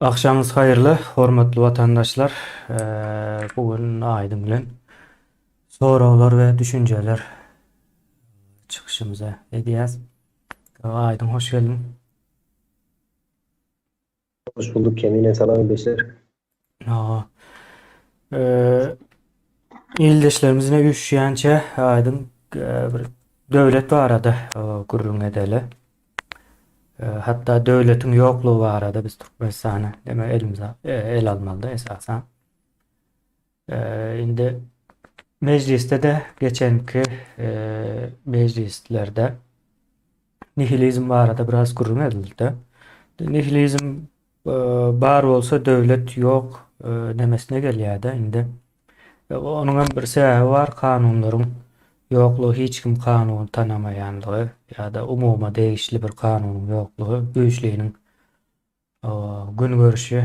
Agşamyňyz haýyrly, hormatly watandaşlar. Bu gün Aýdyň bilen soraglar we düşünjeler çykyşymyzy edýäs. Aýdyň hoş geldiň. Hoş bulduk Kemine, salam ildeşler. Hawa. Ildeşlerimiz ine üýşýänçä Aýdyň bir döwlet barada gürrüň edeli. Hatda döwletiň ýoklugy barada biz Türkmenistany deme elimize el almalyda esasan. Indi mejlisde-de geçenki mejlislerde nihilizm barada biraz gürrüň edildi. Nihilizm bar bolsa döwlet ýok nemesine gelýär-de indi. Onuň hem bir sebäbi bar, kanunlaryň ýoklugy, hiç kim kanuny tanamaýanlygy ýa-da umuma degişli bir kanunyň ýoklugy, güýçliniň gün görüşi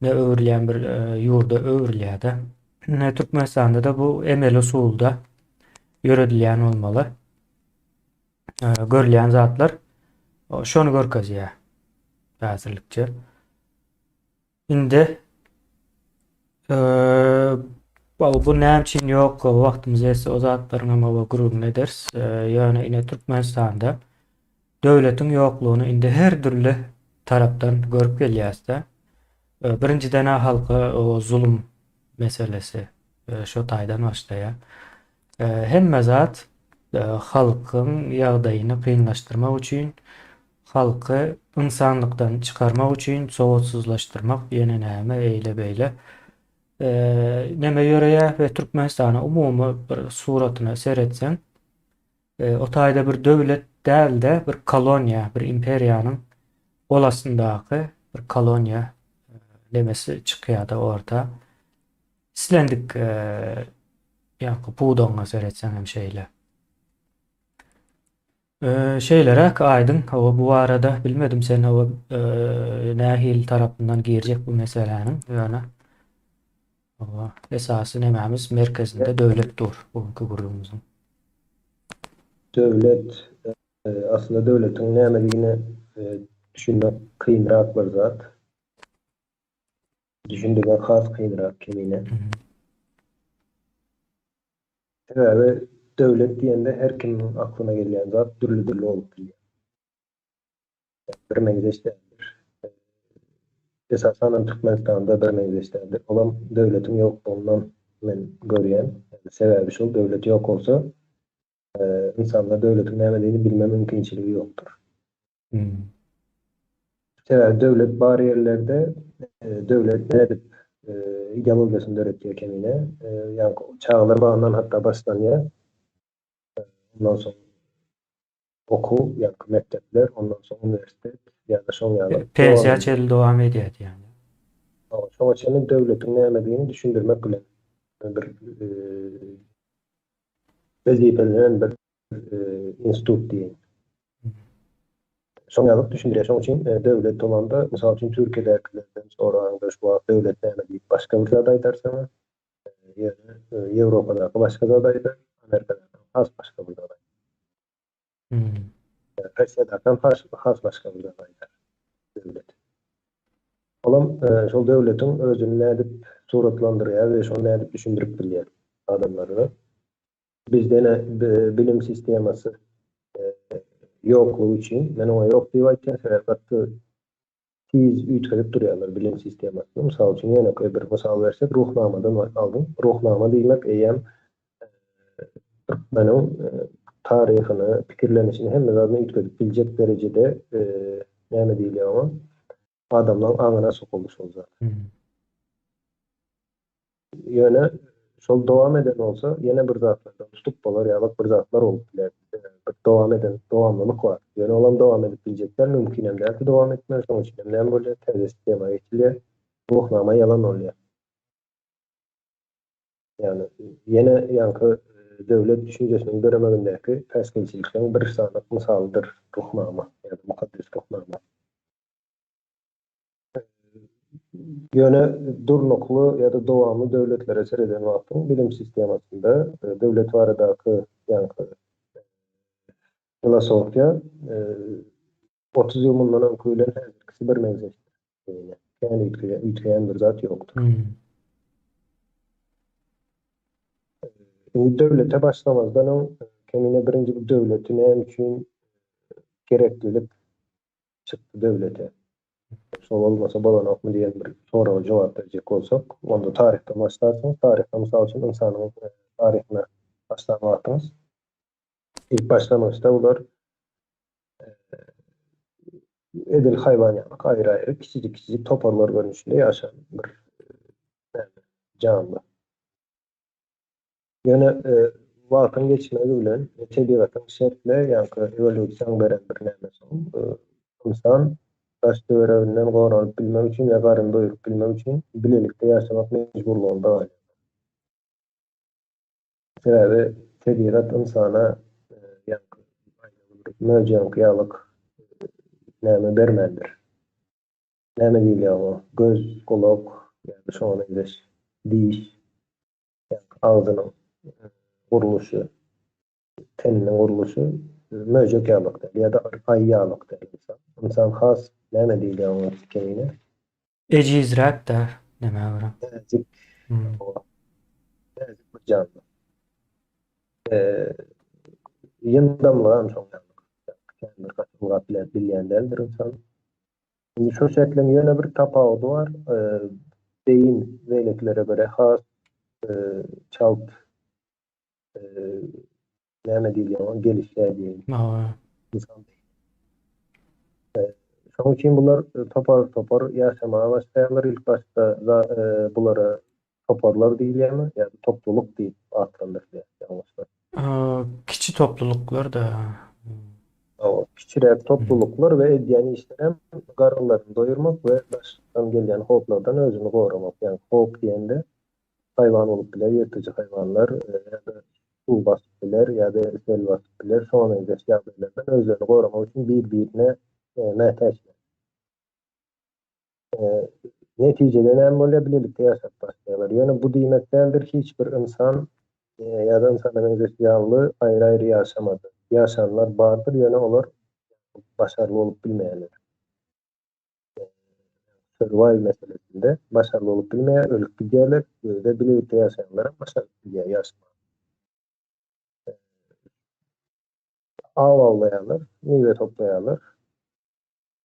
ne öwrülýän bir ýurda öwrülýär-de. Ine Türkmenistanda-da bu emeli usulda ýöredilýän bolmaly. Görülýän zatlar şony görkezýär häzirlikçe. Indi bu näme üçin ýok, wagtymyz ýetse o zatlaryň hem hawa gürrüňini ederis. Ýöne ine Türkmenistanda döwletiň ýoklugyny indi her dürli tarapdan görüp gelýäs-de. Birinjiden-ä halka o zulum meselesi şo taýdan başlaýar. Hemme zat halkyň ýagdaýyny kynlaşdyrmak üçin Halky ynsanlykdan çykarmak üçin sowatsyzlaşdyrmak ýene näme eýle beýle neme ýöreýär we Türkmenistana umumy bir suratyna seretseň o taýda bir döwlet dälde bir koloniýa bir imperiýanyň gol astyndaky bir koloniýa nemesi çykýada orta. Islendik ýaňky pudagyňa seretseň hem şeýle. Şeýleräk Aýdyň, hawa bu barada bilmedim sen hawa nähili tarapyndan girjek bu meseläniň ýöne hawa esasy nemämiz merkezinde döwlet dur bu günki gürrüňimiziň. Döwlet, aslynda döwletiň nämedigine düşünmek kynrak bir zat. Düşündirmek has kynrak kemine. Sebäbi döwlet diýende her kimiň aklyna gelýän zat dürli-dürli bolup bilýär. Birmeňzeş däldir. Esasanam Türkmenistanda birmeňzeş däldir. Olam döwletiň ýoklugyndan men görýän. Sebäbi şol döwlet ýok bolsa, ynsanlar döwletiň nämedigini bilme mümkinçiligi ýokdur. Sebäbi döwlet bar ýerlerde döwlet nädip ideologiýasyny döretýär kemine. Ýaňky çagalar bagyndan hatda başlanýar. Ondan soň okuw, ýaňky mekdepler, ondan soň uniwersitet ýa-da şoň ýaly. Pensiýa çenli dowam edýär diýýäň. Şoňa çenli döwletiň nämedigini düşündirmek bilen bir wezipelenen bir institut diýeýin. Şoň ýaly düşündirýär. Şoň üçin döwlet bolanda, mysal üçin Türkiýedäkilerden soraňda şu wagt döwlet näme diýip başga bir zat aýdar saňa. Ýöne Ýewropadaky başga zat aýdar, Amerikadaky has başga bir zat aýdar. Russiýadaky has has başga bir zat aýdar döwlet. Olam şol döwletiň özüni nädip suratlandyrýar we şony nädip düşündirip bilýär adamlara. Bizde ine bilim sistemasy ýoklugy üçin, men oňa ýok diýip aýtýan, sebäbi gaty tiz üýtgedip durýarlar bilim sistemasyny. Mysal üçin, ýönekeý bir mysal bersek, Ruhnamadan aldyň. Ruhnama diýmek eýýäm türkmeniň taryhyny, pikirlenişini, hemme zadyny üýtgedip biljek derejede näme diýilýär oňa, adamlaryň aňyna sokuldy şol zat. Ýöne şol dowam eden bolsa, ýene bir zatlardan tutup bolar ýalyk bir zatlar bolup biler. Bir dowam eden, dowamlylyk bar. Ýöne olam dowam edip biljek däl, mümkinem däldi dowam etmegi. Şonuň üçin hem näme bolýar, täze sistema geçilýär. Ruhnama ýalan bolýar. Ýagny ýene ýaňky döwlet düşünjesiniň döremegindäki päsgelçilikleriň bir sany mysalydyr Ruhnama ýa-da mukaddes Ruhnama. Ýöne durnukly ýa-da dowamly döwletlere sereden wagtyň bilim sistemasynda döwlet baradaky ýaňky filosofiýa 30 ýyl mundan öňki bilen häzirkisi birmeňzeşdir. Kän üýtgeýän bir zat ýokdur. Indi döwlete başlamazdan öň Kemine birinji bu döwleti näme üçin gereklilik çykdy döwlete? Şol bolmasa bolanokmy diýen bir soraga jogap berjek bolsak, onda taryhdan başlarsyňyz. Taryhda mysal üçin ynsanyň taryhyna başlan wagtyňyz ilk başlangyçda bular edil haýwan ýaly aýry-aýry kiçijik-kiçijik toparlar görnüşinde ýaşan bir janly. Ýöne wagtyň geçmegi bilen tebigatyň şertli, ýaňky ewolýusiýaň beren bir nämesi ol, ynsan daş-töwereginden goranyp bilmek üçin ýa garyn doýuryp bilmek üçin bilelikde ýaşamak mejburlygynda galýar. Sebäbi tebigat ynsana ýaňky möjegiňki ýalyk näme bermändir. Näme diýilýär oňa? Göz, gulak ýa-da şoňa meňzeş diş, ýaňky agzynyň gurluşy, teniniň gurluşy möjek ýalyk däl ýa-da aýy ýalyk däl ynsan. Ynsan has näme diýilýär oňa kemine? Ejizräk-dä nämä görä. Näzik. Näzik bir janly. Ýyndamlygam şoň ýaly. Kän bir gaty ylgap bilýän däldir ynsan. Indi şo şertleň ýöne bir tapawudy bar. Beýin beýlekilere görä has çalt näme diýilýär oňa gelişýär diýeýin. Ynsan Şonuň üçin bular topar-topar ýaşamaga başlaýarlar. Ilk başda bulara toparlar diýilýärmi ýa-da topluluk diýip atlandyrylýar ýalňyşmasam. Kiçi topluluklar-da. Hawa, kiçiräk topluluklar we edýän işlerem garynlaryny doýurmak we daşdan gelýän howplardan özüni goramak. Ýagny howp diýende haýwan bolup biler, ýyrtyjy haýwanlar ýa-da suw basyp biler ýa-da sel basyp biler, şoňa meňzeş ýagdaýlardan özlerini goramak üçin bir-birine mätäçler. Netijede näme bolýar, bilelikde ýaşap başlaýarlar. Ýöne bu diýmek däldir, hiç bir ynsan ýa-da ynsana meňzeş janly aýry-aýry ýaşamady. Ýaşanlar bardyr, ýöne olar başarly bolup bilmeýärler. Survive meselesinde başarly bolup bilmeýär, ölüp gidýärler we bilelikde ýaşaýanlaram başaryp bilýär ýaşamagy. Aw awlaýarlar, miwe toplaýarlar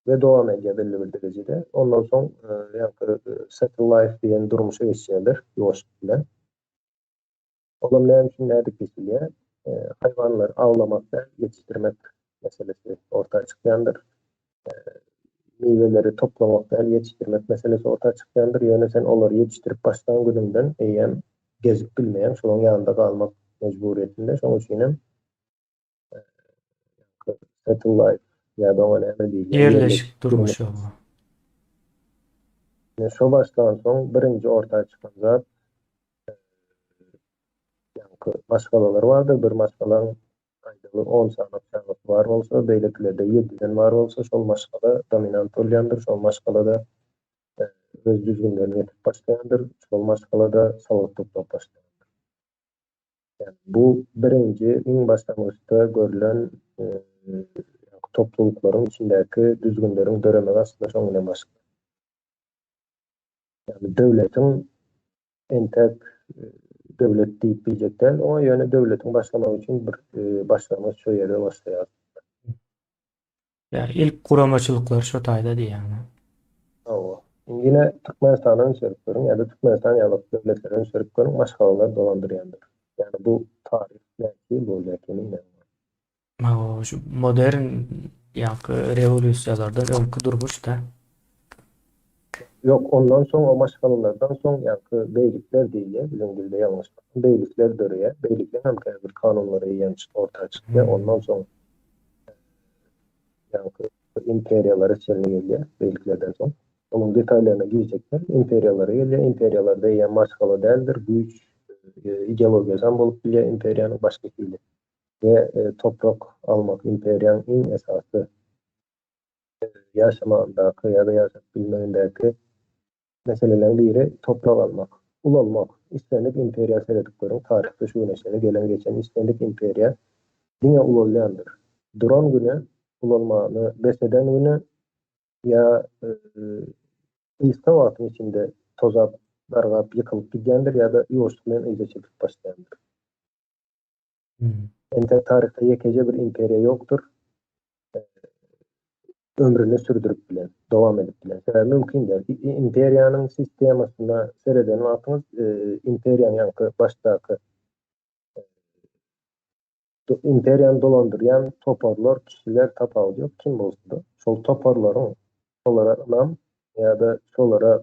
we dowam edýär belli bir derejede. Ondan soň ýaňky settle life diýen durmuşa geçýärler ýuwaşlyk bilen. Olam näme üçin nädip geçilýär? Haýwanlary awlamak däl, ýetişdirmek meselesi orta çykýandyr. Miweleri toplamak däl, ýetişdirmek meselesi orta çykýandyr. Ýöne sen olary ýetişdirip başlan günüňden eýýäm gezip bilmeýäň, şolaryň ýanynda galmak mejburyýetinde. Şonuň üçin hem settle life ýa-da oňa näme diýilýär? Ýerleşik durmuşy. Şo başlansoň birinji orta çykan zat ýaňky maşgalalar bardyr. Bir maşgalaň aýdaly on sany çagasy bar bolsa, beýlekilerde ýediden bar bolsa, şol maşgala dominant bolýandyr. Şol maşgala-da öz düzgünlerini getirip başlaýandyr. Şol maşgala-da salgyt toplap başlaýandyr. Ýagny bu birinji iň başlangyçda görlen toplulyklaryň içindäki düzgünleriň döremegi aslynda şoň bilen başlaýar. Ýagny döwletiň entäk döwlet diýip biljek däl oňa, ýöne döwletiň başlamagy üçin bir başlangyç şo ýerde başlaýar. Ýa ilk guramaçylyklar şo taýda diýýäňmi? Hawa. Indi ýene Türkmenistana üns berip görüň ýa-da Türkmenistan ýaly döwletlere üns berip görüň, maşgalalar dolandyrýandyr. Ýagny bu taryh näçe ýyl boldy ekeni ine. Hawa, şu modern ýaňky rewolýusiýalardan öňki durmuş-da. Ýok, ondan soň o maşgalalardan soň ýaňky beýlikler diýilýär, biziň dilde ýalňyşmasam, beýlikler döreýär. Beýlikleň hem käbir kanunlary eýýäm orta çykýar. Ondan soň ýaňky imperiýalara çenli gelýär, beýliklerden soň. Onuň detallaryna girjek däl, imperiýalara gelýär. Imperiýalarda eýýäm maşgala däldir, güýç ideologiýasam bolup bilýär imperiýanyň başga hili. We toprak almak imperiýaň iň esasy ýaşamagyndaky ýa-da ýaşap bilmegindäki meseleleriň biri toprak almak, ulalmak. Islendik imperiýa seredip görüň, taryhda şu güne çenli gelen-geçen islendik imperiýa diňe ulalýandyr. Duran güni, ulalmany bes eden güni ýa. gysga wagtyň içinde tozap, dargap, ýykylyp gidýändir ýa-da ýuwaşlyk bilen yza çekilip başlaýandyr. Entek taryhda ýekeje bir imperiýa ýokdur, ömrüni sürdürip bilen, dowam edip bilen. Sebäbi mümkin däl. Imperiýanyň sistemasyna sereden wagtyňyz, imperiýanyň ýaňky başdaky imperiýany dolandyrýan toparlar, kişiler tapawudy ýok, kim bolsa-da, şol toparlaryň şolara ynam ýa-da şolara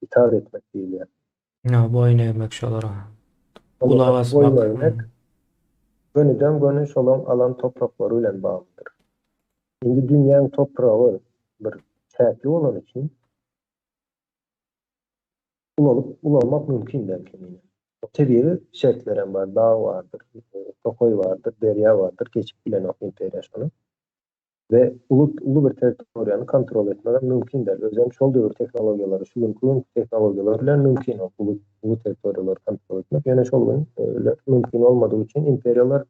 itaat etmek diýilýär. Ýa boýun egmek şolara. Gulak asmak. Boýun egmek gönüden-göni şolaň alan topraklary bilen baglydyr. Indi dünýäň topragy bir çäkli bolany üçin ulalyp ulalmak mümkin däl kemine. Tebigy şertlerem bar, dag bardyr, tokaý bardyr, derýa bardyr, geçip bilenok imperiýa şony. We uly uly bir territoriýany kontrol etmegem mümkin däl. Özem şol döwür tehnologiýalary, şu günki gün tehnologiýalar bilen mümkin ol uly uly territoriýalary kontrol etmek. Ýöne şol gün mümkin bolmadygy üçin imperiýalar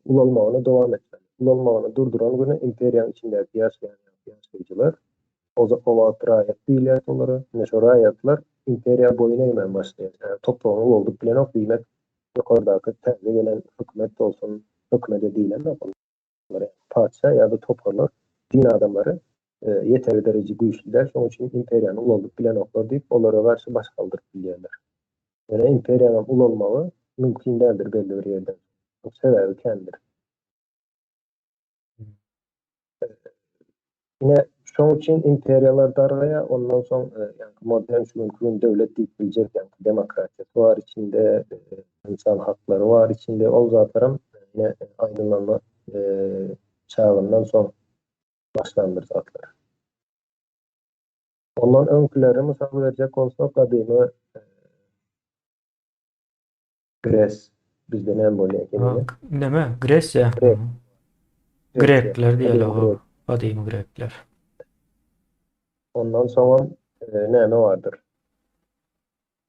ulalmagyny dowam etmeli. Ulalmagyny durduran güni imperiýanyň içindäki ýaşaýan ýaşaýjylar o o wagt raýat diýilýärdi olara. Ine şo raýatlar imperiýa boýun egmän başlaýar. Sebäbi topragyny ulaldyp bilenok diýmek ýokardaky täze gelen hökümet bolsun, hökümede diýlenok ol. Patyşa ýa-da toparlar din adamlary ýeteri dereje güýçli däl, şonuň üçin imperiýany ulaldyp bilenoklar diýip, olara garşy baş galdyryp bilýärler. Ýöne imperiýanyň ulalmagy mümkin däldir belli bir ýerden soň. Sebäbi kändir. Ine, şoň üçin imperiýalar dargaýar, ondan soň ýaňky modern şu günki gün döwlet diýip biljek ýaňky demokratiýasy bar içinde, ynsan haklary bar içinde, ol zatlaram ine aýdyňlanma çagyndan soň başlan bir zatlar. Ondan öňküleri mysal berjek bolsak, gadymy Gres bizde näme bolýar eken? Näme? Gresiýa. Grek. Grekler diýeli o. Gadymy grekler. Ondan soňam e, näme bardyr?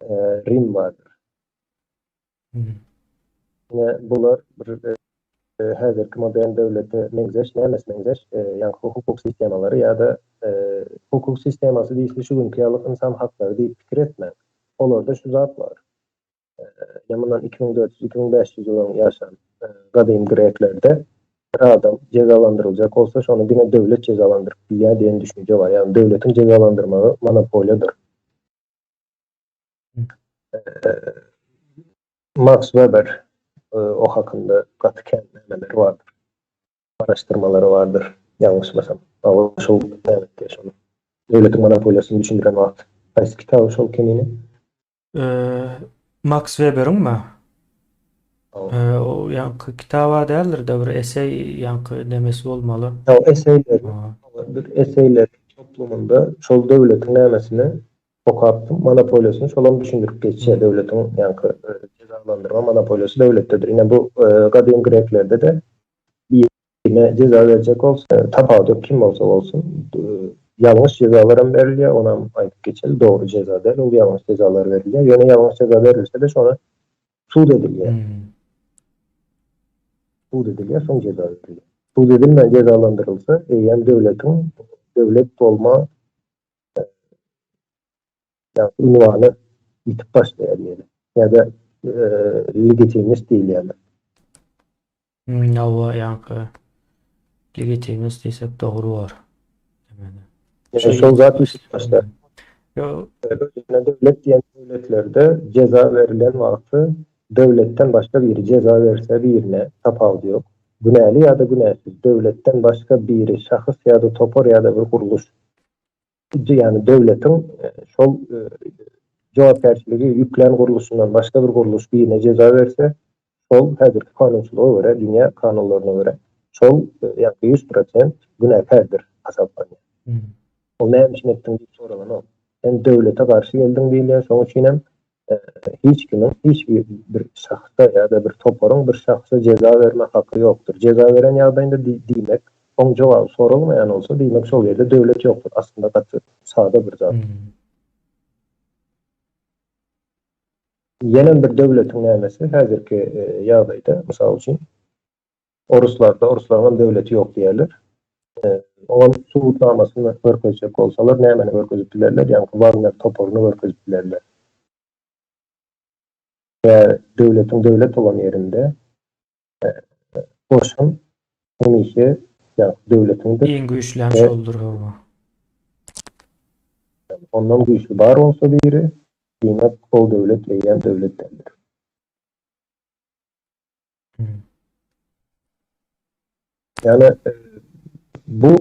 E, Rim bardyr. Hmm. Ine bular bir e, häzirki modern döwlete meňzeş, nämesi meňzeş? E, ýaňky hukuk sistemalary ýa-da e, hukuk sistemasy diýilse şu günki ýaly ynsan haklary diýip pikir etmäň. Olarda şu zat bar. Ýa mundan 2400, 2500 ýyl öň ýaşan gadym greklerde bir adam jezalandyryljak bolsa, şony diňe döwlet jezalandyryp bilýär diýen düşünje bar. Ýagny döwletiň jezalandyrmagy monopoliýadyr. Maks Weber o hakynda gaty kän nämeleri bardyr. Araşdyrmalary bardyr, ýalňyşmasam. Hawa, şol näme etdi şony. Döwletiň monopoliýasyny düşündiren wagt. Haýsy kitaby şol kemine? Maks Weberiňmi? O ýaňky kitaba däldir-de bir eseý ýaňky nemesi bolmaly. Ýa eseýler, bir eseýler toplumynda şol döwletiň nämesini okapdym, monopoliýasyny şolam düşündirip geçýär döwletiň ýaňky jezalandyrma monopoliýasy döwletdedir. Ine bu gadym greklerde-de birine jeza berjek bolsa, tapawudy ýok kim bolsa bolsun, ýalňyş jezalaram berilýär, onam aýdyp geçeli, dogry jeza däl, ol ýalňyş jezalar berilýär. Ýöne ýalňyş jeza berilse-de şona sud edilýär. Sud edilýär, soň jeza berilýär. Sud edilmän jezalandyrylsa, eýýäm döwletiň döwlet bolma ýagny unwany ýitip başlaýar diýeli. Ýa-da legitimist diýilýär. Hawa, ýaňky legitimist diýsek dogry bor. Ýa şol zat ýitip başlar. Ýo. Döwlet diýen döwletlerde jeza berilen wagty döwletden başga biri jeza berse birine tapawudy ýok. Günäli ýa-da günäsiz döwletden başga biri şahs ýa-da topar ýa-da bir gurluş ýagny döwletiň şol jogapkärçiligi ýüklän gurluşyndan başga bir gurluş birine jeza berse, şol häzirki kanunçylyga görä, dünýä kanunlaryna görä, şol ýagny 100% günäkärdir hasaplanýar. Ol näme üçin etdiň diýip soralanok. Sen döwlete garşy geldiň diýilýär, şonuň üçin hem hiç kimiň hiç bir şahsa ýa-da bir toparyň bir şahsa jeza berme haky ýokdur. Jeza beren ýagdaýynda diýmek, oň jogaby soralmaýan bolsa, diýmek şol ýerde döwlet ýokdur. Aslynda gaty sada bir zat. Ýenem bir döwletiň nämesi häzirki ýagdaýda, mysal üçin, oruslarda, oruslaryňam döwleti ýok diýýärler. Oňam subutnamasyny görkezjek bolsalar nämeni görkezip bilerler? Ýaňky Wagner toparyny görkezip bilerler. Tä döwletiň döwlet bolan ýerinde goşun hemişe ýaňky döwletiňdir. Iň güýçlem şoldur hawa. Ondan güýçli bar bolsa biri, diýmek ol döwlet eýýäm döwlet däldir. Ýagny bu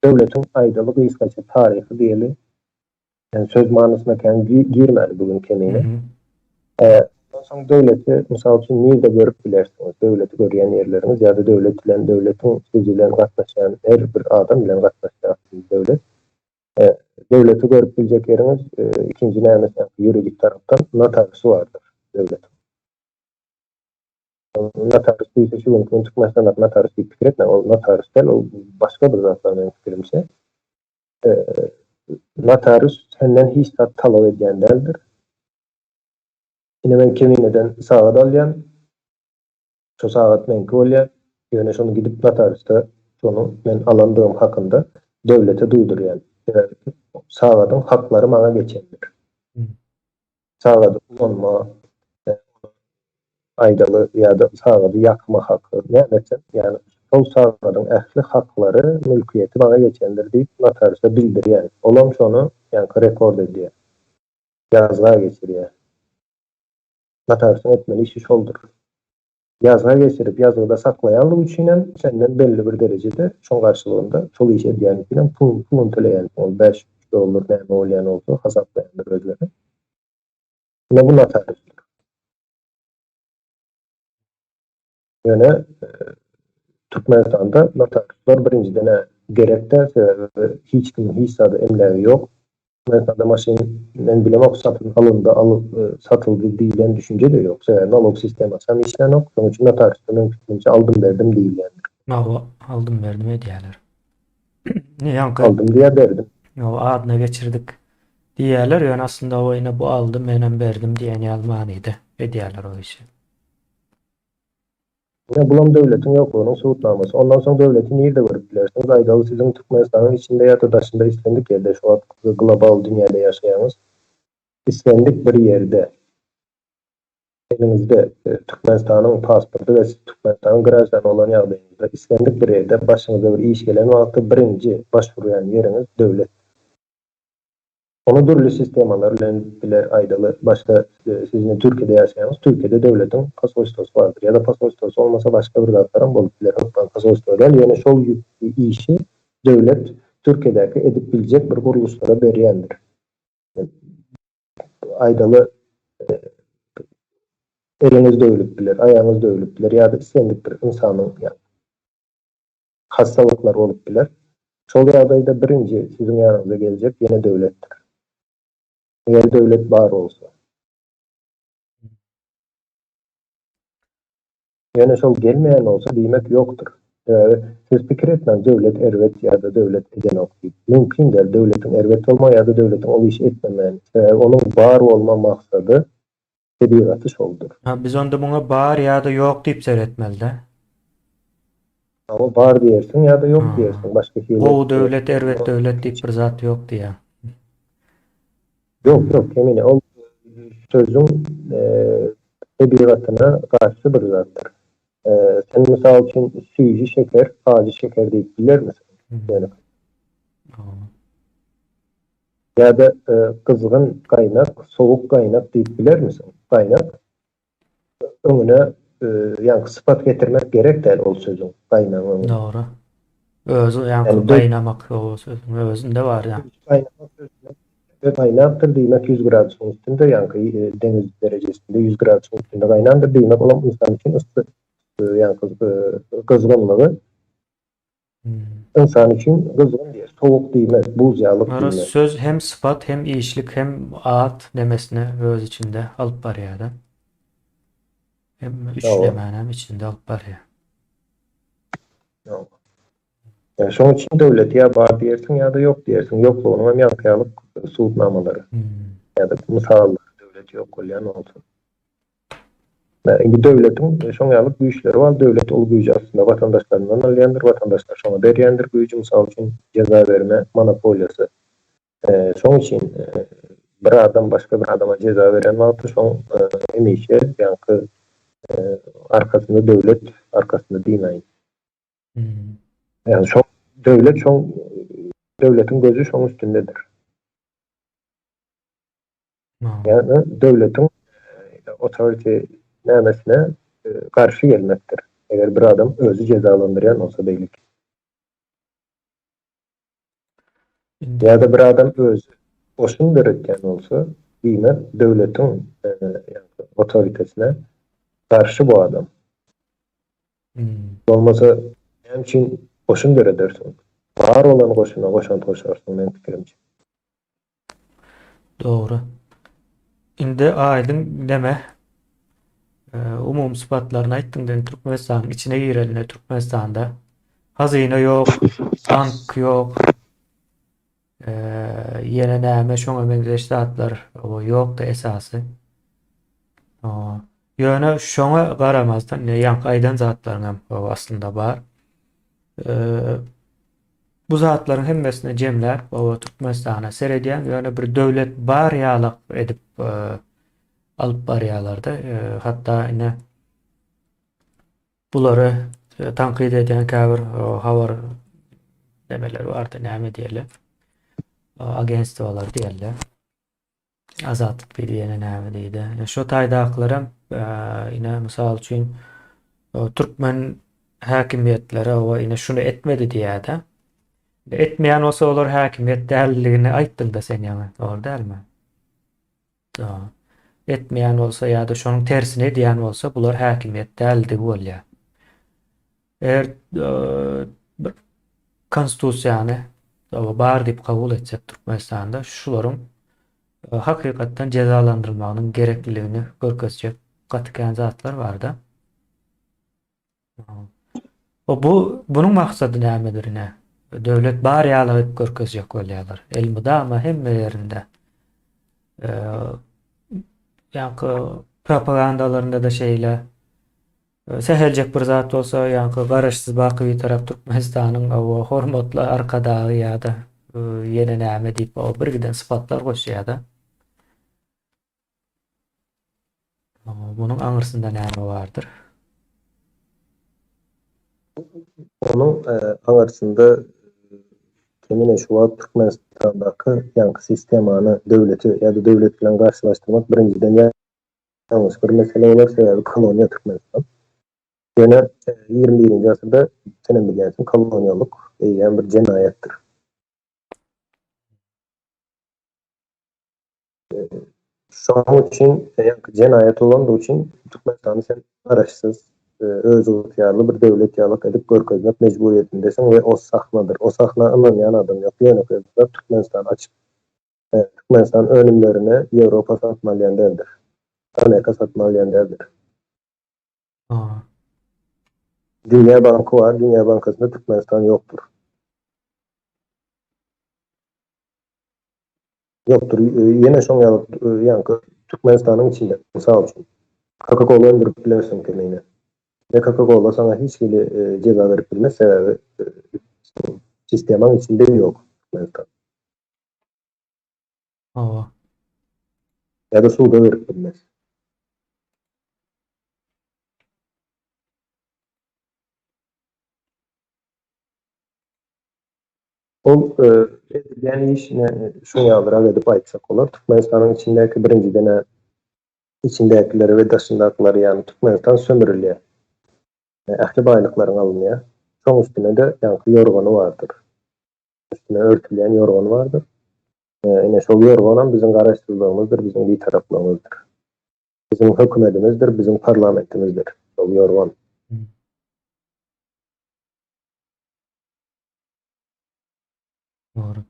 döwletiň aýdaly gysgaça taryhy diýeli. Ýani söz manysyna kän girmäli bu gün kemine. Ondan soň döwleti mysal üçin nirde görüp bilersiňiz? Döwleti görýän ýerleriňiz ýa-da döwlet bilen döwletiň siz bilen gatnaşýan her bir adam bilen gatnaşýan döwlet. Döwleti görüp biljek ýeriňiz ikinji nämesi ýuridik tarapdan notariusy bardyr döwletiň. Notarius diýse şu günki gün Türkmenistandaky notarius diýip pikir etmäň. Ol notarius däl, ol başga bir zatlar meniň pikirimçe. Notarius senden hiç zat talap edýän däldir. Ine men Kemineden sagat alýan. Şo sagat meňki bolýar. Ýöne şony gidip notariusda şony men alandygym hakynda döwlete duýdurýan. Sebäbi sagadyň haklary maňa geçendir. Sagady ulanma, aýdaly ýa-da sagady ýakma haky, näme etsem, ýagny şol sagadyň ähli haklary, mülkiýeti maňa geçendir diýip notariusa bildirýän. Olam şony ýaňky rekord edýär. Ýazga geçirýär. Notariusyň etmeli işi şoldur. Ýazga geçirip, ýazgyda saklaýanlygy üçinem senden belli bir derejede şoň garşylygynda şol işi edýäni üçinem pul puluny töleýänsiň, ol 5-3 dollar näme bolýan bolsa hasaplaýandyr özleri. Ine bu notariusdyr. Ýöne Türkmenistanda notariuslar birinjiden-ä gerek däl, sebäbi hiç kimiň hiç zada emlägi ýok. Türkmenistanda maşyn men bilemok satyn alyndy alyp satyldy diýlen düşünje-de ýok. Sebäbi nalog sistemasy hem işlänok. Şonuň üçin notariusda meň pikirimçe aldym berdim diýilýändir. Hawa aldym berdim edýäler. Ne ýaňky Aldym diýýär berdim. Hawa adyna geçirdik diýýäler ýöne aslynda o ine bu aldy menem berdim diýen ýaly manyda edýäler o işi. Ine, bulam döwletiň ýoklugynyň subutnamasy. Ondan soň döwleti nirde görüp bilersiňiz? Aýdaly, siziň Türkmenistanyň içinde ýa-da daşynda islendik ýerde, şu wagt global dünýäde ýaşaýaňyz, islendik bir ýerde eliňizde Türkmenistanyň pasporty we siz Türkmenistanyň graždany bolan ýagdaýyňyzda islendik bir ýerde başyňyza bir iş gelen wagty birinji baş urýan ýeriňiz döwlet. Ony dürli sistemalar bilen biler aýdaly başga siz indi Türkiýede ýaşaýaňyz Türkiýede döwletiň posolstwosy bardyr ýa-da posolstwosy bolmasa başga bir zatlaram bolup biler hökman posolstwo däl ýöne şol işi döwlet Türkiýedäki edip biljek bir gurluşlara berýändir. Aýdaly eliňiz döwlüp biler aýagyňyz döwlüp biler ýa-da islendik bir ynsanyň Hassalyklar bolup biler. Şol ýagdaýda birinji siziň ýanyňyza geljek ýene döwletdir. Eger döwlet bar bolsa. Ýöne şol gelmeýän bolsa diýmek ýokdur. Sebäbi siz pikir etmäň döwlet erbet ýa-da döwlet edenok diýip. Mümkin däl döwletiň erbet bolmagy ýa-da döwletiň ol işi etmemegi. Sebäbi onuň bar bolma maksady tebigaty şoldur. Ha, biz onda muňa bar ýa-da ýok diýip seretmeli-dä. Hawa, bar diýersiň ýa-da ýok diýersiň, başga hili. Gowy döwlet, erbet döwlet diýip bir zat ýok diýýäň. Ýok, ýok, Kemine, ol sözüň tebigatyna garşy bir zatdyr. Sen mysal üçin süýji şeker, ajy şeker diýip bilermisiň? Ýöne. Ýa-da gyzgyn gaýnak, sowuk gaýnak diýip bilermisiň? Gaýnak öňüne ýaňky sypat getirmek gerek däl ol sözüň, gaýnagyň öňüne. Dogry. Özi ýaňky gaýnamak o sözüň özünde bar ýa. Gaýnamak sözüne gaýnapdyr diýmek 100 gradusyň üstünde ýaňky deňiz derejesinde 100 gradusyň üstünde gaýnandyr diýmek olam ynsan üçin yssy ýaňky gyzgynlygy Ynsan üçin gyzgyn diýer, sowuk diýmez, buz ýalyk Gara diýmez. söz hem sypat hem işlik hem at nemesini öz içinde alyp barýar-da. Hem üç Hawa. nemänem içinde alyp barýar. Ýok. Ýa şoň üçin döwlet ýa bar diýersiň ýa-da ýok diýersiň. Ýoklugynyň hem ýaňky ýalyk subutnamalary Hmm. ýa-da mysallary döwlet ýok bolýan bolsa. Indi döwletiň şoň ýaly güýçleri bar, döwlet ol güýji aslynda watandaşlaryndan alýandyr, watandaşlar şoňa berýändir güýji, mysal üçin jeza berme monopoliýasy. Şoň üçin bir adam başga bir adama jeza beren wagty şoň hemişe ýaňky arkasynda döwlet arkasynda diýmäýin. Ýagny şo döwlet şoň döwletiň gözi şoň üstündedir. Ýagny döwletiň authority nämesine garşy gelmekdir. Eger bir adam özi jezalandyrýan bolsa beýleki. Ýa-da bir adam özi goşun döretýän bolsa, diýmek döwletiň otoritesine garşy bu adam. Bolmasa näme üçin goşun döredersiň? Bar bolan goşuna goşant goşarsyň meň pikirimçe. Dogry. Indi aýdyň neme umumy sypatlaryny aýtdyň indi Türkmenistanyň içine girelinde Türkmenistanda hazyna ýok, bank ýok. Ýene näme şoňa meňzeş zatlar ýok-da esasy. Ýöne şoňa garamazdan ine ýaňky aýdan zatlaryňam aslynda bar. Bu zatlaryň hemmesini jemläp, oba Türkmenistana seredýän, ýöne bir döwlet bar ýalak edip alyp barýarlar-da. Hatda ine bulary tankyt edýän käbir habar nemeler bardy, näme diýeli? Agentstwolar diýeli. Azatlyk diýdi ýene näme diýdi. Şo taýdakylaram ine mysal üçin türkmen häkimiýetleri oba ine şuny etmedi diýýär-de. Etmeýän bolsa olar häkimiýet däldigini aýtdyň-da sen ýaňy, dogry dälmi? Etmeýän bolsa ýa-da şonuň tersini edýän bolsa bular häkimiýet däldigi bolýar. Eger bir konstitusiýany bar diýip kabul etsek Türkmenistanda şularyň hakykatdan jezalandyrylmagynyň gerekliligini görkezjek gaty kän zatlar barda. O bu bunuň maksady nämedir ine? Döwlet bar ýaly edip görkezjek bolýarlar. Elmydama hemme ýerinde. Ýaňky propagandalarynda-da şeýle. Säheljek bir zat bolsa, ýaňky Garaşsyz baky Bitarap Türkmenistanyň hawa hormatly Arkadagy ýa-da ýene näme diýip o birgiden sypatlar goşýar-da. Munuň aňyrsynda näme bardyr? Onuň aňyrsynda kemine şu wagt Türkmenistandaky ýaňky sistemany döwleti ýa-da döwlet bilen garşylaşdyrmak birinjiden Ýalňyş bir mesele bolar, sebäbi koloniýa Türkmenistan. Ýöne 21-nji asyrda senem bilýänsiň, koloniýalyk eýýäm bir jenaýatdyr. Şonuň üçin, ýaňky jenaýat bolandygy üçin Türkmenistany sen garaşsyz, özygtyýarly bir döwlet ýalyk edip görkezmek mejburyýetindesiň we o sahnadyr. O sahna ynanýan adam ýok. Ýönekeý bir zat Türkmenistany açyp Türkmenistan önümlerini Ýewropa satyn alýan däldir. Amerika satyn alýan däldir. Dünýä banky bar, Dünýä bankasynda Türkmenistan ýokdur. Ýokdur. Ýene şoň ýaly ýaňky Türkmenistanyň içinde, mysal üçin, Coca-Cola öndürip bilersiň kemine. Ve Coca-Cola saňa hiç hili jeza berip bilmez, sebäbi sistemaň içinde ýok Türkmenistan. Hawa. Ýa-da suda berip bilmez. Ol edilýän iş ine şuň ýalyrak edip aýtsak bolar. Türkmenistanyň içindäki birinjiden-ä içindäkileri we daşyndakylary ýagny Türkmenistan sömürilýär. Ähli baýlyklaryň alynýar. Şoň üstüne-de ýaňky ýorgany bardyr. Üstüne örtülýän ýorgan bardyr. Ine, şol ýorganam biziň garaşsyzlygymyzdyr, biziň bitaraplygymyzdyr. Biziň hökümetimizdir, biziň parlamentimizdir şol ýorgan. Dogry.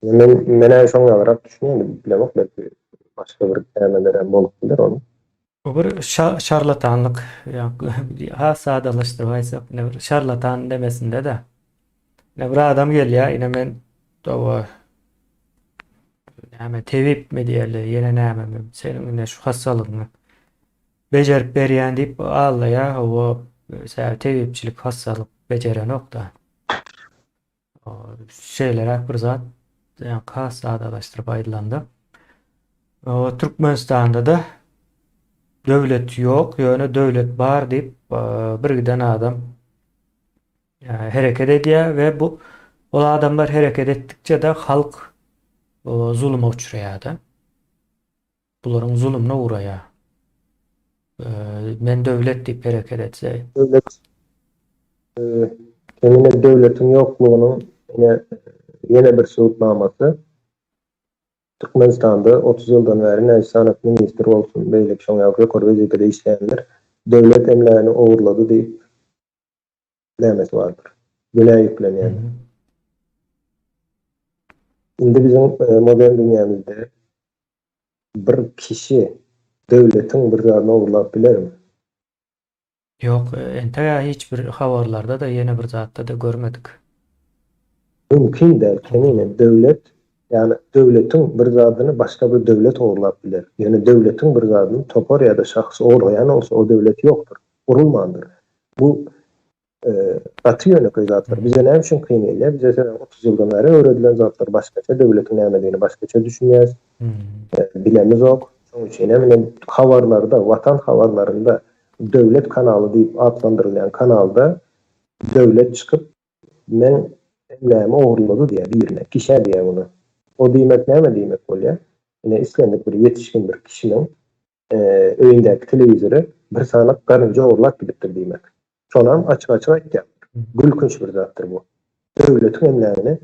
Men men-ä şoň ýalyrak düşünýän, bilemok belki başga bir nämelerem bolup biler onuň. Bu bir şarlatanlyk, has sadalaşdyryp aýtsak, ine bir şarlatan demesinde-de. Ine bir adam gelýär, ine men dowa näme tebipmi diýeli, ýene nämemi, seniň ine şu hassalygyňy. Bejerip berýän diýip aldaýar, hawa, sebäbi tebipçilik hassalyk bejerenok-da. Şeýleräk bir zat, ýa has sadalaşdyryp aýdylanda. Türkmenistanda-da döwlet ýok, ýöne döwlet bar diýip bir giden adam hereket edýär we bu ol adamlar hereket etdikçe-de halk zuluma uçraýar-da. Bularyň zulumyna ugraýar. Men döwlet diýip hereket etse. Döwlet Kemine döwletiň ýoklugynyň ine ýene bir subutnamasy. Türkmenistanda 30 ýyldan bäri näçe sany ministr bolsun, beýleki şoň ýaly ýokary wezipede işleýänler döwlet emlägini ogurlady diýip nämesi bardyr. Günä ýüklenýändir. Indi biziň modern dünýämizde Bir kişi döwletiň bir zadyny ogurlap bilermi? Ýok, entegä hiç bir habarlarda-da, ýene bir zatda-da görmedik. Mümkin däl, kemine döwlet, ýagny döwletiň bir zadyny başga bir döwlet ogurlap biler. Ýöne döwletiň bir zadyny topar ýa-da şahs ogurlaýan bolsa, o döwlet ýokdur, gurulmandyr. Bu Gaty ýönekeý zatlar. Bize näme üçin kyn gelýär? Bize sebäbi 30 ýyldan bäri öwredilen zatlar başgaça, döwletiň nämedigini başgaça düşünýäs. Bilemizok. Şonuň üçin hem ine habarlarda, Watan habarlarynda döwlet kanaly diýip atlandyrylýan kanalda döwlet çykyp meň emlägimi ogurlady diýýär birine, kişä diýýär muny. O diýmek näme diýmek bolýar? Ine islendik bir ýetişgin bir kişiniň öýündäki telewizory bir sany garynja ogurlap gidipdir diýmek. Şonam açyk-açyk aýtýarlar. Gülkünç bir zatdyr bu. Döwletiň emlägini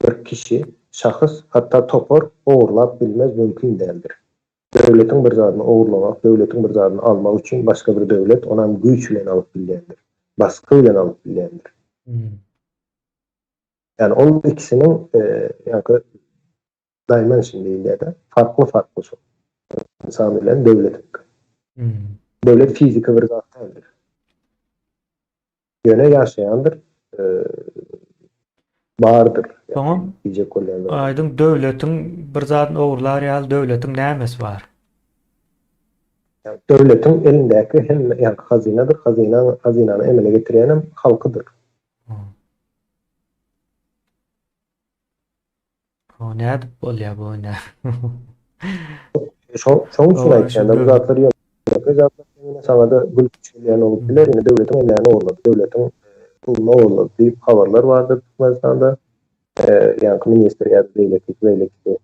bir kişi, şahs, hatda topar ogurlap bilmez mümkin däldir. Döwletiň bir zadyny ogurlamak, döwletiň bir zadyny almak üçin başga bir döwlet onam güýç bilen alyp bilýändir. Basgy bilen alyp bilýändir. Ýani ol ikisiniň ýaňky Dimension diýilýär-de, farkly-farkly şol. Ynsan bilen döwletiňki. Döwlet fiziki bir zat däldir. Ýöne ýaşaýandyr, bardyr. Soňam diýjek bolýan zadym. Aýdyň döwletiň bir zadyny ogurlar ýaly döwletiň nämesi bar? Döwletiň elindäki hemme ýaňky hazynadyr, hazyna hazynany emele getirýänem halkydyr. O nädip bolýar bu ine? Şo, şoň üçin aýtýan-da, bu zatlar ýönekeý zatlar, ine saňa-da gülkünç gelýän bolup biler, ine döwletiň emlägini ogurlady, döwletiň puluny ogurlady diýip habarlar bardyr Türkmenistanda, ýaňky ministr ýa-da beýlekisi, beýlekisi.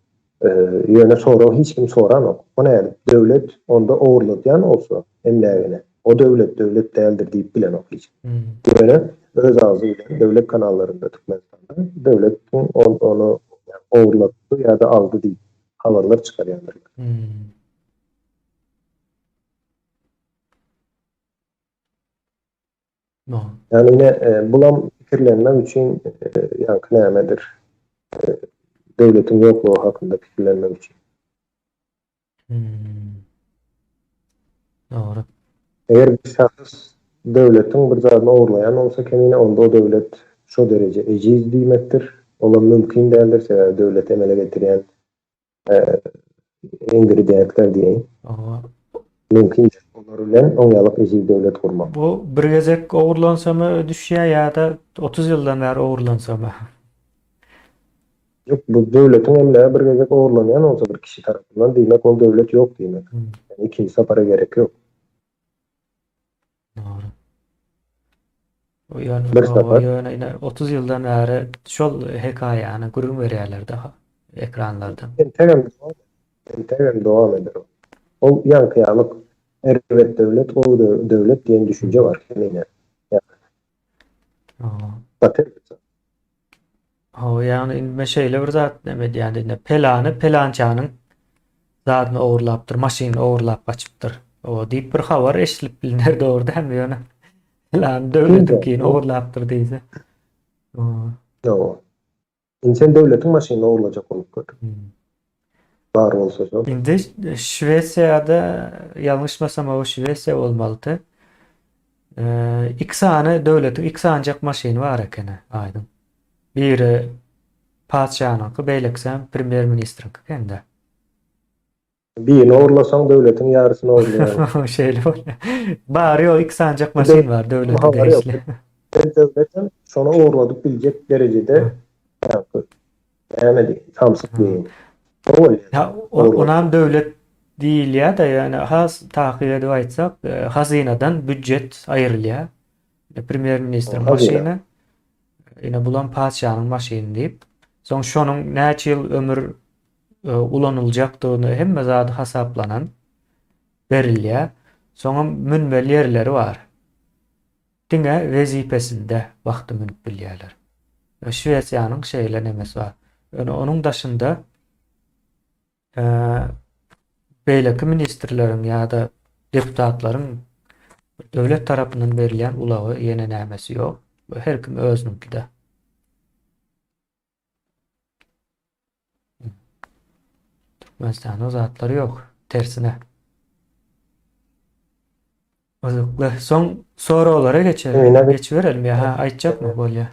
Ýöne sorag hiç kim soranok. O nädip? Döwlet onda ogurladýan bolsa emlägini, o döwlet döwlet däldir diýip bilenok hiç kim. Ýöne öz agzy bilen döwlet kanallarynda Türkmenistanda döwletiň ony ogurlatdy ýa-da aldy diýip habarlar çykarýandyrlar. Ýagny ine bulam pikirlenmek üçin ýaňky nämedir döwletiň ýoklugy hakynda pikirlenmek üçin. Dogry. Eger bir şahs döwletiň bir zadyny ogurlaýan bolsa kemine onda o döwlet şo dereje ejiz diýmekdir. Olam mümkin däldir sebäbi döwleti emele getirýän ingredientler diýeýin. Mümkin däl olar bilen oňýalyk ejiz döwlet gurmak. Bu bir gezek ogurlansamy düşýär ýa-da 30 ýyldan bäri ogurlansamy? Ýok, bu döwletiň emlägi bir gezek ogurlanýan bolsa bir kişi tarapyndan, diýmek ol döwlet ýok diýmek. Ýagny ikinji sapara gerek ýok. Dogry. Ýöne, Bir sapar. Ýöne ine 30 ýyldan bäri şol hekaýany gürrüň berýärler-de ekranlardan. Entegem dowam entegem dowam eder ol. Ol ýaňky ýalyk erbet döwlet, gowy döwlet diýen düşünje bar kemine. Gaty erbet zat. Hawa, ýagny indi men şeýle bir zat näme edýän diýende, pelany pelançanyň zadyny ogurlapdyr, maşynyny ogurlap gaçypdyr. O diýip bir habar eşidilip bilner, dogry dälmi ýöne? Pelany döwletiňkini ogurlapdyr diýse. Hawa. Indi sen döwletiň maşynyny ogurlajak bolup gör. Bar bolsa şol. Indi Şwesiýada ýalňyşmasam o Şwesiýa bolmalydy. Iki sany döwletiň iki sanyjak maşyny bar ekeni aýdyň. Biri patyşanyňky, beýlekisi hem premýer ministriňki ekeni-dä. Birini ogurlasaň döwletiň ýarysyny ogurlaýaň. Şeýle bolýar. Bary ýogy iki sanjak maşyn bar döwlete degişli. Döwletem şony ogurladyp biljek derejede ýaňky näme diýeýin, samsyk diýeýin. Şo bolýar. Onam döwlet diýilýär-de, ýöne has takyk edip aýtsak, hazynadan býujet aýrylýar. Premýer-ministriň maşyny, ine bulam patyşanyň maşyny diýip. Soň şonuň näçe ýyl ömür ulanyljakdygyny hemme zady hasaplanan berilýär. Soňam münmeli ýerleri bar. Diňe wezipesinde wagty münüp bilýärler. Şwesiýanyň şeýle nemesi bar. Ýöne onuň daşynda beýleki ministrleriň ýa-da deputatlaryň döwlet tarapyndan berilýän ulagy ýene nämesi ýok. Her kim özüniňkide. Türkmenistanda o zatlar ýok. Tersine. Gyzykly. Soň soraglara geçelim. Geçiberelim ýa ha aýtjakmy bolýa.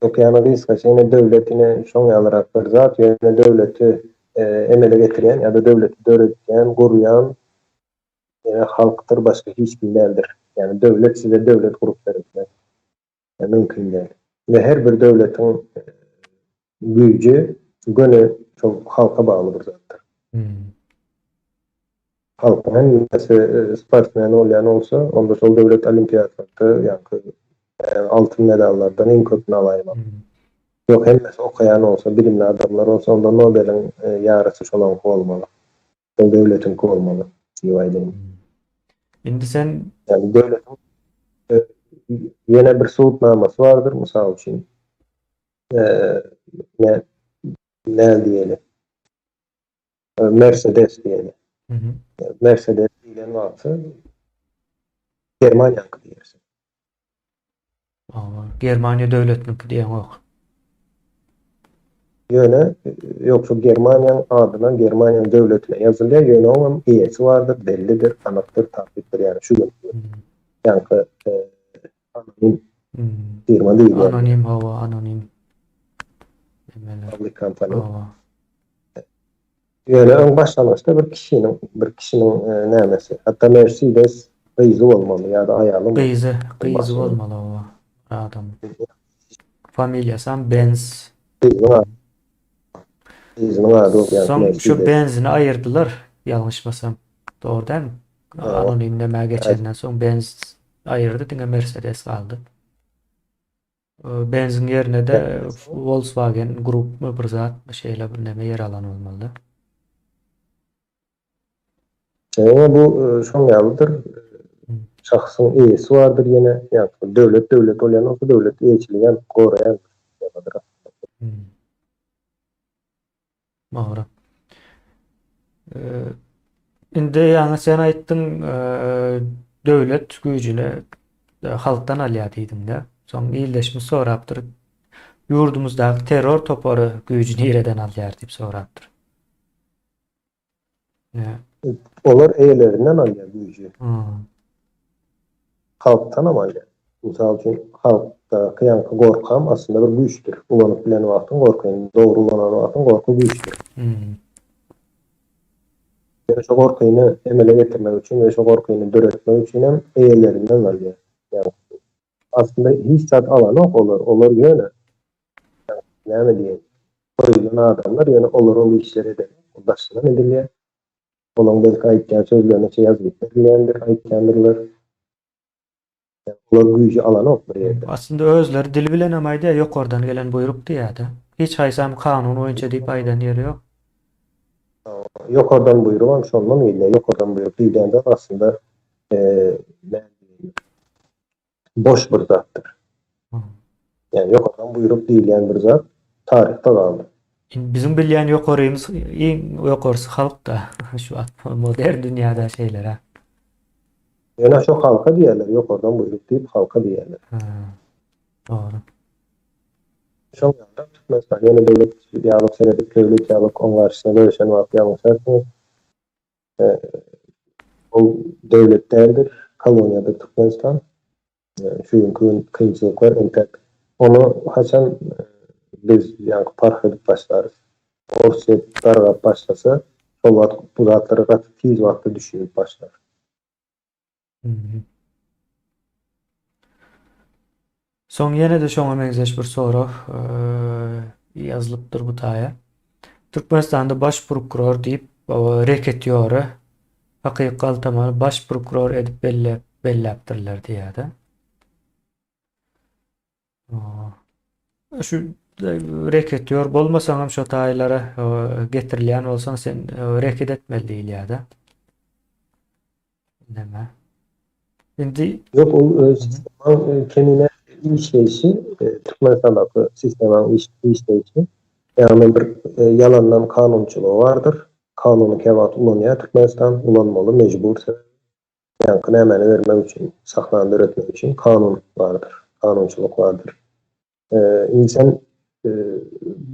Ýok ýagny gysgaça ýene döwlet ine şoň ýalyrak bir zat ýöne döwleti emele getirýän ýa-da döwleti döredýän gurýan ýene halkdyr başga hiç kim däldir. Ýagny döwlet size döwlet gurup berip bilmez. Mümkin däl. We her bir döwletiň güýji göni şol halka bagly bir zatdyr. Halkyň hemmesi sportsmen bolýan bolsa, onda şol döwlet olimpiadalarda ýaňky altyn medallardan iň köpüni alaýmaly. Ýok, hemmesi okaýan bolsa, bilimli adamlar bolsa, onda Nobeliň ýarysy şolaňky bolmaly. Şol döwletiňki bolmaly diýip aýdaýyn. Indi sen Ýagny döwletiň ýene bir subutnamasy bardyr, mysal üçin, nä nä diýeli? Mersedes diýeli. Mersedes diýlen wagty Germaniýaňky diýersiň. Hawa, Germaniýa döwletiniňki diýeňok. Ýöne, ýok, şo Germaniýaň adyna, Germaniýaň döwletine ýazylýar, ýöne oňam eýesi bardyr, bellidir, anykdyr, takykdyr, ýagny şu gün ýaňky anonim firma diýilýär. Anonim, hawa, anonim. Public company. Hawa. Ýöne öň başlangyçda bir kişiniň, bir kişiniň nämesi, hatda Mercedes gyzy bolmaly ýa-da aýaly. Gyzy, gyzy bolmaly oba adam. Familiýasam Benz. Gyzynyň ady. Gyzynyň ady bolýar. Soň şu Benzini aýyrdylar, ýalňyşmasam. Dogry dälmi? Anonim nämä geçenden soň Benz aýyrdy, diňe Mercedes galdy. Benziň ýerine-de Volkswagen Groupmy bir zatmy şeýle bir neme ýer alan bolmalyda. Ýöne bu şoň ýalydyr. Şahsyň eýesi bardyr ýene. Ýa döwlet döwlet bolýan bolsa döwlet eýeçiligi hem goraýan ýalydyr. Dogry. Indi ýaňy sen aýtdyň, döwlet güýjüni halkdan alýar diýdiň-de. Soň ildeşimiz sorapdyr, ýurdumyzdaky terror topary güýji nireden alýar diýip sorapdyr. Olar eýelerinden alýar güýji. Halkdanam alýar. Mysal üçin, halkdaky ýaňky gorkam aslynda bir güýçdür. Ulanyp bilen wagtyň gorkyny dogry ulanan wagtyň gorky güýçdür. Ýöne şo gorkyny emele getirmek üçin we şo gorkyny döretmek üçinem eýelerinden alýar. Ýagny aslynda hiç zat alanok olar. Olar ýöne näme diýeýin, goýulan adamlar, ýöne olar ol işleri edenok. O daşyndan edilýär. Olaň belki aýtýan sözlerine çe ýazgyp berilýändir, aýtýandyrlar. Olar güýji alanok bir ýerden. Aslynda özleri dili bilenem aýdýar, ýokardan gelen buýruk diýýär-de. Hiç haýsam kanun boýunça diýip aýdan ýeri ýok. Ýokardan buýrugam şondan gelýär. Ýokardan buýruk diýilýän zat aslynda näme diýeýin, boş bir zatdyr. Ýagny ýokardan buýruk diýilýän bir zat taryhda galdy. Indi biziň bilýän ýokarymyz iň ýokarsy halk-da. Şu wagt modern dünýäde şeýleräk. Ýöne şo halka diýýärler, ýokardan buýruk diýip halka diýýärler. Dogry. Şoň ýaly Türkmenistan ýene döwlet ýalyk seredip döwlet ýalyk oň garşysyna göreşen wagt ýalňyşarsyňyz. Ol döwlet däldir, koloniýadyr Türkmenistan. Şu günki gün kynçylyklar entek. Ony haçan biz ýaňky parh edip başlarys? Orsýet dargap başlasa. Şol wagt bu zatlara gaty tiz wagtda düşünip başlar. Soň ýene-de şoňa meňzeş bir sorag ýazylypdyr bu taýa. Türkmenistanda baş prokuror diýip reketýory Hakyky Galtamany baş prokuror edip belläpdirler diýýär-de. Şu reketýor bolmasaňam şo taýlara getirilýän bolsaň sen reket etmeli diýilýär-de. Näme? Indi Ýok, ol sistemaň kemine işleýşi, Türkmenistandaky sistemaň işleýşi, ýagny bir ýalandan kanunçylygy bardyr. Kanuny käwagt ulanýar Türkmenistan, ulanmaly, mejbur sebäbi. Ýaňky nämäni bermek üçin, sahnany döretmek üçin kanun bardyr, kanunçylyk bardyr. Indi sen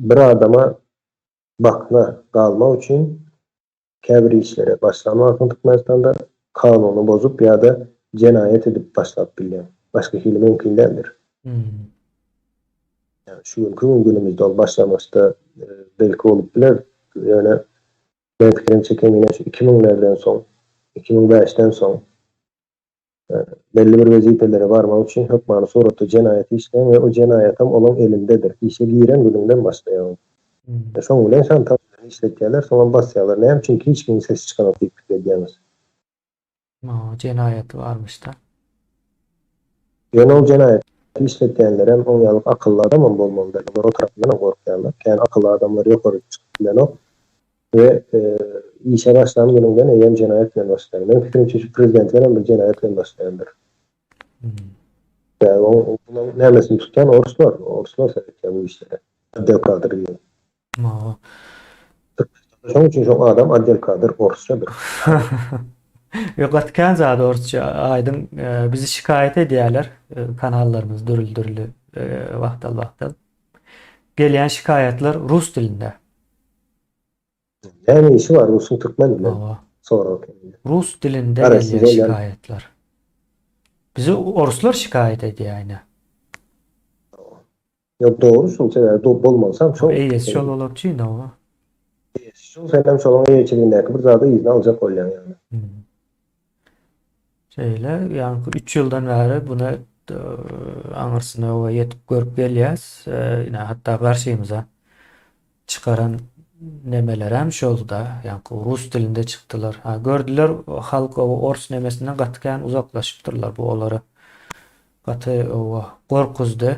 bir adama bakna galmak üçin käbir işlere başlan wagtyň Türkmenistanda kanuny bozup ýa-da jenaýat edip başlap bilýäň. Başga hili mümkin däldir. Ýa şu günki gün günümizde ol başlangyçda belki bolup biler, ýöne Meň pikirimçe kemine şu 2000-lerden soň, 2005-den soň belli bir wezipelere barmak üçin hökmany suratda jenaýat işleýäň we o jenaýatam olaň elindedir. Işe giren günüňden başlaýar ol. We şoň bilen şantaž bilen işletýärler, soňam basýarlar. Näme üçin hiç kimiň sesi çykanok diýip pikir edýäňiz? Jenaýaty barmyşda. Ýöne ol jenaýaty işletýänlerem oň ýaly akylly adamam bolmaly däl. Olar o tarapyndanam gorkýarlar. Kän akylly adamlar ýokary çykyp bilenok we işe başlan günüňden eýýäm jenaýat bilen başlaýaň. Meň pikirimçe şu prezidentlerem bir jenaýat bilen başlaýandyr. Sebäbi oň bulaň nämesini tutýan orslar. Orslar seretýär bu işlere. Otdel kadr diýen. Şoň üçin şoň adam otdel kadr orsçadyr. Ýok gaty kän zat orsça aýdyň bizi şikaýat edýärler kanallarymyz dürli dürli wagtal wagtal. Gelýän şikaýatlar rus dilinde. Näme işi bar rusuň türkmen bilen? Sorag keminde. Rus dilinde gelýär şikaýatlar. Bizi orslar şikaýat edýär ine. Ýok dogry şul sebäbi do bolmalysam şol. Eýesi şol bolar üçin hawa. Eýesi şol senem şolaň eýeçiligindäki bir zady yzyna aljak bolýaň ýagny. Şeýle ýaňky 3 ýyldan bäri buna aňyrsyna we ýetip görüp gelýäs. Ine hatda garşymyza çykaran nemelerem şolda ýaňky rus dilinde çykdylar. Ha gördüler halk o ors nemesinden gaty kän uzaklaşypdyrlar bu olary gaty gorkuzdy.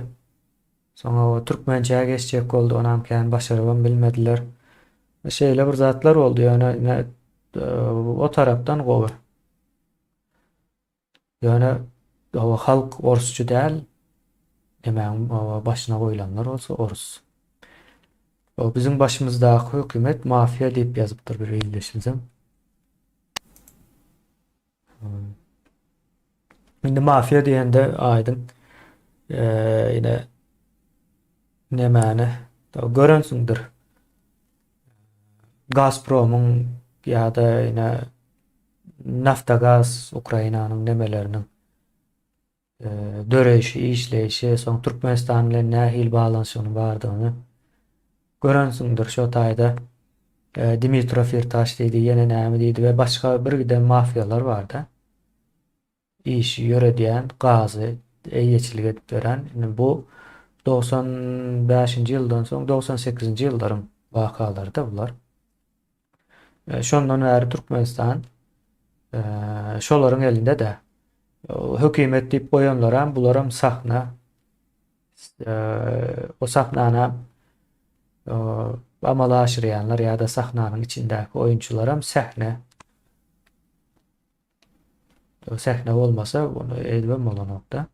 Soňa o türkmençä geçjek boldy, onam kän başarybam bilmediler. Şeýle bir zatlar boldy, ýöne ine o tarapdan gowy. Ýöne o halk orsçy däl, nemäň başyna goýlanlar bolsa orus. O biziň başymyzdaky hökümet mafiýa diýip ýazypdyr bir ildeşimizem. Indi mafiýa diýende aýdyň ine nemäni görensiňdir. Gazpromyň ýa-da ine Naftogaz Ukrainanyň nemeleriniň döreýşi, işleýşi, soň Türkmenistan bilen nähili baglanyşygynyň bardygyny görensiňdir şo taýda. Dimitro Firtaş diýdi, ýene näme diýdi we başga bir giden mafiýalar barda. Işi ýöredýän, gazy eýeçilik edip beren. Indi bu 95-nji ýyldan soň 98-nji ýyllaryň wakalary-da bular. Şondan bäri Türkmenistan şolaryň elinde-de. Hökümet diýip goýanlaram, bularam sahna. O sahnany amala aşyrýanlar ýa-da sahnanyň içindäki oýunçylaram sähne. Sähne bolmasa, ony edibem bolanok-da.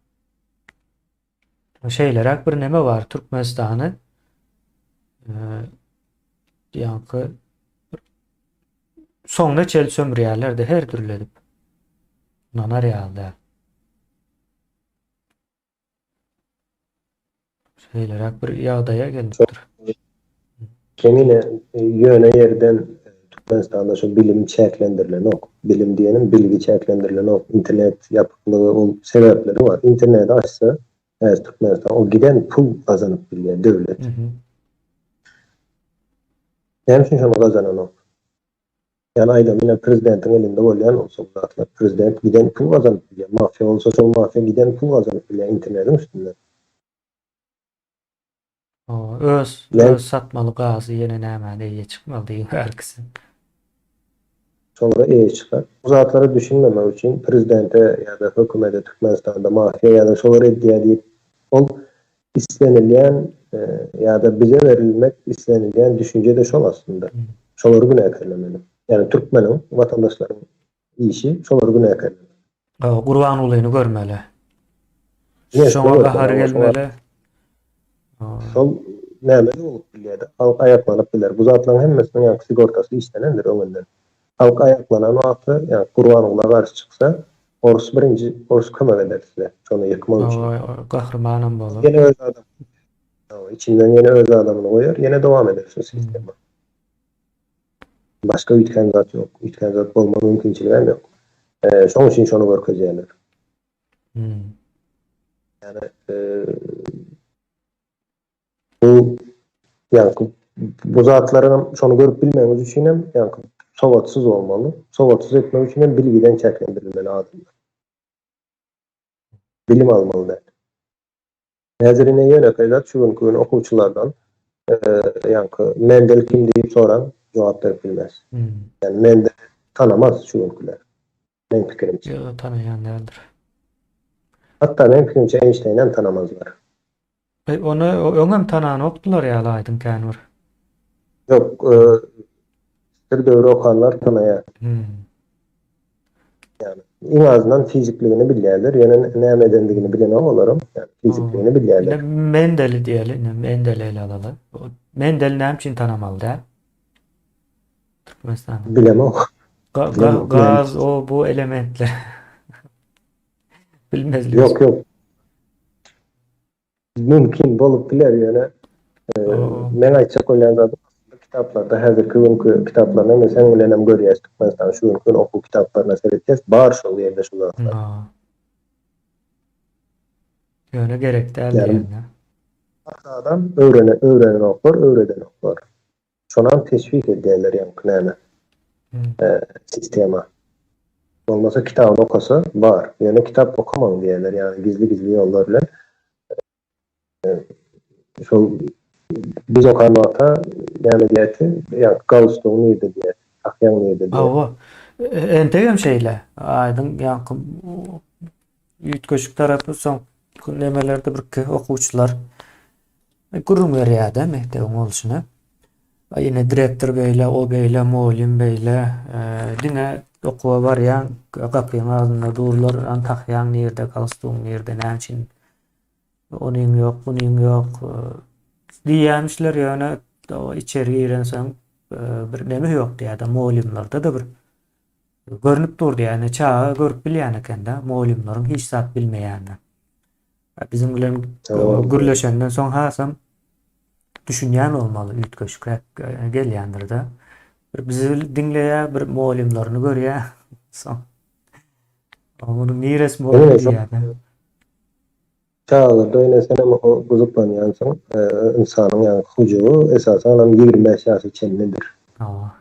Şeýleräk bir neme bar Türkmenistany ýaňky soňuna çenli sömürýärler-de her dürli edip. Ynanar ýaly däl. Şeýleräk bir ýagdaýa gelnipdir. Kemine ýöne ýerden Türkmenistanda şu bilim çäklendirilenok. Bilim diýenim bilgi çäklendirilenok. Internet ýapyklygy ol sebäpleri bar. Interneti açsa häzir Türkmenistan o giden pul gazanyp bilýär döwlet. Näme üçin şony gazananok? Ýani aýdam ine prezidentiň elinde bolýan bolsa bu zatlar. Prezident giden pul gazanyp bilýär. Mafiýa bolsa şol mafiýa giden pul gazanyp bilýär internetiň üstünden. Hawa, öz öz satmaly gazy ýene nämäni eýe çykmaly diýip erkisi. Şolara eýe çykar. Bu zatlara düşünmemek üçin prezidente ýa-da hökümete Türkmenistanda mafiýa ýa-da şolar edýär diýip ol islenilýän ýa-da bize berilmek islenilýän düşünje-de şol aslynda. Şolary günäkärlemeli. Ýagny türkmeniň, watandaşlaryň işi şolary günäkärlemek. Hawa, Gurbangulyny görmeli. Şoňa gahar gelmeli. Şol näme-de bolup bilýär-de, halk aýaklanyp biler. Bu zatlaryň hemmesiniň ýaňky sigortasy işlenendir öňünden. Halk aýaklanan wagty, ýaňky Gurbangula garşy çyksa, Orus birinji, orus kömek eder size, şony ýykmak üçin. Hawa, gahrymanam bolar. Ýene öz adamyny, hawa, içinden ýene öz adamyny goýar, ýene dowam eder şu sistema. Başga üýtgän zat ýok. Üýtgän zat bolma mümkinçiligi hem ýok. Şoň üçin şony görkezýärler. Ýani bu ýaňky bu zatlaryň şony görüp bilmegiňiz üçin hem ýaňky sowatsyz bolmaly. Sowatsyz etmek üçin hem bilgiden çäklendirilmeli adamlar. Bilim almaly däl. Häzir ine ýönekeý zat şu günki gün okuwçylardan ýaňky Mendel kim diýip soraň jogap berip bilmez. Ýani Mendel tanamaz şu günkiler. Meň pikirimçe. Ýok, tanaýan däldir. Hatda meň pikirimçe Eýnşteýnem tanamazlar. E, ony öňem tananokdylar ýaly aýdyň kän bir. Ýok, bir döwri okanlar tanaýar. Hmm. Ýani iň azyndan fizikligini bilýärler, ýöne näme edendigini bilenok olaram, ýani fizikligini bilýärler. Ine Mendeli diýeli, ine Mendeli ele alaly. Mendeli näme üçin tanamaly däl? Türkmenistanda. Bilemok. Ga ga gaz o bu elementler. Bilmezlik. Ýok, ýok. Mümkin bolup biler ýöne meň aýtjak bolýan zadym aslynda kitaplarda häzirki günki kitaplaryna indi seň bilenem görýäs Türkmenistanyň şu günki gün okuw kitaplaryna seretýäs bar şol ýerde şu zatlar. Ýöne gerek däl diýende. Adam öwrene öwrenenoklar öwredenoklar. Şonam teşwik edýärler ýaňky näme sistema. Bolmasa kitabyny okasa bar. Ýöne kitap okamaň diýýärler ýagny gizli gizli ýollar bilen. Şol biz okan wagta näme diýerdi? Ýaňky galstugyň nirde diýerdi. Tahýaň nirde diýerdi. Hawa. Entegem şeýle. Aýdyň ýaňky üýtgeşik tarapy soň nemelerde birki okuwçylar Gürrüň berýär-de mekdebiň bolşuny. Ine direktor beýle, o beýle, mugallym beýle. Diňe okuwa barýaň, gapyň agzynda durlar, an tahýaň nirde, galstugyň nirde, näme üçin onyň ýok, bunyň ýok diýýämişler, ýöne içeri girensoň bir neme ýok diýýär-de, mugallymlarda-da bir görnüp dur diýýär. Ine çaga görüp bilýän eken-de, mugallymlaryň hiç zat bilmeýänini. Biziň bilen gürleşenden soň hasam düşünýän bolmaly, üýtgeşikräk gelýändir-de. Bir bizi diňleýär, bir mugallymlaryny görýär. Soň munuň niresi mugallym diýýär. Çagalarda ine senem gyzyklanýansyň, ynsanyň ýaňky hyjuwy esasanam 25 ýaşa çenlidir. Hawa.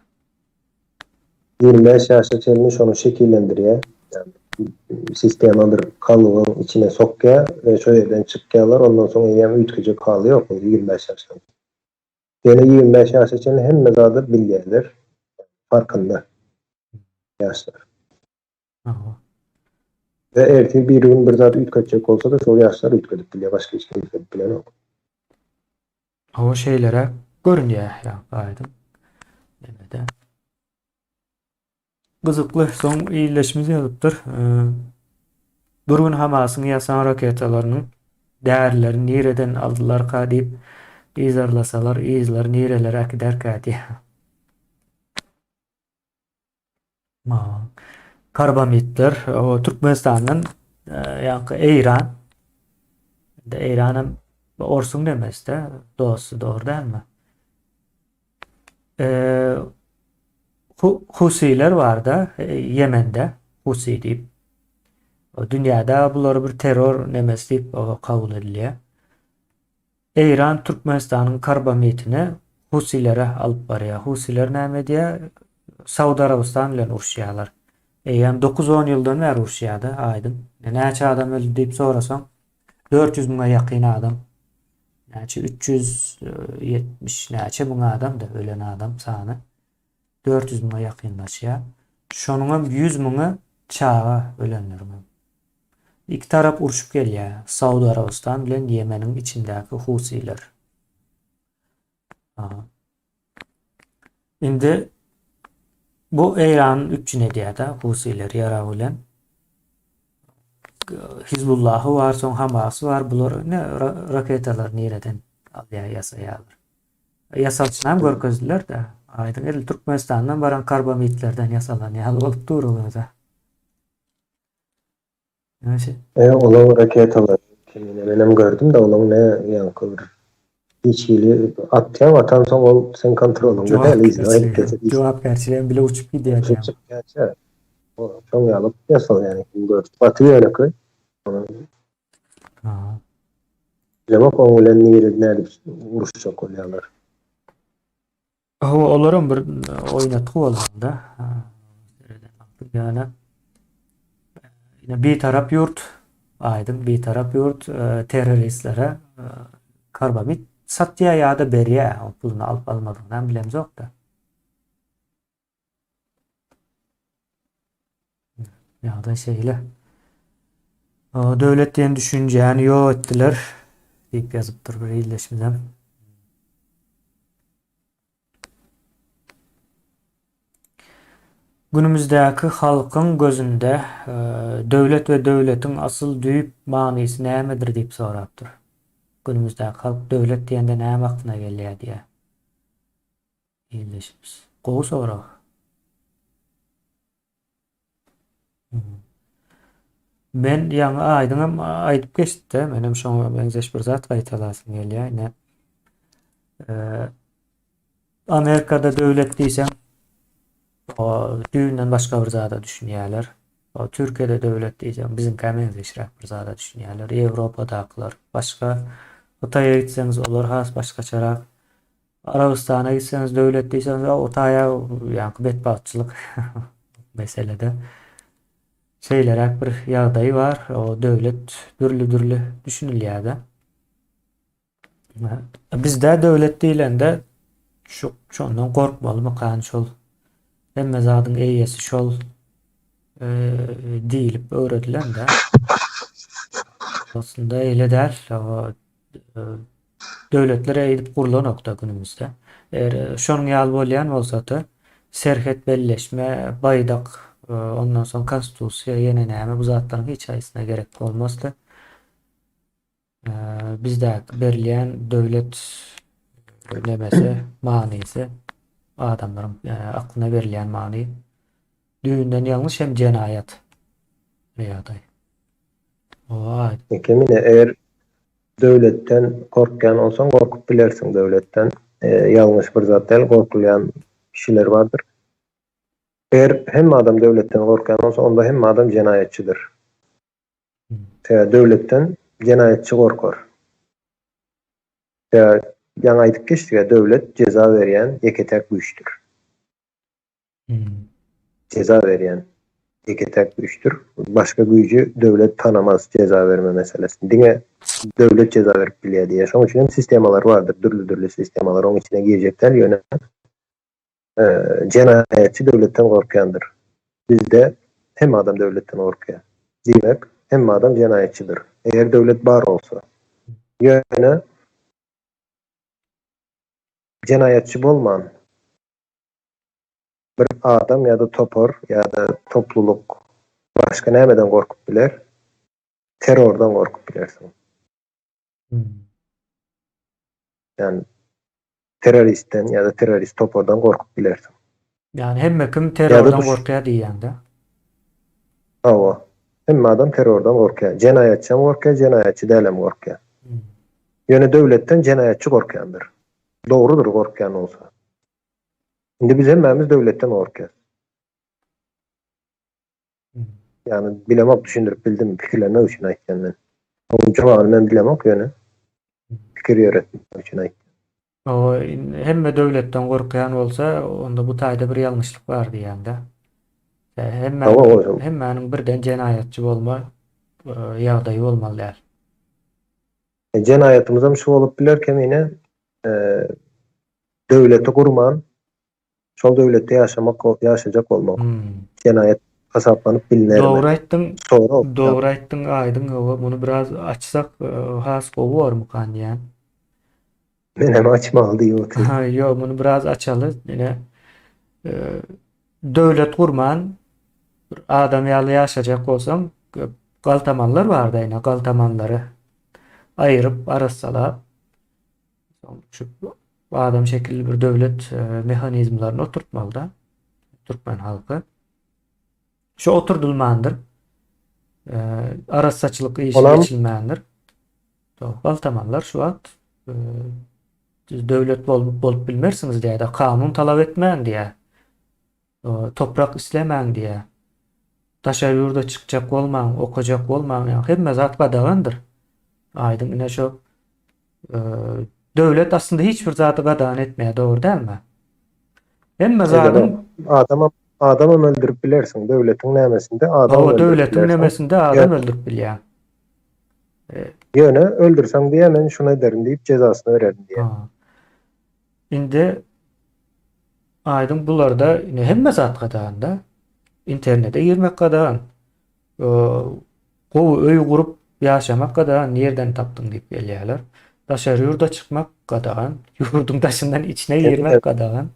25 ýaşa çenli şony şekillendirýär. Ýagny sistema bir galybyň içine sokýar we şo ýerden çykýarlar. Ondan soň eýýäm üýtgejek haly ýok ol 25 ýaşdan. Ýöne 25 ýaşa çenli hemme zady bilýärler. Farkynda ýaşlar. We ertir bir gün bir zat üýtgetjek bolsa-da şol ýaşlar üýtgedip bilýär, başga hiç kim üýtgedip bilenok. Hawa şeýleräk görünýär ýa aýdyň. Nemede. Gyzykly soň ildeşimiz ýazypdyr. Bir gün Hamasyň ýasan raketalarynyň därilerini nireden aldylarka diýip yzarlasalar yzlary nirelere äkiderkä diýýär. Karbamidler o Türkmenistandan ýaňky Eýran Eýran hem orsuň nemesi-de dosty dogry dälmi? Husiler barda Ýemende Husi diýip. Dünýäde bulary bir terror nemesi diýip kabul edilýär. Eýran Türkmenistanyň karbamidini Husilere alyp barýar. Husiler näme edýär? Saud Arabystan bilen uruşýarlar. Eýýäm 9-10 ýyldan bäri uruşýar-da, aýdyň. Näçe adam öldi diýip sorasaň, 400 müňe ýakyn adam. Näçe 370 näçe müň adam-da ölen adam sany. 400 müňe ýakynlaşýar. Şonuňam 100 müňi çaga ölenleriňem. Iki tarap urşup gelýär. Saud Arabystan bilen Ýemeniň içindäki husiler. Indi bu Eýran üpjün edýär-de husiler ýarag bilen. Hizbullahy bar, soň Hamasy bar. Bular ne raketalar nireden alýar, ýasaýarlar. Ýasalçyny hem görkezdiler-de. Aýdyň edil Türkmenistandan baran karbomitlerden ýasalan ýaly bolup dur olar-da. E, olaň raketalary kimine menem gördüm-de olaň ne ýaňky bir hiç hili atýaň atansoň ol seň kontrolyňda däl yzyna gaýdyp gelse diýse. Jogapkärçiligem bile uçup gidýär Uçup diýýäň. çykýarça. Şoň ýaly ýasal ýani kim gördü. Gaty ýönekeý. Bilemok oň bilen nirede nädip uruşjak bolýarlar. Hawa, olaram bir oýnatgy bolmaly-da. Ýöne ine bitarap ýurt, aýdyň bitarap ýurt terroristlere karbamid satýar ýa-da berýär. O puluny alyp almadygyny hem bilemzok-da. Ýagdaý şeýle. Döwlet diýen düşünjäni ýok etdiler diýip ýazypdyr bir ildeşimizem. Günümizdäki halkyň gözünde döwlet we döwletiň asyl düýp manysy nämedir diýip sorapdyr. Günümizdäki halk döwlet diýende näme aklyna gelýär diýýär. Ildeşimiz. Gowy sorag. Men ýaňy aýdyňam aýdyp geçdi-de, menem şoňa meňzeş bir zat gaýtalasym gelýär. Ine, Amerikada döwlet diýseň, o düýbünden başga bir zada düşünýärler. O Türkiýede döwlet diýseň, biziňkä meňzeşräk bir zada düşünýärler. Ýewropadakylar başga. Hytaýa gitseňiz, olar has başgaçarak. Arabystana gitseňiz döwlet diýseňiz o taýa ýaňky betbagtçylyk meselede şeýleräk bir ýagdaý bar. O döwlet dürli-dürli düşünilýär-de. Bizde döwlet diýlende şu şondan gorkmalymykan şol hemme zadyň eýesi şol e, diýlip öwredilen-de. Aslynda eýle däl. O, e, Döwletler eýdip gurlanokda günümizde. Eger şonuň ýaly bolýan bolsady, serhet belleşme, baýdak, ondan soň konstitusiýa, ýene näme bu zatlaryň hiç haýsyna gerek bolmazdy. Bizdäki berilýän döwlet nemesi, manysy adamlaryň aklyna berilýän many düýbünden ýalňyş hem jenaýat bir ýagdaý. Owaý. Kemine eger döwletden gorkýan bolsaň gorkup bilersiň döwletden. Ýalňyş bir zat däl gorkulýan kişiler bardyr. Eger hemme adam döwletden gorkýan bolsa onda hemme adam jenaýatçydyr. Sebäbi döwletden jenaýatçy gorkar. Sebäbi ýaňy aýdyp geçdik-ä döwlet jeza berýän ýeke-täk güýçdür. Jeza berýän ýeke-täk güýçdür. Başga güýji döwlet tanamaz jeza berme meselesini. Diňe döwlet jeza berip bilýär diýýär. Şonuň üçin hem sistemalar bardyr, dürli-dürli sistemalar. Onuň içine girjek däl, ýöne jenaýatçy döwletden gorkýandyr. Bizde hemme adam döwletden gorkýar. Diýmek, hemme adam jenaýatçydyr. Eger döwlet bar bolsa. Ýöne jenaýatçy bolman, Bir adam ýa-da topar ýa-da toplulyk başga nämeden gorkup biler? Terrordan gorkup bilersiň. Ýagny terroristden ýa-da terrorist topardan gorkup bilersiň. Ýagny hemme kim terrordan gorkýar diýýäňdä? Hawa. Hemme adam terrordan gorkýar. Jenaýatçy hem gorkýar, jenaýatçy däl hem gorkýar. Ýöne döwletden jenaýatçy gorkýandyr. Dogrudyr gorkýan bolsa. Indi biz hemmämiz döwletden gorkýas. Ýagny bilemok düşündirip bildimmi pikirlenmek üçin aýtýan men. Onuň jogabyny men bilemok ýöne pikir ýöretmek üçin aýtýan. Hawa, hemme döwletden gorkýan bolsa, onda bu taýda bir ýalňyşlyk bar diýýäň-dä. Hemmäniň, hemmäniň birden jenaýatçy bolma ýagdaýy bolmaly däl. Jenaýatymyzam şu bolup biler kemine, döwleti gurman, şol döwletde ýaşamak, ýaşajak bolmak. Jenaýat hasaplanyp bilinermi? Dogry aýtdyň. Sorag. Dogry aýtdyň, Aýdyň, hawa, muny biraz açsak has gowy bormykan diýýän. Menem açmaly diýip otyryn. Ha, ýok, muny biraz açaly. Ine, döwlet gurman bir adam ýaly ýaşajak bolsaň, galtamanlar barda ine, galtamanlary aýyryp, arassalap, soň şu adam şekilli bir döwlet mehanizmlerini oturtmaly-da türkmen halky. Şu oturdylmandyr. Arassaçylyk işi geçilmändir. Galtamanlar şu wagt döwlet bolup bolup bilmersiňiz diýýär-de, kanun talap etmäň diýýär. Toprak islemäň diýýär. Daşary ýurda çykjak bolmaň, okajak bolmaň, ýa hemme zat gadagandyr. Aýdyň ine şu döwlet aslynda hiç bir zady gadagan etmeýär, dogry dälmi? Hemme zadyň adamam adamam öldürip bilersiň, döwletiň nämesinde adam öldürip döwletiň nemesinde adam öldürip bilýär. Ýöne öldürseň diýýär, men şuny ederin diýip jezasyny bererin diýýär. Indi aýdyň bularda indi hemme zat gadagan-da. Internete girmek gadagan. Gowy öý gurup ýaşamak gadagan, nirden tapdyň diýip gelýärler. Daşary ýurda çykmak gadagan, ýurduň daşyndan içine girmek gadagan.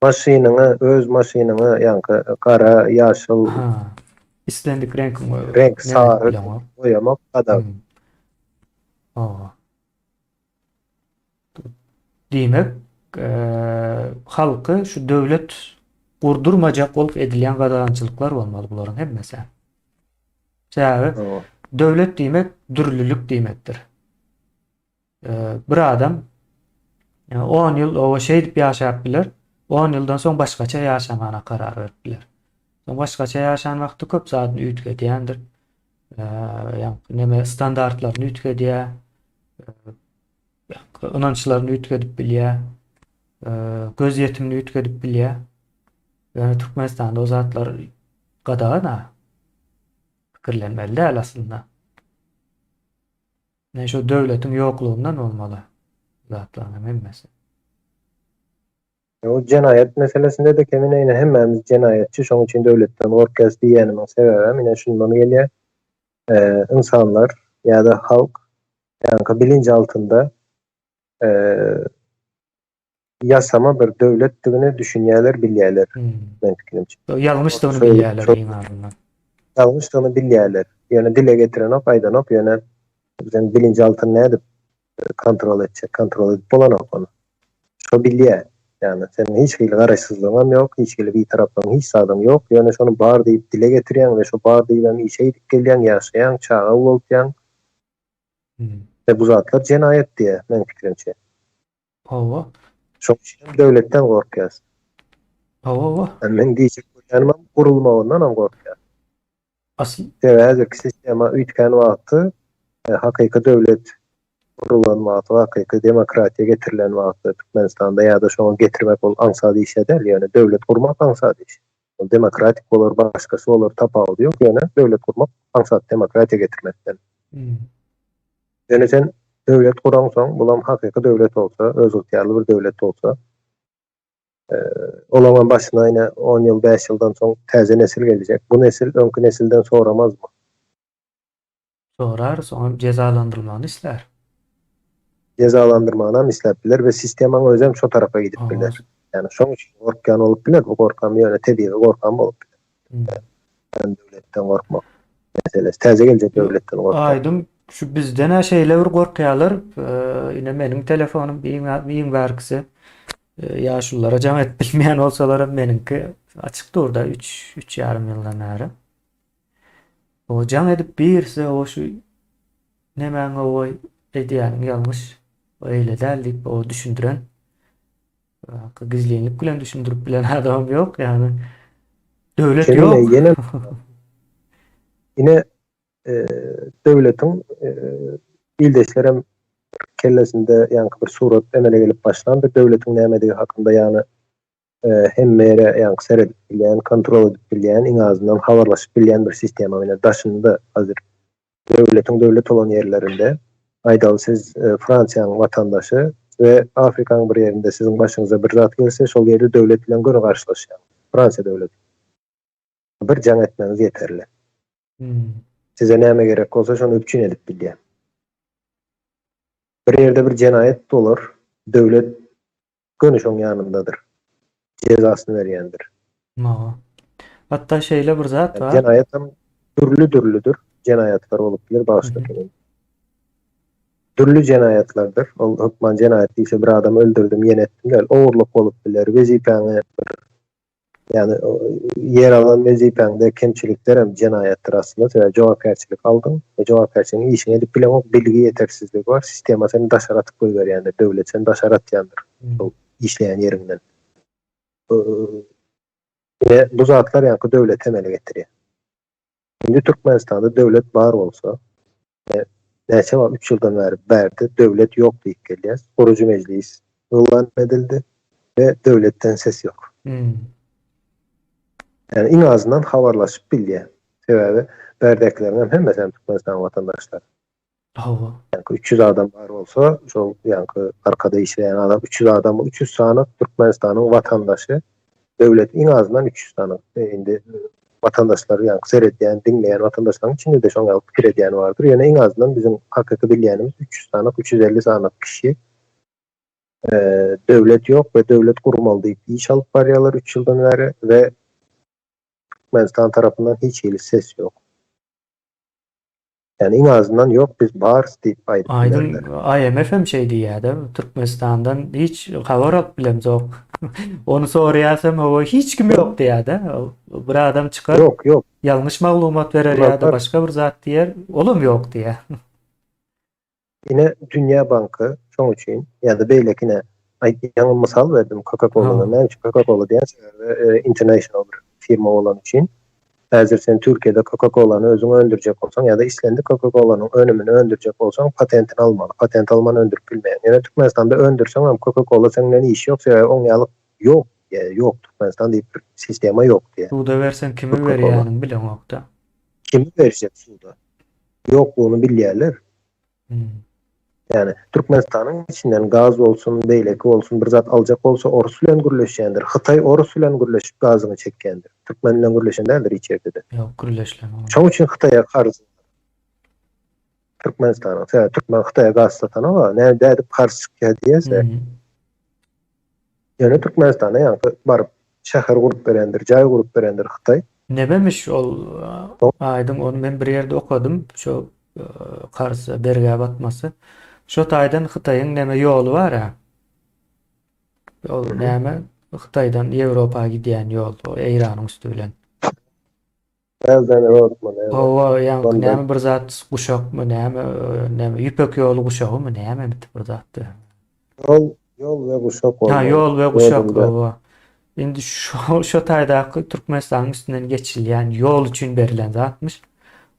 Maşynyňy, öz maşynyňy ýaňky gara, ýaşyl. Ha. Islendik reňkiň reňk sary boýamak gadagan. Hawa. Diýmek, halky şu döwlet gurdurmajak bolup edilýän gadagançylyklar bolmaly bularyň hemmesi. Sebäbi döwlet diýmek dürlülik diýmekdir. Bir adam 10 ýyl oba şeýdip ýaşap biler, 10 ýyldan soň başgaça ýaşamana karar berip biler. Soň başgaça ýaşan wagty köp zadyny üýtgedýändir. Ýa neme standartlaryny üýtgedýär. Ynançlaryny üýtgedip bilýär. Gözýetimini üýtgedip bilýär. Ýöne Türkmenistanda o zatlar gadagan-a. Pikirlenmeli däl aslynda. Ine şu döwletiň ýoklugyndan bolmaly zatlaryň hem hemmesi. O jenaýat meselesinde-de kemine ine hemmämiz jenaýatçy, şoň üçin döwletden gorkýas diýýänimiň sebäbem ine şundan gelýär. Ynsanlar ýa-da halk ýaňky bilinç altynda ýasama bir döwletdigine düşünýärler, bilýärler meň pikirimçe. Ýalňyşdygyny bilýärler iň azyndan. Ýalňyşdygyny bilýärler. Ýöne dile getirenok, aýdanok, ýöne sen bilinç altyny nädip kontrol etjek, kontrol edip bolanok ony. Şo bilýär. Ýagny seniň hiç hili garaşsyzlygyňam ýok, hiç hili bitaraplygyň, hiç zadyň ýok, ýöne şony bar diýip dile getirýäň we şo bar diýibem işe gidip gelýäň, ýaşaýaň, çaga ulaltýaň. We bu zatlar jenaýat diýýär, meň pikirimçe. Hawa. Şoň üçin hem döwletden gorkýas. Hawa, hawa. Ýani meň diýjek bolýanymam gurulmagyndanam gorkýas. Asyl. Sebäbi häzirki sistema üýtgän wagty hakyky döwlet gurulan wagty, hakyky demokratiýa getirilen wagty Türkmenistanda ýa-da şoňa getirmek ol aňsat iş-ä däl, ýöne döwlet gurmak aňsat iş. Ol demokratik bolar, başgasy bolar tapawudy ýok, ýöne döwlet gurmak aňsat demokratiýa getirmekden. Ýöne sen döwlet guraňsoň, bulam hakyky döwlet bolsa, özygtyýarly bir döwlet bolsa, olaňam başyna ine on ýyl, bäş ýyldan soň täze nesil geljek. Bu nesil öňki nesilden soramazmy? Sorar, soňam jezalandyrylmagyny islär. Jezalandyrmagynam isläp biler we sistemaň özem şo tarapa gidip biler. Ýagny şoň üçin gorkýan bolup biler, bu gorkam ýöne tebigy gorkam bolup biler. Ýagny döwletden gorkmak meselesi, täze geljek döwletden gorkýan. Aýdyň, şu bizden-ä şeýle bir gorkýarlar, ine meniň telefonym iň bärkisi, ýaşululara jaň edip bilmeýän bolsalaram meniňki açyk dur-da üç, üç ýarym ýyldan bäri. O jaň edip birisi o şu nemäň o edýäniň ýalňyş, o eýle däl diýip o düşündiren gizlinlik bilen düşündirip bilen adamam ýok ýagny döwlet ýok. Ýene ine döwletiň ildeşlerem. kellesinde ýaňky bir surat emele gelip başlandyr döwletiň nämedigi hakynda ýagny hemme ýere ýaňky seredip bilýän, kontrol edip bilýän, iň azyndan habarlaşyp bilýän bir sistema bilen daşynda hazir döwletiň döwlet bolan ýerlerinde aýdaly siz Fransiýanyň watandaşy we Afrikanyň bir ýerinde siziň başyňyza bir zat gelse şol ýerde döwlet bilen göni garşylaşýaňyz. Fransiýa döwleti. Bir jaň etmegiňiz ýeterli. Size näme gerek bolsa şony üpjün edip bilýär. Bir ýerde bir jenaýat bolar, döwlet göni şoň ýanyndadyr. Jezasyny berýändir. Hawa. Hatda şeýle bir zat bar. Jenaýatam dürli-dürlüdir. Jenaýatlar bolup biler, bagyşla meni. Dürli jenaýatlardyr. Ol hökman jenaýat diýse bir adamy öldürdim, ýene etdim däl. Ogurlyk bolup biler, wezipäňe bir Ýagny ýer alan wezipäňde kemçiliklerem jenaýatdyr aslynda, sebäbi jogapkärçilik aldyň we jogapkärçiligiň işiňi edip bileňok, bilgi ýetersizligi bar, sistema seni daşary atyp goýberýändir, döwlet seni daşary atýandyr şol işleýän ýeriňden. Ine bu zatlar ýaňky döwleti emele getirýär. Indi Türkmenistanda döwlet bar bolsa, näçe wagt üç ýyldan bäri bärde döwlet ýok diýip gelýäs. Gurujy mejlis yglan edildi we döwletden ses ýok. Ýani iň azyndan habarlaşyp bilýär. Sebäbi bärdäkileriň hem hemmesi hem Türkmenistanyň watandaşlary. Hawa. Ýaňky 300 adam bar bolsa, şol ýaňky arkada işleýän adam 300 adam, 300 sany Türkmenistanyň watandaşy, döwlet iň azyndan 300 sany indi watandaşlar ýaňky seredýän, diňleýän watandaşlaryň içinde-de şoň ýaly pikir edýäni bardyr. Ýöne iň azyndan biziň hakyky bilýänimiz 300 sany, 350 sany kişi döwlet ýok we döwlet gurmaly diýip iş alyp barýarlar 3 ýyldan bäri we Türkmenistan tarapyndan hiç hili ses ýok. Ýani iň azyndan ýok biz barys diýip aýdyp Aýdyň bilerler. IMF hem şeý diýýärde Türkmenistandan hiç habar alyp bilemzok. Ony soraýasam hawa hiç kim ýok diýýärde. Bir adam çykar Ýok ýok. Ýalňyş maglumat berer ýa-da başga bir zat diýer, olam ýok diýýär. Ine Dünýä banky şoň üçin ýa-da beýleki ine ýaňy mysal berdim Coca-Cola-dan. Näme üçin Coca-Cola diýýän sebäbi international bir firma bolany üçin. Häzir sen Türkiýede Coca-Cola-ny özüň öndürjek bolsaň ýa-da islendik Coca-Cola-nyň önümini öndürjek bolsaň patentini almaly. Patent alman öndürip bilmeýäň. Ýöne Türkmenistanda öndürseň hem Coca-Cola seň bilen işi ýok sebäbi oň ýaly ýok diýýär. Ýok Türkmenistan diýip bir sistema ýok diýýär. Suda berseň kime berýäniňi bileňokda. Kime berjek suda? Ýoklugyny bilýärler. Ýagny Türkmenistanyň içinden gaz bolsun, beýleki bolsun bir zat aljak bolsa orus bilen gürleşýändir. Hytaý orus bilen gürleşip gazyňy çekýändir. Türkmen bilen gürleşen däldir hiç ýerde-de. Ýok, gürleşilenok. Şoň üçin Hytaýa karz Türkmenistanyň. Sebäbi türkmen Hytaýa gaz satanok-a. Näme dädip karz çykýar diýerse. Ýöne Türkmenistana ýaňky baryp şäher gurup berendir, jaý gurup berendir Hytaý. Nememiş ol aýdyň ony men bir ýerde okadym şo karz bergä batmasy. Şo taýdan Hytaýyň neme ýoly bar a. Ol näme Hytaýdan Ýewropa gidýän ýol o Eýranyň üsti bilen. Belt and Road my näme? Hawa ýaňky näme bir zat guşakmy näme näme ýüpek ýoly guşagymy näme bir zatdy. Ýol ýol we guşak bolmaly. Ha ýol we guşak hawa. Indi şo şo taýdaky Türkmenistanyň üstünden geçilýän ýol üçin berlen zatmyş.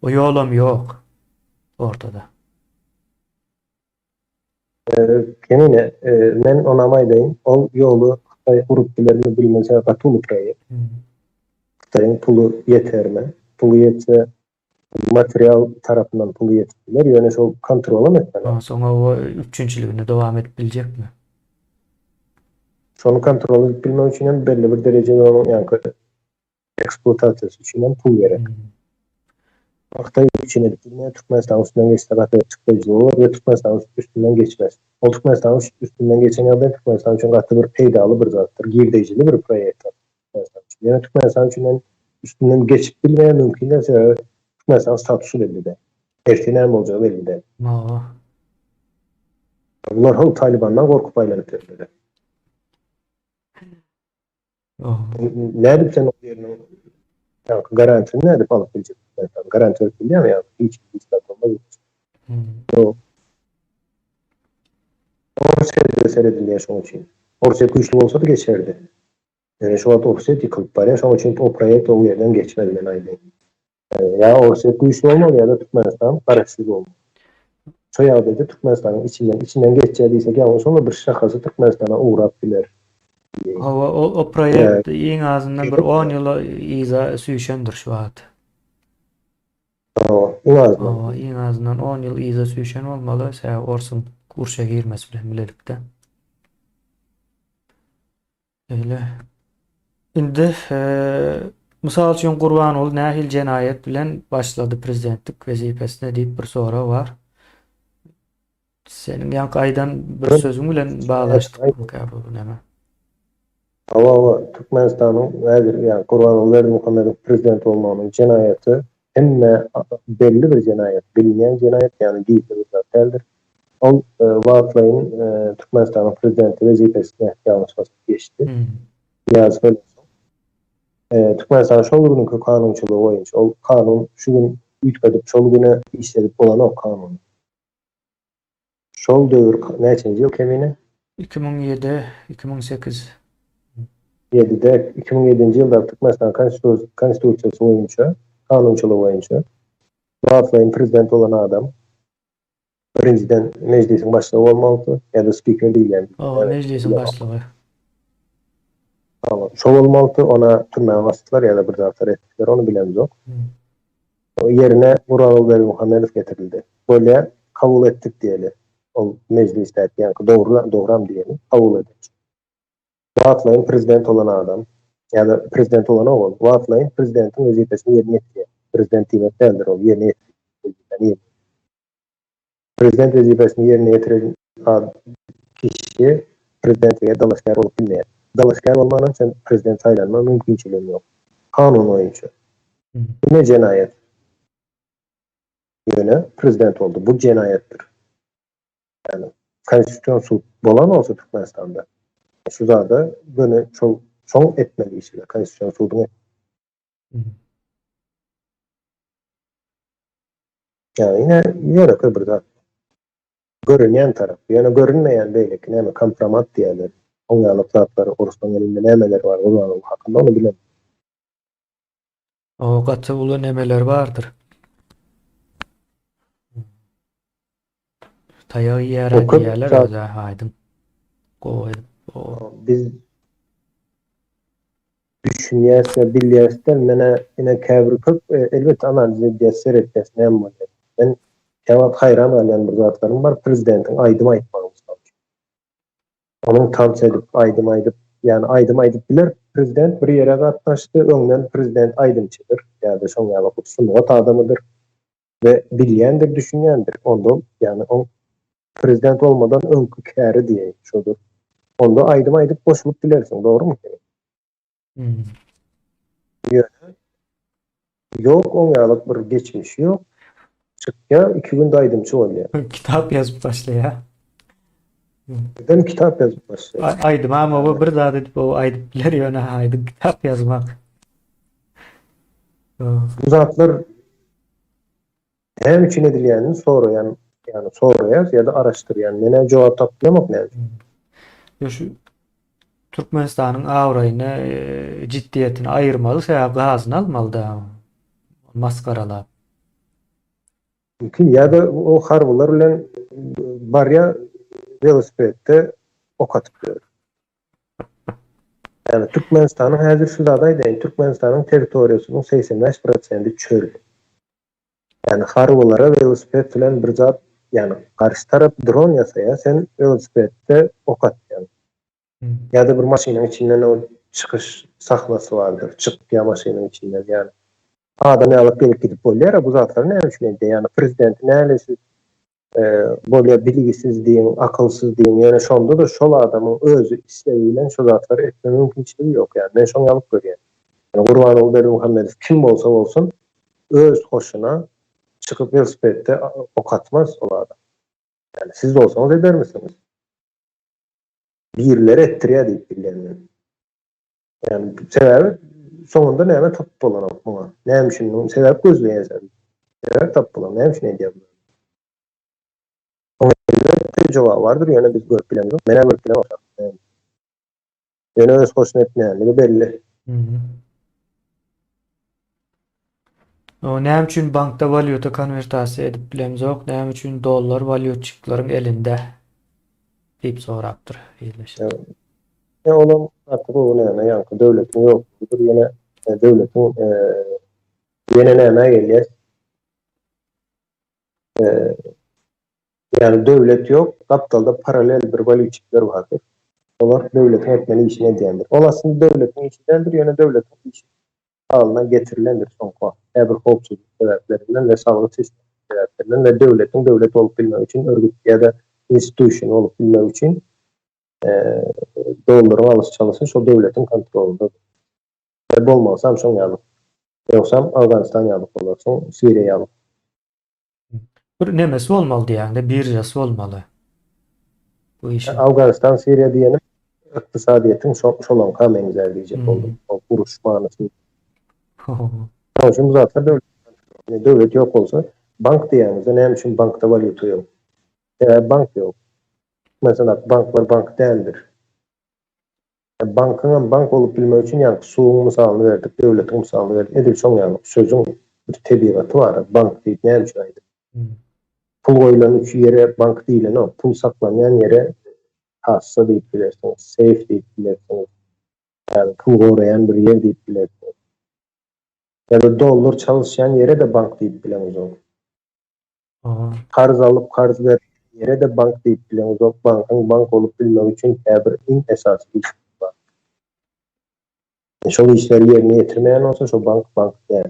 O ýolam ýok ortada. Kemine men onam aýdaýyn ol ýoly Hytaý gurup bilermi bilmese gaty uly proýekt. Hytaýyň puly ýetermi? Puly ýetse material tarapyndan puly ýetip biler ýöne şol kontrolam etmeli. Soňa o üpjünçiligini dowam edip biljekmi? Şony kontrol edip bilmek üçin hem belli bir derejede onuň ýaňky ekspluatasiýasy üçin hem pul gerek. Hytaý üpjün edip bilmeýär, Türkmenistanyň üstünden geçse gaty çykdajyly bolar we Türkmenistanyň üstünden geçmez. Ol Türkmenistanyň üstünden geçen ýagdaý Türkmenistan üçin gaty bir peýdaly bir zatdyr, girdejili bir proýekt Türkmenistan üçin. Ýöne Türkmenistan üçin hem üstünden geçip bilmeýär mümkin däl, sebäbi Türkmenistanyň statusy belli däl. Ertir näme boljagy belli däl. Hawa. Bular hol Talybandan gorkup aýlanyp ýörler. Nädip sen ol ýeriniň ýaňky garantiýasyny nädip alyp biljek? Garantiýa berip bilýärmi ýa hiç hiç zat bolmaz. Ýok. Orsýetde seredilýär şoň üçin. Orsýet güýçli bolsady geçerdi. Ýöne şu wagt Orsýet ýykylyp barýar, şoň üçin o proýekt o ýerden geçmez men aýdaýyn. Ýa Orsýet güýçli bolmaly ýa-da Türkmenistan garaşsyz bolmaly. Şo ýagdaýda Türkmenistanyň içinden içinden geçýär diýsek ýalňyş bolmaz bir şahasy Türkmenistana ugrap biler. Hawa o o proýekt iň azyndan bir on ýyla yza süýşendir şu wagt. Hawa, iň azyndan. Hawa, iň azyndan on ýyl yza süýşen bolmaly, sebäbi orsuň urşa girmesi bilen bilelikde. Şeýle. Indi, mysal üçin, Gurbanguly nähili jenaýat bilen başlady prezidentlik wezipesine diýip bir sorag bar. Seniň ýaňky aýdan bir sözüň bilen baglanyşdykmyka bu näme? Hawa, hawa, Türkmenistanyň häzir, ýagny Gurbanguly Berdimuhamedow prezident bolmagynyň jenaýaty hemmä belli bir jenaýat, bilinýän jenaýat, ýagny gizli bir zat däldir. Ol wagtlaýyn Türkmenistanyň prezidenti wezipesine ýalňyşmasam geçdi. Nyýazow ölensoň. Türkmenistanyň şol günki kanunçylygy boýunça, ol kanun şu gün üýtgedip şol güne işledip bolanok kanuny. Şol döwür näçenji ýyl kemine? 2007, 2008. Ýedide, 2007-nji ýylda Türkmenistan Konstitusiýasy boýunça, kanunçylygy boýunça wagtlaýyn prezident bolan adam birinjiden Mejlisiň başlygy bolmalydy ýa-da spiker diýilýän. Hawa, Mejlisiň başlygy. Hawa, şo bolmalydy, ona türmä basdylar ýa-da bir zatlar etdiler, ony bilemzok. Ýerine Gurbanguly Berdimuhamedow getirildi. Bolýa, kabul etdik diýeli. Ol mejlisdäki ýaňky dogry, dogram diýeli, kabul edildi. Wagtlaýyn prezident bolan adam, ýa-da prezident bolanok ol, wagtlaýyn prezidentiň wezipesini ýerine ýetirýär. Prezident diýmek däldir ol, ýerine ýetirýär wezipäni ýerine. Prezident wezipesini ýerine ýetiren kişi prezidentlige dalaşgär bolup bilmeýär. Dalaşgär bolmanam sen prezident saýlanma mümkinçiligiň ýok. Kanun boýunça. Bu ne jenaýat? Ýöne prezident boldy. Bu jenaýatdyr. Ýagny konstitusion sud bolan bolsa Türkmenistanda şu zada göni şol şoň etmeli işi, konstitusion suduň Ýa ine ýönekeý bir zat. Görünýän tarap. Ýöne görünmeýän beýleki näme kompromat diýýärler. Oň ýaly zatlar oruslaryň elinde nämeler bar Gurbanow hakynda ony bilemok. O gaty uly nemeler bardyr. Taýak iýer-ä diýýärler özä aýdyň. Gowy edip. Biz Düşünýäs we bilýäs-de, menä ine käbir köp elbetde analiz edýäs, seretýäs näme bolýar. Men käwagt haýran galýan bir zatlarym bar, prezidentiň aýdym aýtmagy mysal üçin. Onuň tans edip, aýdym aýdyp, ýagny aýdym aýdyp biler prezident bir ýere gatnaşdy, öňden prezident aýdymçydyr ýa-da şoň ýaly sungat adamydyr we bilýändir, düşünýändir. Onda ýagny oň prezident bolmadan öňki käri diýeýin şodur. Onda aýdym aýdyp goşulyp bilersiň, dogrumy? Ýöne ýok oň ýaly bir geçmişi ýok. Çykýar, iki günde aýdymçy bolýar. Kitap ýazyp başlaýar. Birden kitap ýazyp başlaýar. Aýdymam oba bir zat edip o aýdyp biler ýöne aýdym kitap ýazmak. Bu zatlar Näme üçin edilýänini soraýan, ýagny soraýas ýa-da araşdyrýan. Men-ä jogap tapyp bilemok näme üçin. Ýa şu Türkmenistanyň abraýyny, jiddiýetini aýyrmaly, sebäbi gazyny almaly-da masgaralap. Mümkin, ýa-da o harbylar bilen barýa welosipedde ok atyp ýör. Ýagny Türkmenistanyň häzir şu zady aýdaýyn, Türkmenistanyň territoriýasynyň 85 prosendi çöl. Ýagny harbylara welosiped bilen bir zat ýagny garşy tarap dron ýasaýar sen welosipedde ok atýaň. Ýa-da bir maşynyň içinden ol çykyş sahnasy bardyr çykýar maşynyň içinden ýagny adam ýalyk gelip gidip bolýara bu zatlary näme üçin edýär ýagny prezidenti näle siz bolýar bilgisiz diýiň akylsyz diýiň ýöne şonda-da şol adamyň özi islegi bilen şo zatlary etme mümkinçiligi ýok ýagny men şoň ýalyk görýän. Ýagny Gurbanguly Berdimuhamedow kim bolsa bolsun öz hoşuna çykyp welosipedde ok atmaz ol adam. Ýagny siz bolsaňyz edermisiňiz? Birileri etdirýär diýip bilýän men. Ýagny sebäbi soňunda näme tapyp bolanok muňa. Näme üçin muň sebäp gözleýän sen. Sebäp tapyp bolan näme üçin edýär buny. Oňa elbetde jogaby bardyr ýöne biz görüp bilemzok. Menem görüp bilemok. Ýöne öz hoşuna etmeýänligi belli. O näme üçin bankda walýuta konwertasiýa edip bilemzok, näme üçin dollar walýutçikleriň elinde diýip sorapdyr ildeş. E olam gaty gowy näme ýaňky döwletiň ýoklugydyr ýene e, döwletiň e, ýene nämä gelýär? E, ýagny döwlet ýok, gapdalda paralel bir walýutçikler bardyr. Olar döwletiň etmeli işini edýändir. Ol aslynda döwletiň işi däldir, ýöne döwletiň işi halyna getirilendir soňky wagt. Käbir howpsuzlyk sebäplerinden we salgyt sistemasynyň sebäplerinden we döwletiň döwlet bolup bilmegi üçin örgüt ýa-da institution bolup bilmegi üçin dollaryň alyş-çalyşy şol döwletiň kontrolyndadyr. We bolmasam şoň ýaly. Ýogsam Awganystan ýaly bolarsyň, Siriýa ýaly. Bir nemesi bolmaly diýýäňde, biržasy bolmaly. Bu işiň. Awganystan, Siriýa diýenim ykdysadyýetiň şolaňka meňzär diýjek boldum. O uruş manysy. Şonuň üçin bu zatlar döwlet döwlet ýok bolsa, bank diýýäňizde näme üçin bankda walýuta ýok? Sebäbi bank ýok. Meselem, banklar bank däldir. Bankyňam bank bolup bilmegi üçin ýaňky suwuň mysalyny berdik, döwletiň mysalyny berdik. Edil şoň ýaly sözüň bir tebigaty bar. Bank diýip näme üçin aýdylýar? Pul goýlan üç ýere bank diýlenok. Pul saklanýan ýere kassa diýip bilersiňiz, seýf diýip bilersiňiz. Ýagny pul goraýan bir ýer diýip bilersiňiz. Ýa-da dollar çalyşýan ýere-de bank diýip bileňizok. Karz alyp karz berýän ýere-de bank diýip bileňizok, bankyň bank bolup bilmegi üçin käbir iň esasy işleri bar. Şol işleri ýerine ýetirmeýän bolsa şo bank bank däl.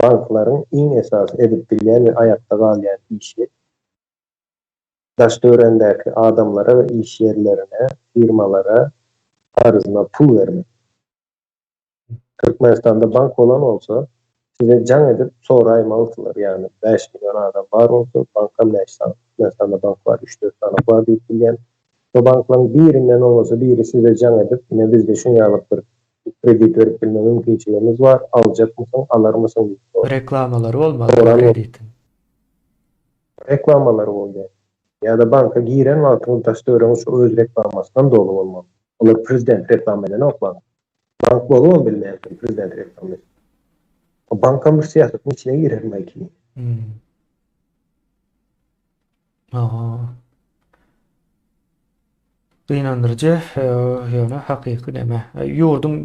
Banklaryň iň esasy edip bilýän we aýakda galýan işi daş-töwerendäki adamlara we iş ýerlerine, firmalara karzyna pul bermek. Türkmenistanda bank bolan bolsa, size jaň edip soraýmalysylar, ýagny 5 million adam bar bolsa, bankam näçe sany Türkmenistanda bank bar, üç-dört sany bar diýip bilýän. Şo banklaryň birinden bolmasa biri size jaň edip, ine bizde şuň ýaly bir kredit berip bilme mümkinçiligimiz bar, aljakmysyň, alarmysyň diýip sorar. Reklamalary bolmaly kreditiň. Reklamalary bolýar. Ýa-da banka giren wagtyňyz daş-töweregiňiz şu öz reklamasyndan doly bolmaly. Olar prezident reklama edenok bank. Bank bolubam bilmeýänsiň prezident reklama etsin. O bankam bir syýasatyň içine girer belki. Aha. Gynandyryjy, ýöne hakyky neme. Ýurduň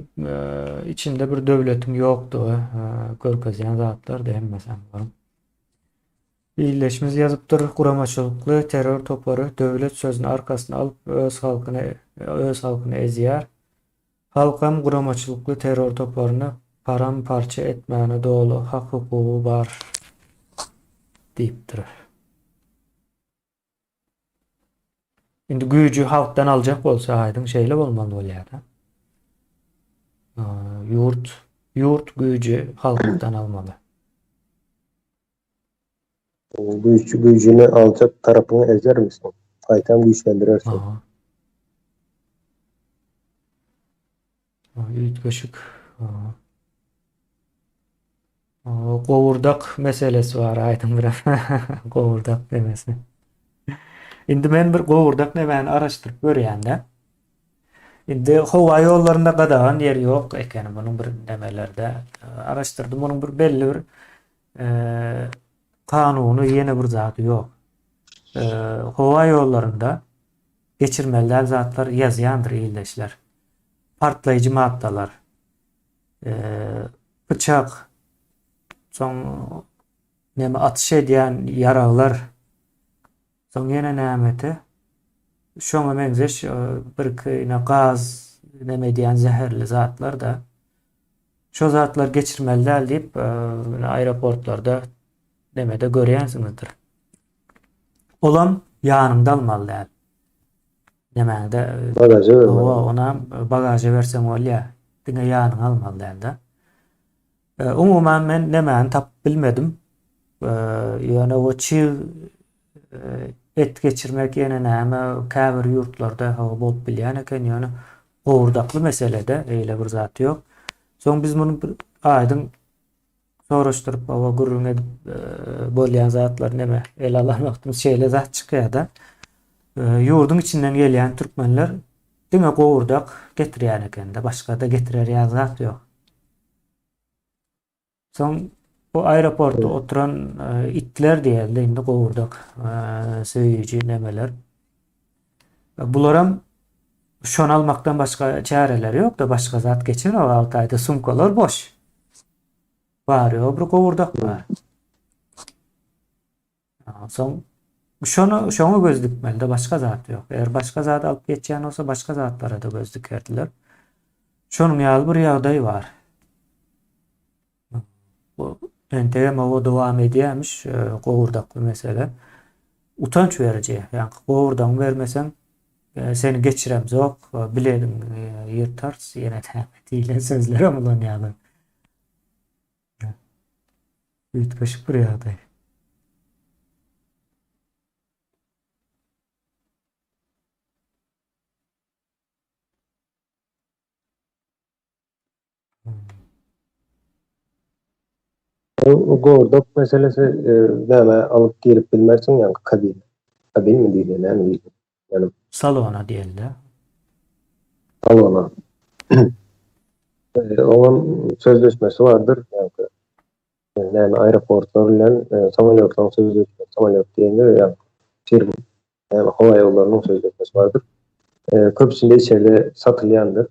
içinde bir döwletiň ýokdugy görkezýän zatlar-da hemmesi bularyň. Ildeşimiz ýazypdyr, Guramaçylykly terror topary döwlet sözüni arkasyna alyp öz halkyny öz halkyny ezýär. Halkam guramaçylykly terror toparyny param-parça etmäne doly hak-hukugy bar diýipdir. Indi güýji halkdan aljak bolsa aýdyň şeýle bolmaly bolýar-da. Ýurt ýurt güýji halkdan almaly. Güýç güýjüni aljak tarapyňy ezermisiň? Gaýtam güýçlendirersiň. Aha. Üýtgeşik. Gowurdak meselesi bar aýdyň biraz. Gowurdak demesi. Indi men bir gowurdak nemäni araşdyryp görýän-de. Indi howa ýollarynda gadagan ýeri ýok ekeni munuň bir nemelerde. Araşdyrdym munuň bir belli bir kanuny ýene bir zady ýok. Howa ýollarynda geçirmeli däl zatlar ýazýandyr ildeşler. Partlaýjy maddalar, pyçak, soň näme atyş edýän ýaraglar, soň ýene nämeti, şoňa meňzeş birki ine gaz neme edýän zäherli zatlar-da. Şo zatlar geçirmeli däl diýip, aeroportlarda nemede görýänsiňizdir. Olam ýanyňda almaly däl. Nemäňde Bagaža bermeli. Hawa, onam bagaža berseň bolýar. Diňe ýanyňa almaly däl-de. Umuman men nemäni tapyp bilmedim. Ýöne o çig et geçirmek ýene näme käbir ýurtlarda hawa bolup bilýän eken, ýöne gowurdakly meselede eýle bir zat ýok. Soň biz muny bir aýdyň soraşdyryp, hawa gürrüň edip bolýan zatlar neme ele alan wagtymyz şeýle zat çykýar-da. Ýurduň içinden gelýän türkmenler diňe gowurdak getirýän ekende, başga-da getirer ýaly zat ýok. Soň. Bu aeroportda oturan itler diýeli indi gowurdak söýüji nemeler. Bularam şony almakdan başga çäreleri ýok-da, başga zat geçenok 6 aýda sumkalar boş. Bar ýok bir gowurdak bar. Soň şony şoňa göz dikmeli-de başga zat ýok. Eger başga zat alyp geçýän bolsa başga zatlara-da göz dikerdiler. Şonuň ýaly bir ýagdaý bar. Bu entegem oba dowam edýärmiş gowurdakly mesele. Utanç beriji. Ýa gowurdagyňy bermeseň seni geçiremzok, bilediň ýyrtarys ýene diýlen sözlerem ulanýarlar. Üýtgeşik bir ýagdaý. O gowurdak meselesi e, näme alyp girip bilmersiň ýa kabin. Kabin mi diýilýär, näme diýilýär? Ýani salona diýilýär. Salona. E, oňam sözleşmesi bardyr, ýa näme aeroportlar bilen e, samolýotlaryň sözleşmesi, samolýot diýende ýa firma, näme howa ýollarynyň sözleşmesi bardyr. E, köpüsinde içeride satylýandyr.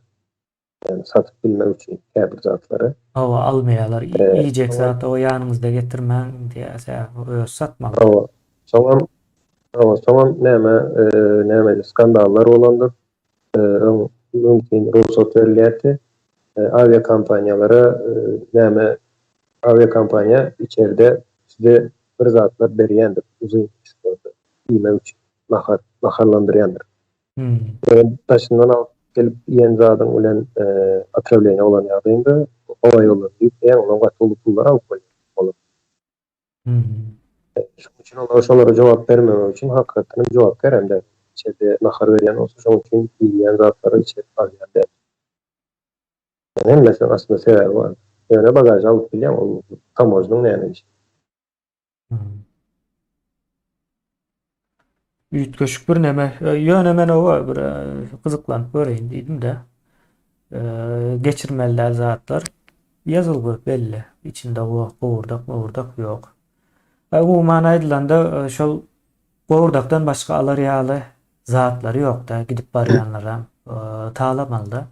Ýani satyp bilmek üçin käbir zatlary. Hawa almaýarlar. Iýjek zat o ýanyňyzda getirmäň diýýär. Özi satmaly. Hawa. Soňam hawa soňam näme näme skandallar bolandyr. Öň mümkin rugsat berilýärdi. Awiakompaniýalara näme awiakompaniýa içeride size bir zatlar berýändir uzyn iýmek üçin nahar naharlandyrýandyr. Ýöne daşyndan alyp gelip iýen zadyň bilen otrawleniýe bolan ýagdaýyňda howa ýollaryny ýükleýäň, ondan gaty uly pullar alyp bolýar olar. Şonuň üçin olar şolara jogap bermemek üçin hakykatdan hem jogapkär hem däl. Içerde nahar berýän bolsa şonuň üçin iýilýän zatlary içeri alýan däl. Ýöne hemmesiniň aslynda sebäbi bar. Ýöne bagažy alyp bilýäň, ol tamožnyň näme işi. Üýtgeşik bir neme. Ýöne men oba bir gyzyklanyp göreýin diýdim-de. Geçirmeli däl zatlar ýazylgy belli. Içinde gowurdak, mowurdak ýok. Umuman aýdylanda şol gowurdakdan başga alar ýaly zatlary ýok-da, gidip barýanlaram talamaly-da.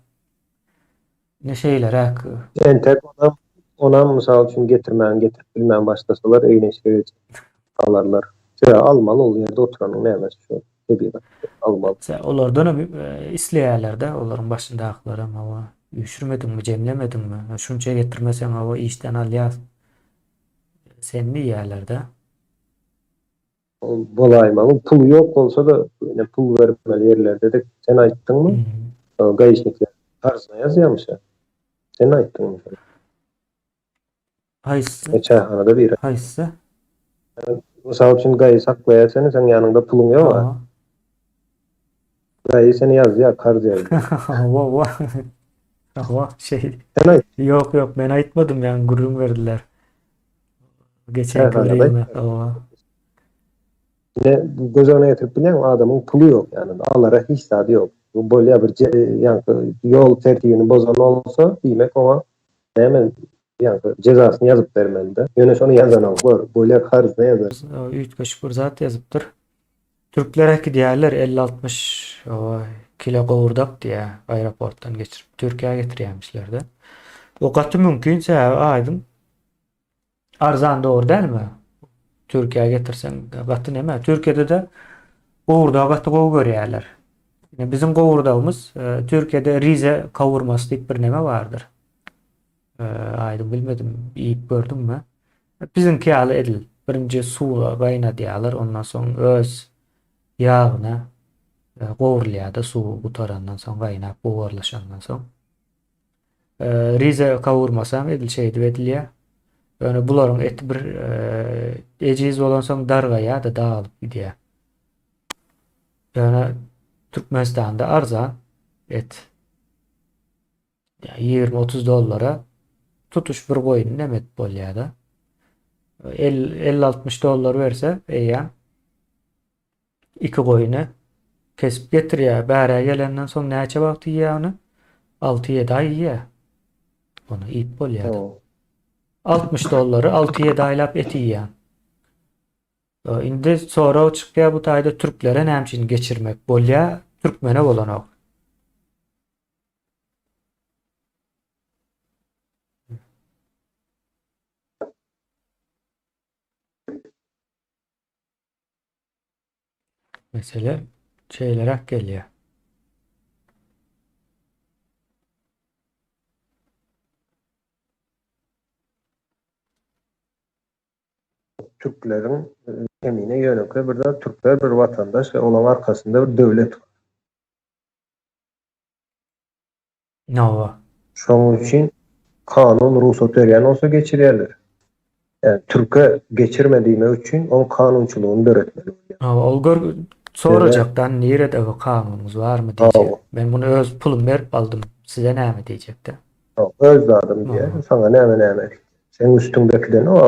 Ine şeýleräk. Entek onam onam mysal üçin getirmän getirip bilmän başlasalar egin-eşige geçip alarlar. Sebäbi almaly ol ýerde oturanyň nämesi şu tebigat almaly. Sen olardanam isleýärlerde olaryň başyndakylaram hawa üýşürmediňmi jemlemediňmi şunça getirmeseň hawa işden alýas sen diýýärlerde. Ol bolaýmaly puly ýok bolsa-da ine pul bermeli ýerlerde-de sen aýtdyňmy? Gaişnikler karzyna ýazýarmyş-a. Sen aýtdyňmy şony? Haýsy? Çaýhanada biri. Haýsy? Mysal üçin gai saklaýar seni, seň ýanyňda puluň ýok-a. Gai seni ýazýar, karz ýazýar. Hawa, hawa. Hawa, şeý. Sen aýt. Ýok, ýok, men aýtmadym, ýaňy gürrüň berdiler. Geçenki bir ýyl hawa. Ne göz öňüne getirip bilýäňmi adamyň puly ýok ýanynda alara hiç zady ýok. Bu bolýa bir ýaňky ýol tertibini bozan bolsa diýmek oňa näme ýaňky jezasyny ýazyp bermelide. Ýöne şony ýazanok gör bolýa karzyna ýazar. Üýtgeşik bir zat ýazypdyr. Türkler äkidýärler 50-60 kilo gowurdak diýýär aeroportdan geçirip Türkiýä getirýärmişlerde. O gaty mümkin sebäbi aýdyň Arzan dogry dälmi? Türkiýä getirseň gaty neme? Türkiýede-de gowurdagy gaty gowy görýärler. Ine biziň gowurdagymyz e, Türkiýede Rize kawurmasy diýip bir neme bardyr. E, aýdyň bilmedim, iýip gördüňmi? Biziňki ýaly edil. Birinji suwa gaýnadýarlar, ondan soň öz ýagyna e, gowrulýar-da suwy gutarandan soň, gaýnap bugarlaşandan soň. Rize kawurmasam edil şeýdip edilýär. Ýöne bularyň eti bir ejiz bolansoň dargaýar-da, dagylyp gidýär. Ýöne Türkmenistanda arzan et. 20-30 dollara tutuş bir goýuny näme edip bolýar-da. 50-60 dollar berse eýýäm Iki goýny kesip getirýär. Bärä gelenden soň näçe wagt iýýär ony? Alty-ýedi aý iýýär. Ony iýip bolýar. 60 dollary 6-7 aýlap et iýýäň. Indi sorag çykýar bu taýda türklere näme üçin geçirmek bolýar, türkmene bolanok. Mesele şeýleräk gelýär. Türkleriň kemine ýönekeý bir zat, türkler bir watandaş we olaň arkasynda bir döwlet bar. Hawa. Şonuň üçin kanun rugsat berýän bolsa geçirýärler. Ýani türke geçirme diýmek üçin oň kanunçylygyny döretmeli bolýar. Hawa, ol gör sorajakdan nirede bu kanunyňyz barmy diýjek. Men muny öz pulum berip aldym, size näme diýjekde. Öz zadym diýýär, saňa näme näme diýjek. Seň üstüňdekiden o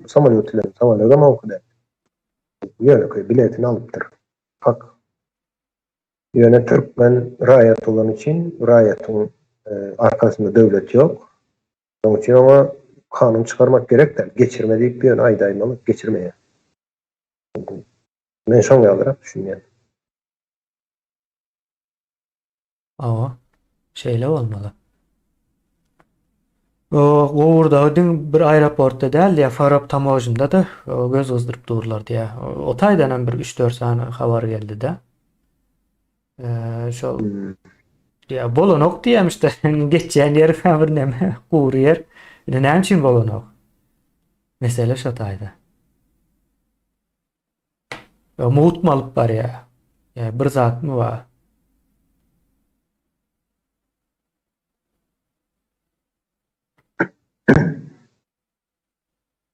samolýot bilen samolýodam oňky däl. Ýönekeý biletini alypdyr. Hak. Ýöne türkmen raýat bolany üçin raýatyň arkasynda döwlet ýok. Şonuň üçin oňa kanun çykarmak gerek däl. Geçirme diýip ýöne aýdaýmaly, geçirmeýär. Men şoň ýalyrak düşünýän. Hawa, şeýle bolmaly. O gowurdagy diň bir aeroportda däl diýýär, Farap tamožnda-da göz gyzdyryp durlar diýýär. O taýdan hem bir üç-dört sany habar geldi-de. Şol ýa bolanok diýýärmiş-de, geçýän ýeri bir neme, gury ýer. Indi näme üçin bolanok? Mesele şo taýda. Ýa mugt alyp barýar? Ýa bir zatmy bar?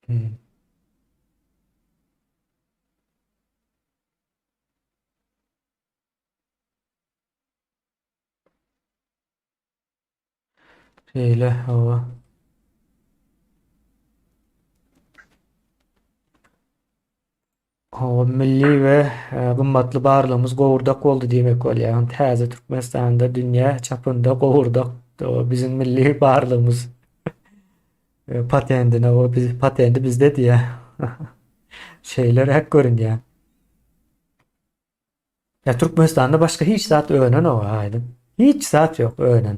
Hmm. Şeýle, hawa. Hawa, milli we e, gymmatly barlygymyz gowurdak boldy diýmek bolýar. Ýagny täze Türkmenistanda dünýä çapynda gowurdak o biziň milli barlygymyz. E, patendine o biz patendi bizde diýýär. Şeýleräk görünýär. Ya Türkmenistanda başga hiç zat önenok aýdyň. Hiç zat ýok önen.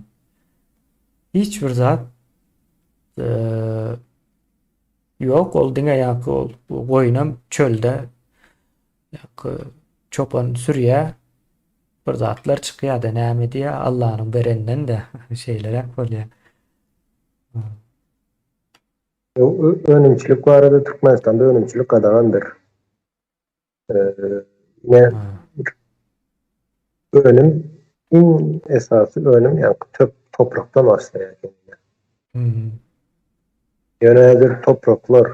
Hiç bir zat e, ýok ol diňe ýaňky ol goýunam çölde ýaňky çopan sürýä bir zatlar çykýar da näme diýýär Allanyň berenden de şeýleräk bolýar. Önümçilik barada Türkmenistanda önümçilik gadagandyr. Ine önüm iň esasy önüm ýaňky töp toprakdan başlaýar. Hmm. Ýöne häzir topraklar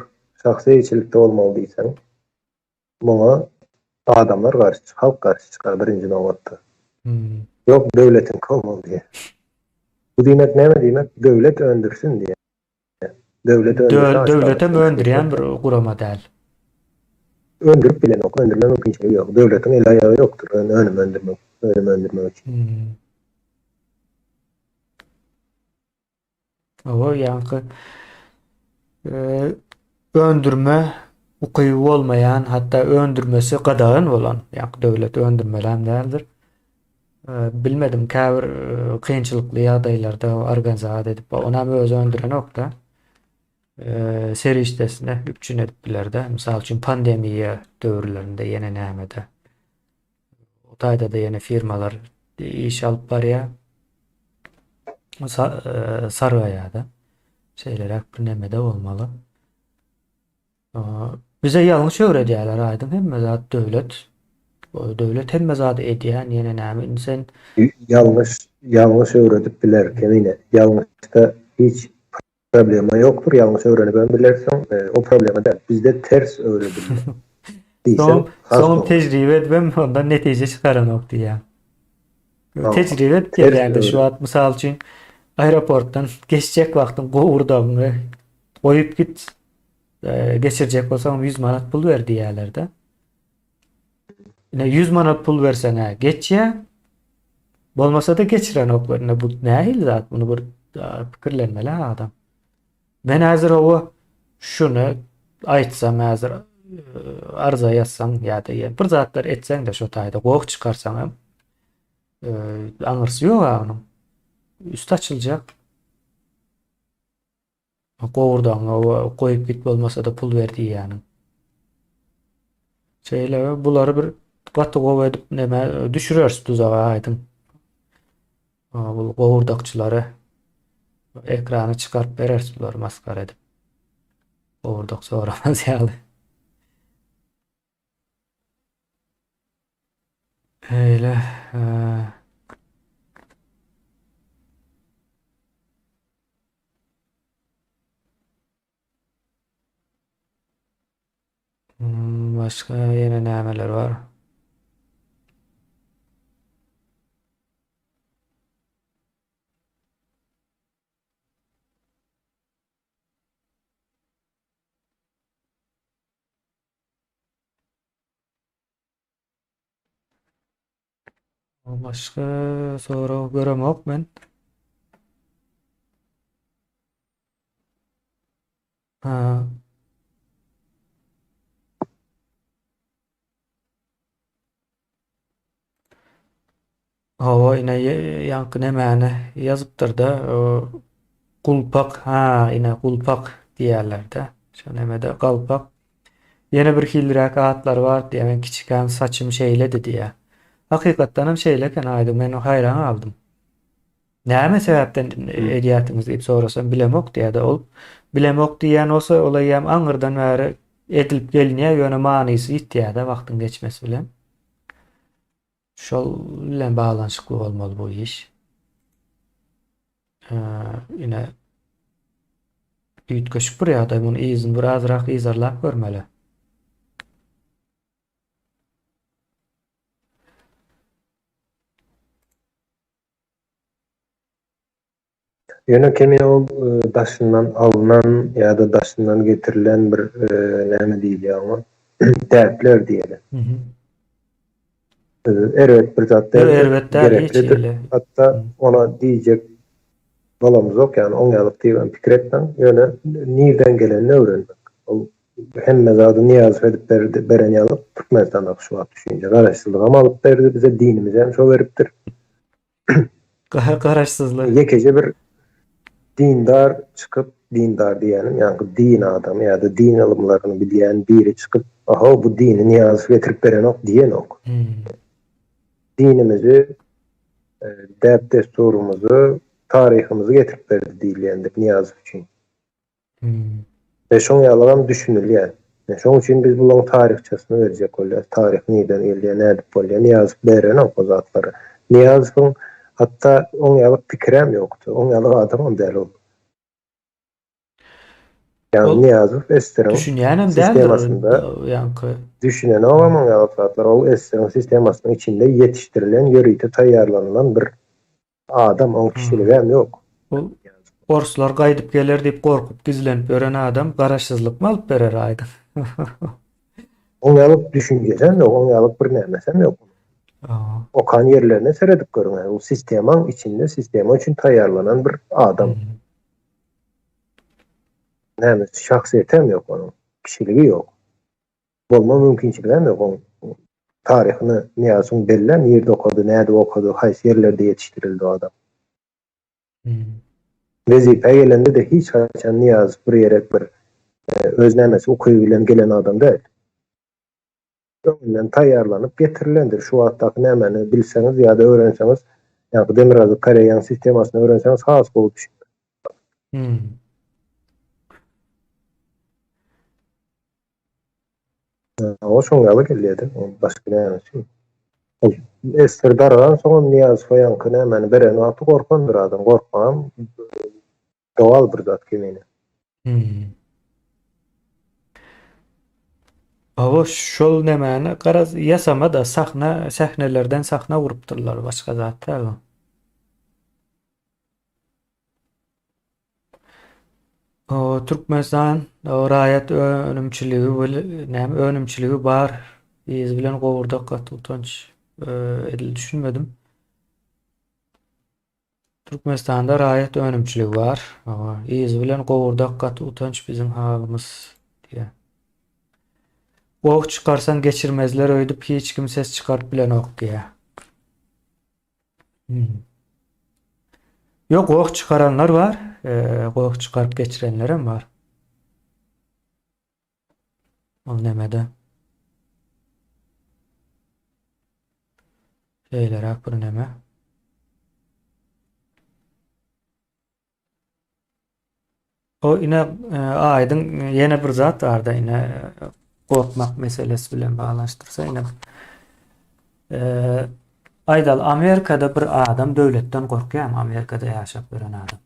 şahsy eýeçilikde bolmaly diýseň, muňa adamlar garşy, halk garşy çykar birinji nobatda. Hmm. Ýok, döwletiňki bolmaly diýýär. Bu diýmek näme diýmek? Döwlet öndürsin diýýär. Döwlet öndürse Döwletem öndürýän bir gurama däl. Öndürip bilenok, öndürme mümkinçiligi ýok. Döwletiň eli aýagy ýokdur önüm öndürmek, önüm öndürmek üçin. Hmm. Hawa, ýaňky e, öndürme ukyby bolmaýan, hatda öndürmesi gadagan bolan, ýaňky döwlet öndürmelem däldir. Bilmedim käbir kynçylykly ýagdaýlarda organizat edip, onam özi öndürenok-da. Serişdesini üpjün edip biler-de. Mysal üçin pandemiýa döwürlerinde ýene nämede. O taýda-da ýene firmalar iş alyp barýar. Sargaýar-da. Şeýleräk bir nemede bolmaly. Bize ýalňyş öwredýärler aýdyň hemme zat döwlet. Döwlet hemme zady edýär ýene näme indi sen. Ýalňyş ýalňyş öwredip biler kemine ýalňyşda hiç problema ýokdur ýalňyş öwrenibem bilersiň o problema däl bizde ters öwredildi diýsem has dogry. Soňam tejribe edibem ondan netije çykaranok diýýän. Tejribe edip gelýändir şu wagt mysal üçin aeroportdan geçjek wagtyň gowurdagyňy goýup git Geçirjek bolsaň 100 manat pul ber diýýärler-de. Ine 100 manat pul berseň-ä geçýär. Bolmasa-da geçirenoklar. Ine bu nähili zat? Muny bir pikirlenmeli adam. Men häzir owa. Şuny aýtsam häzir arza ýazsaň ýa-da bir zatlar etseň-de şo taýda goh çykarsaň hem aňyrsy ýok-a onuň. Üsti açyljak. Gowurdagyňa goýup git bolmasa-da pul ber diýýäniň. Şeýle bulary bir gaty gowy edip neme düşüreris duzaga aýdyň. Bu gowurdakçylary ekrana çykaryp bereris bulary maskara edip. Gowurdak soramaz ýaly. Eýle. Başga ýene nämeler bar? Başga sorag göremok men. Ha. Hawa, ine ýaňky nemäni ýazypdyr-da, gulpak, ha, ine gulpak diýýärler-de. Şo nemede galpak. Ýene bir hiliräk atlary bar diýýär. Men kiçikäm saçym şeýledi diýýär. Hakykatdan hem şeýle eken Aýdyň, men haýran galdym. Näme sebäpden edýärsiňiz diýip sorasam, bilemok diýýär-de ol. Bilemok diýýän bolsa, ol eýýäm aňyrdan bäri edilip gelinýär, ýöne manysy ýitýär-de wagtyň geçmesi bilen. Şol bilen baglanyşykly bolmaly bu iş. Ine üýtgeşik bir ýagdaý, muny yzyny bir azrak yzarlap görmeli. Ýöne kemi ol daşyndan alnan ýa-da daşyndan getirilen bir näme diýilýär oňa däpler diýeli. Erbet bir zat däldir. Erbet däl hiç hili. Hatda ona diýjek bolamyzok ýagny oň ýalyk diýibem pikir etmäň. Ýöne nirden gelenini öwrenmek. Ol hemme zady Nyýazow edip berdi beren ýalyk Türkmenistandaky şu wagt düşünje. Garaşsyzlygam alyp berdi bize dinimizem şo beripdir. Garaşsyzlyk. Ýekeje bir dindar çykyp, dindar diýýänim, ýaňky din adamy ýa-da din ylymlaryny bilýän biri çykyp, Aha, bu dini Nyýazow getirip berenok diýenok. Dinimizi, däp-dessurymyzy, taryhymyzy getirip berdi diýilýändir Nyýazow üçin. We şoň ýalygam düşünilýär. Ine şoň üçin biz bulaň taryhçasyny berjek bolýas. Taryh nirden gelýär, nädip bolýar. Nyýazow berenok o zatlary. Nyýazowyň hatda oň ýalyk pikirem ýokdy. Oň ýalyk adamam däl ol. Ýagny Nyýazow SSR-iň Düşünýänem däldir ýaňky. Düşünenogam oň ýalyk zatlar. Ol SSR-iň sistemasynyň içinde ýetişdirilen, ýörite taýýarlanylan bir Adam oň kişiligem ýok. Bu orslar gaýdyp geler diýip gorkup gizlenip ýören adam garaşsyzlykmy alyp berer aýdyň. Oň ýalyk düşünjesem ýok, oň ýalyk bir nämesem ýok. Okan ýerlerine seredip görüň, ol sistemaň içinde sistema üçin taýýarlanan bir adam. Nämesi şahsyýetem ýok onuň, kişiligi ýok. Bolma mümkinçiligem ýok oň taryhyny Nyýazowyň bellä nirde okady, nädip okady, haýsy ýerlerde ýetişdirildi o adam. Wezipä gelende-de hiç haçan Nyýazow bir ýere bir öz nämesi ukyby bilen gelen adam däl. Öňünden taýýarlanyp getirilendir. Şu wagtdaky nämäni bilseňiz ýa-da öwrenseňiz, ýaňky Demirgazyk Koreýaň sistemasyny öwrenseňiz has gowy düşüner. O şoň ýaly gelýärdi. O başga näme üçin? Ol Ester dargan soňam Nyýazowa ýaňky nämäni beren wagty gorkandyr adam. Gorkmagam dowal bir zat kemine. Hawa şol nämäni garaz ýasama-da sahna sähnelerden sahna gurupdyrlar başga zat däl o. Türkmenistan raýat önümçiligi näme önümçiligi bar yzy bilen gowurdak gaty utanç edil düşünmedim. Türkmenistanda raýat önümçiligi bar. Hawa, yzy bilen gowurdak gaty utanç biziň halymyz diýýär. Goh çykarsaň geçirmezler öýdüp hiç kim ses çykaryp bilenok diýýär. Hmm. Ýok, goh çykaranlar bar. E, goh çykaryp geçirenlerem bar. Ol nemede? Şeýleräk bir neme. O ine e, aýdyň e, ýene bir zat barda ine e, gorkmak meselesi bilen baglanyşdyrsa ine e, aýdal Amerikada bir adam döwletden gorkýarmy Amerikada ýaşap ýören adam?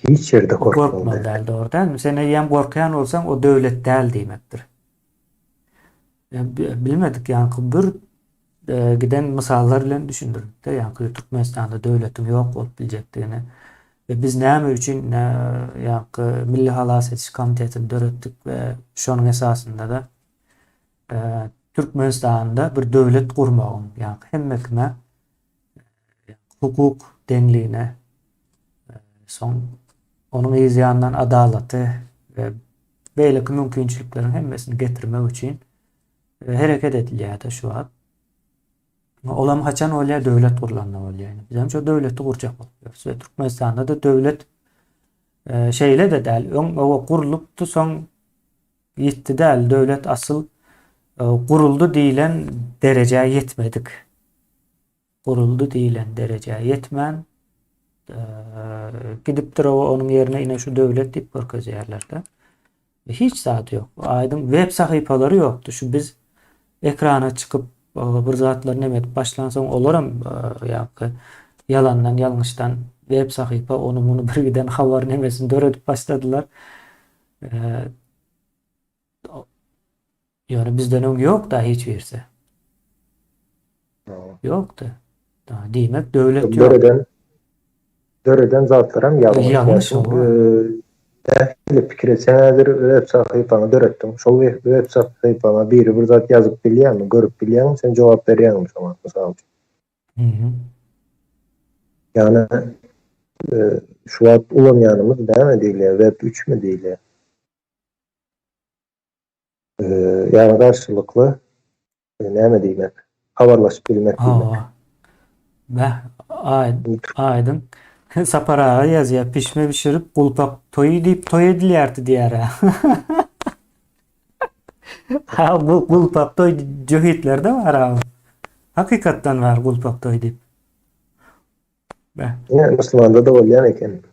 Hiç ýerde gorkmaly Gorkmaly däl, dogry dälmi? Sen eýýäm gorkýan bolsaň, o döwlet däl diýmekdir. Bilmedik ýaňky bir e, giden mysallar bilen düşündirdik-de, ýaňky Türkmenistanda döwletiň ýok bolup biljekdigini we biz näme üçin e, ýaňky Milli halas ediş komitetini döretdik we şonuň esasynda-da e, Türkmenistanda bir döwlet gurmagyň, ýaňky hemme kime hukuk deňligine, soň onuň yz ýanyndan adalaty we beýleki mümkinçilikleriň hemmesini getirmek üçin hereket edilýär-de şu wagt. Olam haçan bolýar? Döwlet gurlanda bolýar. Biz hem şo döwleti gurjak bolup ýörüs. We Türkmenistanda-da döwlet şeýle-de däl. Öň oba gurlupdy, soň ýetdi däl. Döwlet asyl guruldy diýlen derejä ýetmedik. Guruldy diýlen derejä ýetmän gidipdir oba onuň ýerine ine şu döwlet diýip görkezýärler-de. Hiç zady ýok. Aýdyň web sahypalary ýokdy. Şu biz ekrana çykyp bir zatlar neme edip başlansoň olaram ýaňky ýalandan ýalňyşdan web sahypa ony muny bir giden habar nemesini döredip başladylar. Ýöne bizden öň ýok da hiç birisi. Ýokdy. Diýmek döwlet ýok. Döreden döreden zatlaram ýalňyş. Ýalňyş. Nähili pikir etseň häzir web sahypaňy döretdiň. Şol web sahypaňa biri bir zat ýazyp bilýärmi, görüp bilýäňmi, sen jogap berýäňmi şoňa mysal üçin? Ýagny şu wagt ulanýanymyz näme diýilýär, web üçmi diýilýär? Ýagny garşylykly näme diýmek? Habarlaşyp bilmek diýmek. Hawa. Beh, aýdyň. Sapar aga ýazýar, pişme bişirip, gulpak toýy diýip toý edilýärdi diýär-ä. Ha, gulpak toý jöhitlerde bar-a. Hakykatdan bar gulpak toý diýip. Ine, musulmanda-da bolýan eken.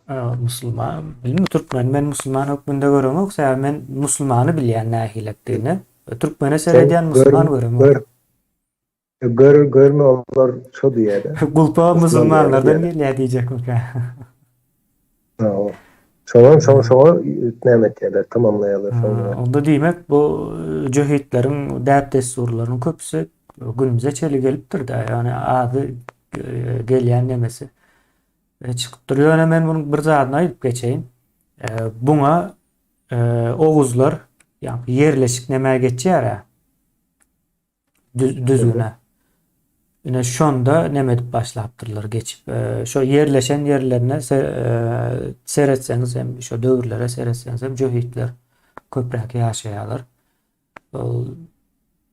Musulman, bilmi türkmen men musulman hökmünde göremok, sebäbi men musulmany bilýän nähilekdigini. Türkmene seredýän musulman göremok. Gör, gör, görme olar şo diýýär-de. Gulpa musulmanlardan gelýär diýjekmikä? Hawa. Şoňa, şoňa, şoňa näme etýärler, tamamlaýarlar şoňa. Onda diýmek bu jöhitleriň däp-dessurlarynyň köpüsi günümize çenli gelipdir-dä, ýagny ady gelýän nemesi çykypdyr. Ýöne men munuň bir zadyny aýdyp geçeýin. Buňa oguzlar ýagny ýerleşik nämä geçýär-ä? Düzgüne. Ine şonda neme edip başlapdyrlar geçip. Şo ýerleşen ýerlerine seretseňiz hem şo döwürlere seretseňiz hem jöhitler köpräk ýaşaýarlar. Ol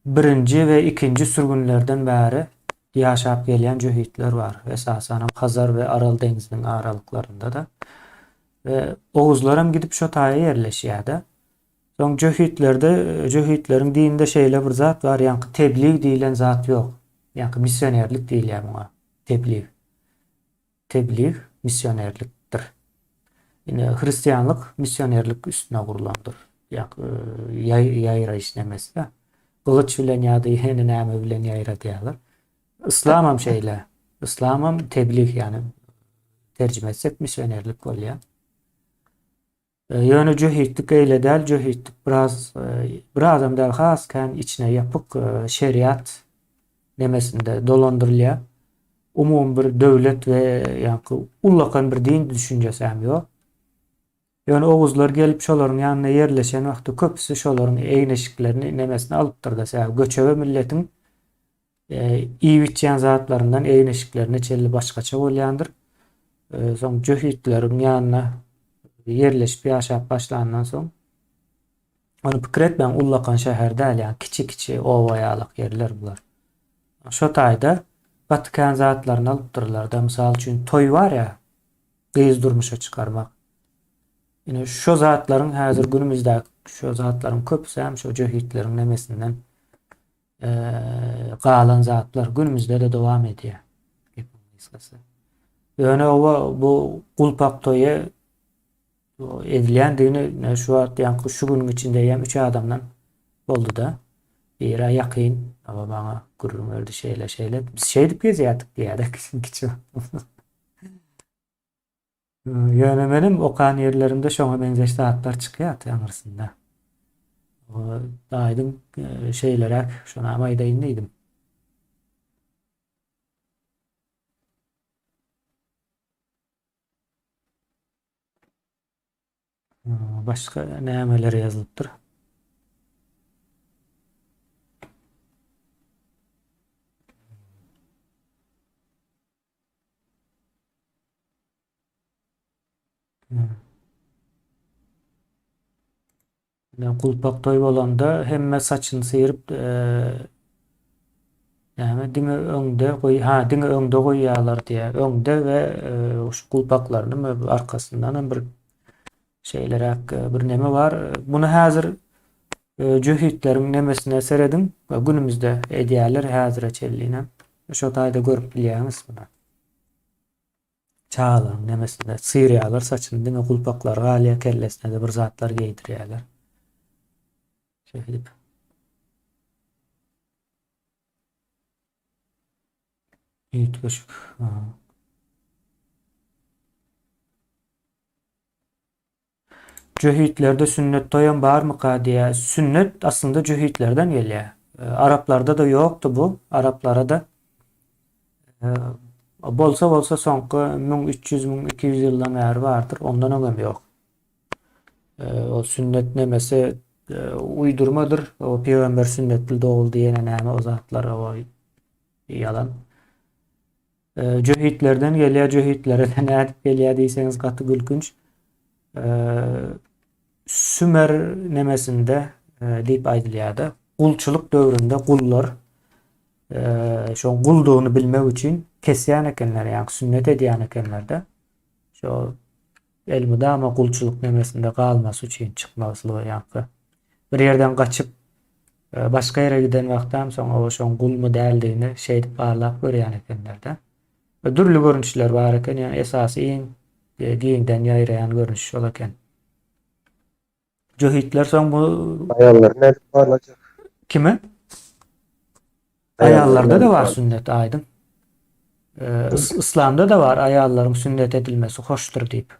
birinji we ikinji sürgünlerden bäri ýaşap gelýän jöhitler bar. Esasan hem Hazar we Aral deňziniň aralyklarynda-da. We oguzlar hem gidip şo taýa ýerleşýär-de. Soň jöhitlerde, jöhitleriň dininde şeýle bir zat bar, ýaňky teblig diýlen zat ýok. Ýaňky missionerlik diýilýär muňa. Teblig. Teblig missionerlikdir. Ine hristianlyk missionerlik üstüne gurlandyr. Ýaňky ýaýraýyş nemesi-de. Gylyç bilen ýa-da ýene näme bilen ýaýradýarlar. Yslamam şeýle. Yslamam teblig ýagny terjime etsek missionerlik bolýar. Ýöne jöhitlik eýle däl, jöhitlik biraz, birazam däl, has kän içine ýapyk şeriat nemesinde dolandyrylýar. Umumy bir döwlet we ýaňky ullakan bir din düşünjesi hem ýok. Ýöne oguzlar gelip şolaryň ýanyna ýerleşen wagty köpüsi şolaryň egin-eşiklerini nemesini alypdyr-da, sebäbi göçebe milletiň. Iýip-içýän zatlaryndan egin-eşiklerine çenli başgaça bolýandyr. Soň jöhitleriň ýanyna ýerleşip ýaşap başlandan soň, ony pikir etmäň ullakan şäher däl, ýagny kiçi-kiçi oba ýalak ýerler bular. Şo taýda gaty kän zatlaryny alypdyrlar-da, mysal üçin toý bar ýa, gyz durmuşa çykarmak. Ine şo zatlaryň häzir günümizdäki şo zatlaryň köpüsi hem şo jöhitleriň nemesinden galan zatlar günümizde-de dowam edýär. Gepiň gysgasy. Ýöne oba bu gulpak toýy edilýändigini şu wagt ýaňky şu günüň içinde hem üç adamdan boldy-da. Biri ýakyn, oba maňa gürrüň berdi şeýle şeýle. Biz şeýdip gezýärdik diýýär-de kiçi. Ýöne menem okan ýerlerimde şoňa meňzeş zatlar çykýardy aňyrsynda. Aýdyň şeýleräk şonam aýdaýyn diýdim. Başga nämeler ýazylypdyr? Gulpak toý bolanda hemme saçyny syryp näme diňe öňde goý ha diňe öňde goýýarlar diýýär. Öňde we şu gulpaklaryny arkasyndan hem bir şeýleräk bir neme bar. Muny häzir jöhitleriň nemesine serediň günümizde edýärler häzire çenli. Şo taýda görüp bilýäňiz muny. Çagalaryň nemesinde syrýarlar saçyny diňe gulpaklary galýar kellesine-de bir zatlar geýdirýärler. Şeýdip. Üýtgeşik. Jöhitlerde sünnet toýam barmyka diýýär. Sünnet aslynda jöhitlerden gelýär. Araplarda-da ýokdy bu. Araplara-da bolsa bolsa soňky 1300 1200 ýyldan bäri bardyr. Ondan öňem ýok. O sünnet nemesi uýdurmadyr. O pygamber sünnetli doguldy ýene näme o zatlar o ýalan. Jöhitlerden gelýär, jöhitlere-de nädip gelýär diýseňiz gaty gülkünç. Sümer nemesinde diýip aýdylýar-da, gulçulyk döwründe gullar şoň guldugyny bilmek üçin kesýän ekenler, ýagny sünnet edýän ekenler-de. Şo elmydama gulçulyk nemesinde galmasy üçin çykmazlygy ýaňky. Bir ýerden gaçyp başga ýere giden wagtam soň o şoň gulmy däldigini şeýdip barlap görýän ekenler-de. Dürli görnüşler bar eken, ýöne esasy iň giňden ýaýraýan görnüş şol eken. Jöhitler soň bu Aýallar nädip barlajak? Kime? Aýallarda-da bar sünnet aýdyň. Yslamda-da bar aýallaryň sünnet edilmesi hoşdur diýip.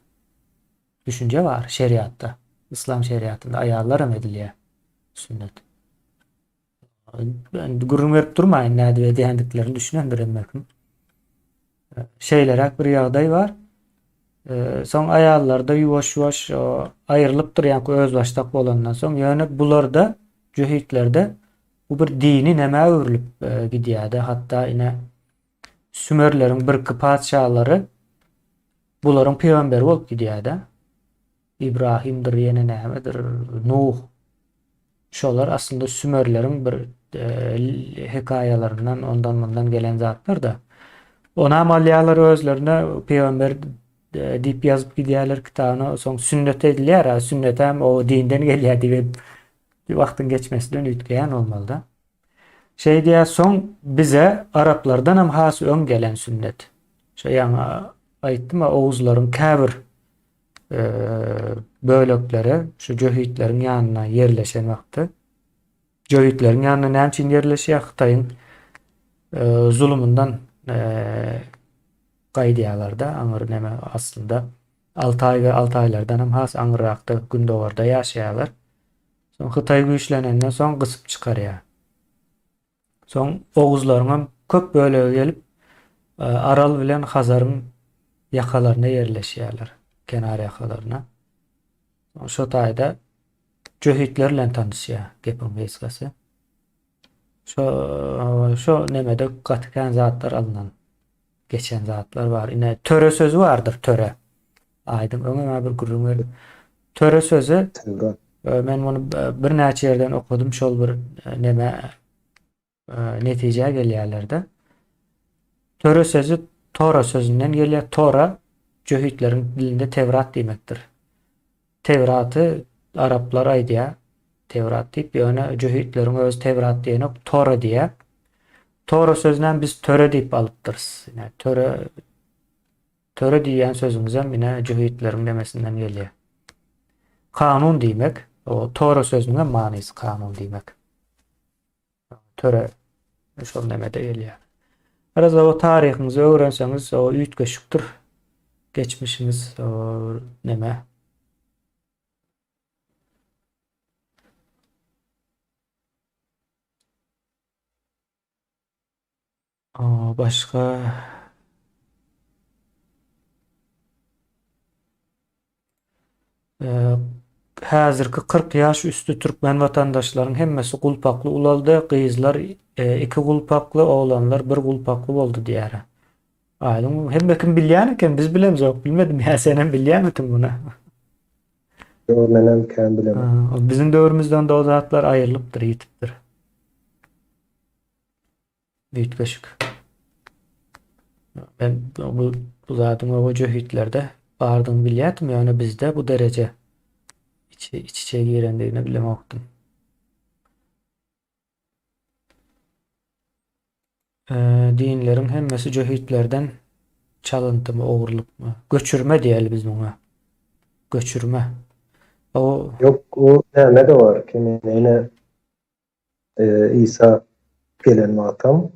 Düşünje bar şeriatda. Yslam şeriatynda aýallar hem edilýär sünnet. Ben gürrüň berip durmaýyn nädip edýändiklerini düşünendir hemme kim. Şeýleräk bir ýagdaý bar. Soň aýallarda ýuwaş-ýuwaş aýrylypdyr, ýaňky özbaşdak bolandan soň. Ýöne bularda, jöhitlerde bu bir dini nämä öwrülip gidýär-de. Hatda ine sümerleriň birki patyşalary bularyň pygamberi bolup gidýär-de. Ibrahimdir, ýene nämedir, Nuh. Şolar aslynda sümerleriň bir hekaýalaryndan, ondan-mundan gelen zatlar-da. Onam alýarlar özlerine, pygamber diýip ýazyp gidýärler kitabyna, soň sünnet edilýär, a sünnetem o dinden gelýär diýip, wagtyň geçmesi bilen üýtgeýän bolmaly-da. Şeý diýýär, soň bize araplardanam has öň gelen sünnet. Şo ýaňy aýtdym-a, oguzlaryň käbir bölekleri şu jöhitleriň ýanyna ýerleşen wagty jöhitleriň ýanyna näme üçin ýerleşýär? Hytaýyň zulumyndan gaýdýarlar-da, aňyr näme aslynda Altaý we Altaýlardan hem has aňyrrakda gündogarda ýaşaýarlar. Soň Hytaý güýçlenenden soň gysyp çykarýar. Soň oguzlaryňam köp bölegi gelip, Aral bilen Hazaryň ýakalaryna ýerleşýärler, kenar ýakalaryna. Soň şo taýda jöhitler bilen tanyşýar, gepiň gysgasy. Şo şo nemede gaty kän zatlar alnan. Geçen zatlar bar. Ine töre sözi bardyr, töre. Aýdyň öňem bir gürrüň berdim. Töre sözi men muny birnäçe ýerden okadym, şol bir neme netijä gelýärler-de. Töre sözi Tora sözünden gelýär. Tora jöhitleriň dilinde Tewrat diýmekdir. Tewraty araplar aýdýar, Tewrat diýip, ýöne jöhitleriň özi Tewrat diýenok, Tora diýýär. Tora sözünem biz töre diýip alypdyrys. Ine, töre töre diýýän sözüňizem ine jöhitleriň demesinden gelýär. Kanun diýmek, o Tora sözüniň hem manysy kanun diýmek. Töre şol nemede gelýär. Biraz o taryhyňyzy öwrenseňiz, o üýtgeşikdir. Geçmişimiz o neme. Başga Häzirki 40 ýaş üsti türkmen watandaşlaryň hemmesi gulpakly ulaldy, gyzlar iki gulpakly, oglanlar bir gulpakly boldy diýýär. Aýdyň, hemme kim bilýän eken, biz bilemzok, bilmedim ýa senem bilýärmidiň muny? Ýok, menem kän bilemok. Biziň döwrümizde onda o zatlar aýrylypdyr, ýitipdir. Üýtgeşik. Men bu, bu zadyň oba jöhitlerde bardygyny bilýärdim, ýöne bizde bu dereje iç, iç içe girendigini bilemokdym. Ee, dinleriň hemmesi jöhitlerden çalyndymy, ogurlykmy? Göçürme diýeli biz muňa. Göçürme. O Yok, o näme de var. Kimin Isa gelen wagtam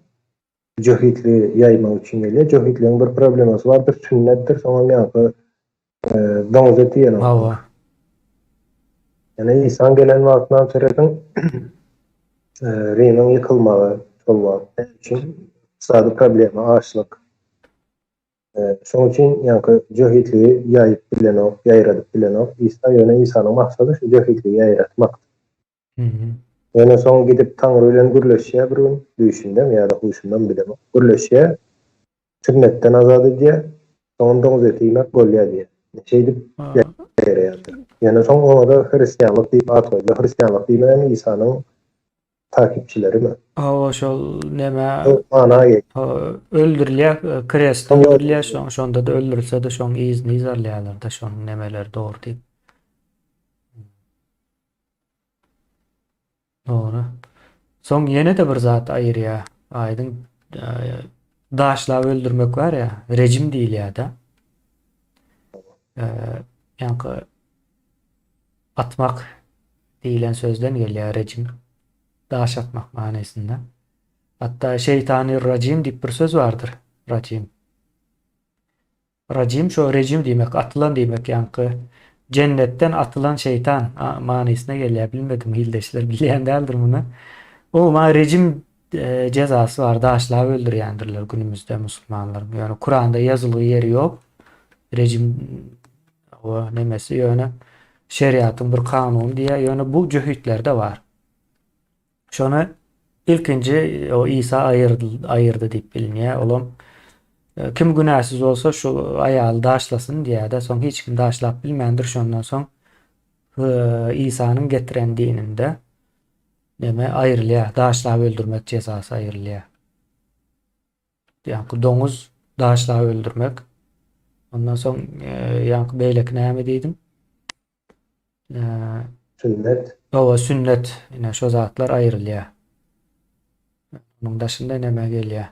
jöhitligi ýaýmak üçin gelýär. Jöhitligiň bir problemasy bardyr, sünnetdir, soňam ýaňky doňuz eti ýenok. Hawa. Ýöne Isaň gelen wagtynam serediň, Rimiň ýykylmagy şol wagt. Näme üçin? Ykdysady problema, açlyk. Şoň üçin ýaňky jöhitligi ýaýyp bilenok, ýaýradyp bilenok Isa. Ýöne Isanyň maksady şu jöhitligi ýaýratmakdy. Ýöne soň gidip Taňry bilen gürleşýär bir gün, düýşündemi ýa-da huşundamy bilemok. Gürleşýär, sünnetden azat edýär, soňam doňuz eti iýmek bolýar diýýär. Şeýdip ýaýraýardyr. Ýöne soň oňa-da hristianlyk diýip at goýdular. Hristianlyk diýmegem Isanyň takipçilerimi? Hawa şol neme Mana gelýär. Öldürilýär, krestde öldürilýär, şonda-da öldürilse-de şoň yzyny yzarlaýarlar-da, şonuň nemeleri dogry diýip. Dogry. Soň ýene-de bir zat aýyrýar. Aýdyň daşlap öldürmek bar ýa, rejim diýilýär-de. Ýaňky atmak diýlen sözden gelýär rejim. Daş atmak manysynda. Hatda şeýtany rajim diýip bir söz bardyr. Rajim. Rajim şo rejim diýmek, atylan diýmek ýaňky jennetden atylan şeýtan manysyna gelýär bilmedim ildeşler bilýän däldir muny. Umuman rejim jezasy bar daşlap öldürýändirler günümizde musulmanlaryň ýöne Kuranda ýazylgy ýeri ýok rejim o nemesi ýöne şeriatyň bir kanuny diýýär ýöne bu jöhitlerde bar. Şony ilkinji o Isa aýyrdy, aýyrdy diýip bilinýär. Olam e, kim günäsiz bolsa şu aýaly daşlasyn diýýär-de, soň hiç kim daşlap bilmändir. Şondan soň e, Isanyň getiren dininde neme aýrylýar, daşlap öldürmek jezasy aýrylýar. Ýaňky doňuz daşlap öldürmek. Ondan soň e, ýaňky beýleki näme diýdim? Sünnet. Hawa, sünnet. Ine şo zatlar aýrylýar. Onuň daşynda näme gelýär?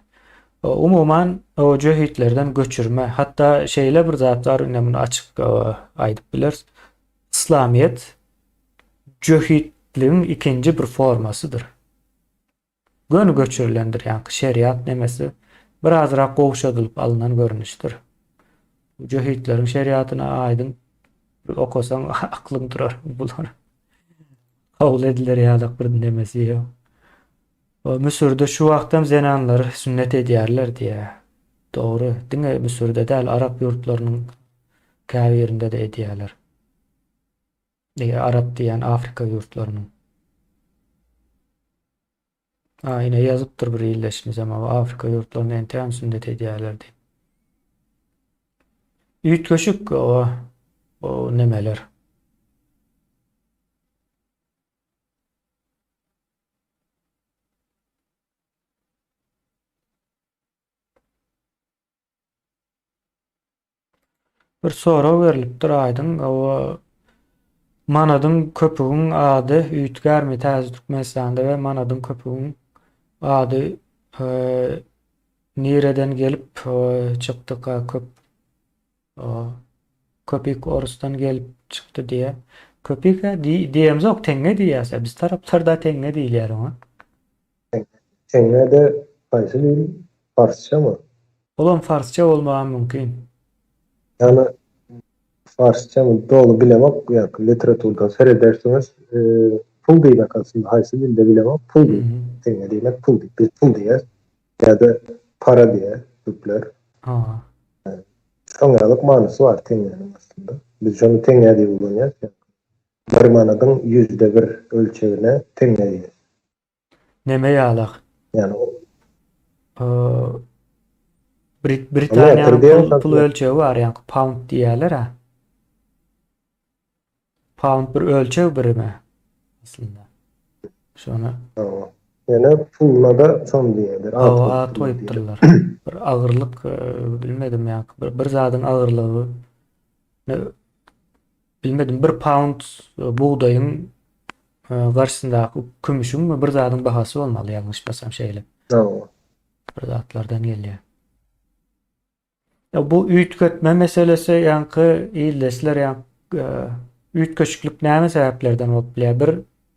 Umuman, o jöhitlerden göçürme. Hatda şeýle bir zat bar, ine muny açyk aýdyp bileris. Yslamyýet jöhitligiň ikinji bir formasydyr. Göni göçürilendir, ýaňky şeriat nemesi birazrak gowşadylyp alnan görnüşdir. Jöhitleriň şeriatyny aýdyň bir okasaň aklyň durar bular. Kabul ediler ýalak bir nemesi ýok. O Müsürde şu wagtam zenanlary sünnet edýärler diýýär. Dogry, diňe Müsürde däl, arap ýurtlarynyň käbirinde-de edýärler. Arap diýýän Afrika ýurtlarynyň. A, ine ýazypdyr bir ildeşimizem, hawa, Afrika ýurtlarynda entägem sünnet edýärler diýip. Üýtgeşik o, o nemeler. Bir sorag berlipdir aýdyň owa manadyň köpügiň ady üýtgärmi täze Türkmenistanda we manadyň köpügiň ady nireden gelip çykdyka köp köpük orusdan gelip çykdy diýä. Köpük-ä diýemzok teňňe diýýäs biz taraplarda teňňe diýilýär oňa. Teňňe-de haýsy dil? Parsçamy? Olam farsça bolmagam mümkin. Ýagny farsçamy doly bilemok, ýa-da literaturda seredersiňiz, pul diýmek aslynda haýsy dilde bilemok, pul diýmek, teňňe diýmek pul diýip, biz pul diýýäs ýa-da para diýýär türkler. Şoň ýalyk manysy bar teňňäniň aslynda. Biz şony teňňe diýip ulanýas. Bir manadyň 1% ölçegine teňňe diýýäs. Neme ýalak? Ýani Brit Britaniýanyň pul, pul ölçegi bar, ýaňky pound diýýärler-ä. Pound bir ölçeg birimi aslynda. Şony. Ýöne puluna-da şony diýýärler. Hawa, at goýupdyrlar. Bir agyrlyk e, bilmedim ýaňky bir, bir zadyň agyrlygy bilmedim bir pound e, bugdaýyň Garşysyndaky kümüşiňmi bir zadyň bahasy bolmaly ýalňyşmasam şeýle. Hawa. Bir zatlardan gelýär. Ya bu üýtgetme meselesi ýaňky ildeşler ýa e, üýtgeşiklik näme sebäplerden bolup bilýär? Bir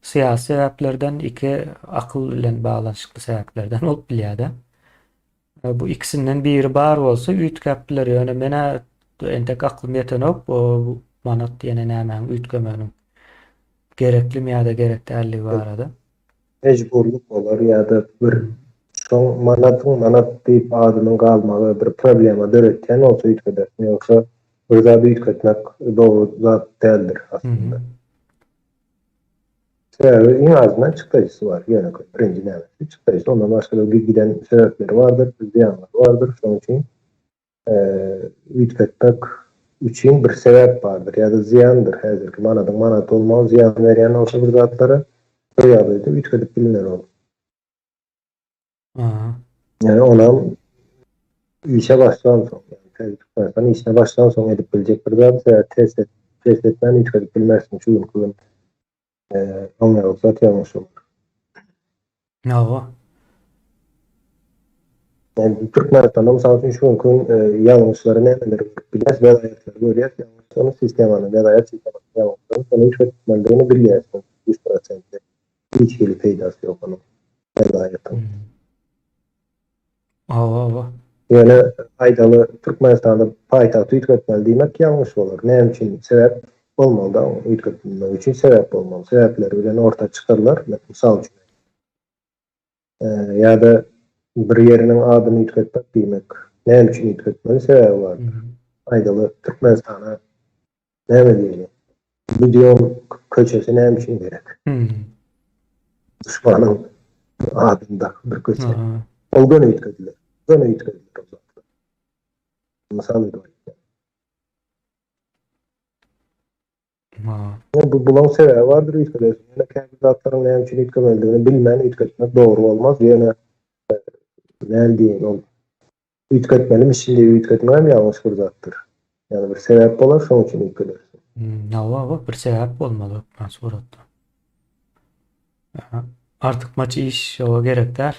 syýasy sebäplerden, iki akyl bilen baglanyşykly sebäplerden bolup bilýär-de. E, bu ikisinden biri bar bolsa üýtgäp biler. Ýöne menä entek aklym ýetenok bu manat diýene nämäň üýtgemeginiň gereklimi ýa-da gerek dälligi barada. Mejburlyk bolar ýa-da bir şoň manadyň manat diýip adynyň galmagy bir problema döretýän bolsa üýtgedersiň ýogsa bir zady üýtgetmek dogry zat däldir aslynda. Sebäbi iň azyndan çykdajysy bar. Ýönekeý birinji nämesi çykdajysy ondan başga-da giden sebäpleri bardyr, zyýanlary bardyr. Şonuň üçin üýtgetmek üçin bir sebäp bardyr ýa-da zyýandyr. Häzirki manadyň manat bolmagy zyýan berýän bolsa bir zatlara bir ýagdaýda üýtgedip bilner ol. Ýani onam işe başlansoň, ýani Türkmenistan işine başlansoň edip biljek bir zat, sebäbi test et, test etmän üýtgedip bilmersiň şu günki gün. Oňa rugsat ýalňyş bolar. Hawa. Yani Türkmenistanda mysal üçin şu günki gün ýalňyşlary nämeleri görüp bilýäs, welaýatlary görýäs, ýalňyşlaryny sistemany, welaýat sistemasyny ýalňyşlaryny şony üýtgetmelidigini bilýäs 100%. Hiç hili peýdasy ýok onuň welaýatyň. Hawa, hawa. Ýöne aýdaly Türkmenistanda paýtagty üýtgetmeli diýmek ýalňyş bolar. Näme üçin? Sebäp bolmaly-da oň üýtgetmegi üçin sebäp bolmaly. Sebäpleri bilen orta çykarlar, mysal üçin. Ýa-da bir ýeriniň adyny üýtgetmek diýmek. Näme üçin üýtgetmeli? Sebäbi bardyr. Aýdaly Türkmenistana Näme diýeli? Budion köçesi näme üçin gerek? Duşmanyň adyndaky bir köçe. Ol göni üýtgediler. Göni üýtgediler o zatlar. Mysal edip aýtýan. Bu bulaň sebäbi bardyr üýtgedersiň. Ýöne käbir zatlaryň näme üçin üýtgemelidigini bilmän üýtgetmek dogry bolmaz. Ýöne näme diýeýin ol Üýtgetmelimiş diýip üýtgetmegem ýalňyş bir zatdyr. Ýagny bir sebäp bolar, şoň üçin üýtgedersiň. Hawa, hawa, bir sebäp bolmaly hökman suratda. Artykmaç iş oňa gerek däl.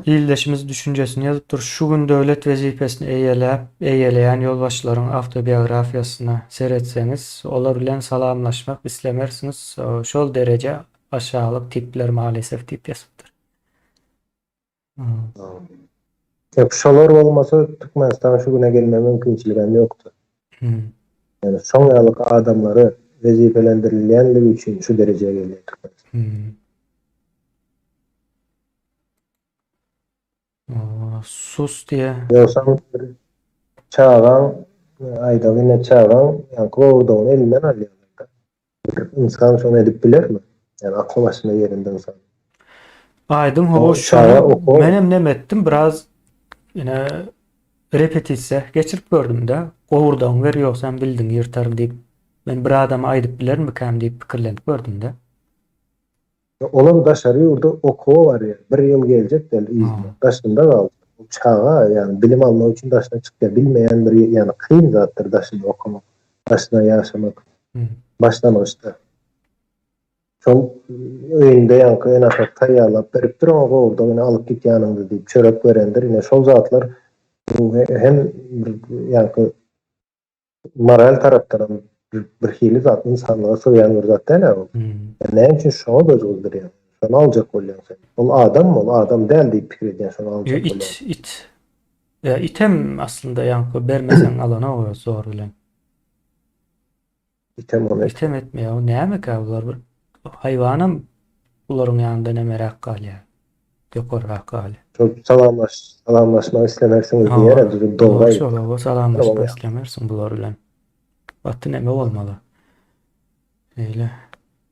Ildeşimiz düşünjesini ýazypdyr. Şu gün döwlet wezipesini eýeläp, eýeleýän ýolbaşçylaryň awtobiografiýasyna seretseňiz, olar bilen salamlaşmak islemersiňiz. Şol dereje aşaglyk tipler maalesef diýip ýazypdyr. Ýok, şolar bolmasa Türkmenistan şu güne gelme mümkinçiligem ýokdy. Ýani şoň ýaly adamlary wezipelendirilýänligi üçin şu derejä gelýär Türkmenistan. Sus diýe. Ýogsam bir çagaň aýdaly ine çagaň ýaňky gowurdagyny elinden alýarlar-da. Bir ynsan şony edip bilermi? Ýani akly başynda ýerinde ynsan. Aýdyň hawa şony menem neme etdim biraz ine repetisiýa geçirip gördüm-de gowurdagyňy ber ýogsam bildiňi ýyrtaryn diýip men bir adama aýdyp bilermikäm diýip pikirlenip gördüm-de. Olam daşary ýurda okuwa barýar. Bir ýyl geljek däl yzyna. Daşynda galjak. Ol çaga ýagny bilim almak üçin daşyna çykýar. Bilmeýän bir ýagny kyn zatdyr daşynda okamak, daşyna ýaşamak. Başlangyçda. Şol öýünde ýaňky ene-atasy taýýarlap beripdir oňa gowurdak ine alyp git ýanyňda diýip çörek berendir. Ine şol zatlar hem bir ýaňky moral tarapdan hem bir hili zat ynsanlyga sygýan bir zat däl-ä ol. Sen näme üçin şoňa göz gyzdyrýaň? Şony aljak bolýaň sen. Ol adammy? Ol adam däl diýip pikir edýän şony aljak bolýaň. It, it. Ýa item aslynda ýaňky bermeseň alanok zor bilen. Item ony. Item etmeýär. O nämekä bular bir haýwanam bularyň ýanynda nemeräk galýar. Ýokarrak galýar. Şol salamlaş salamlaşmak islemersiňiz diýer düzüp dogry aýtdy. Şol oba salamlaşmak islemersiň bular bilen. Gaty neme bolmaly. Eýle.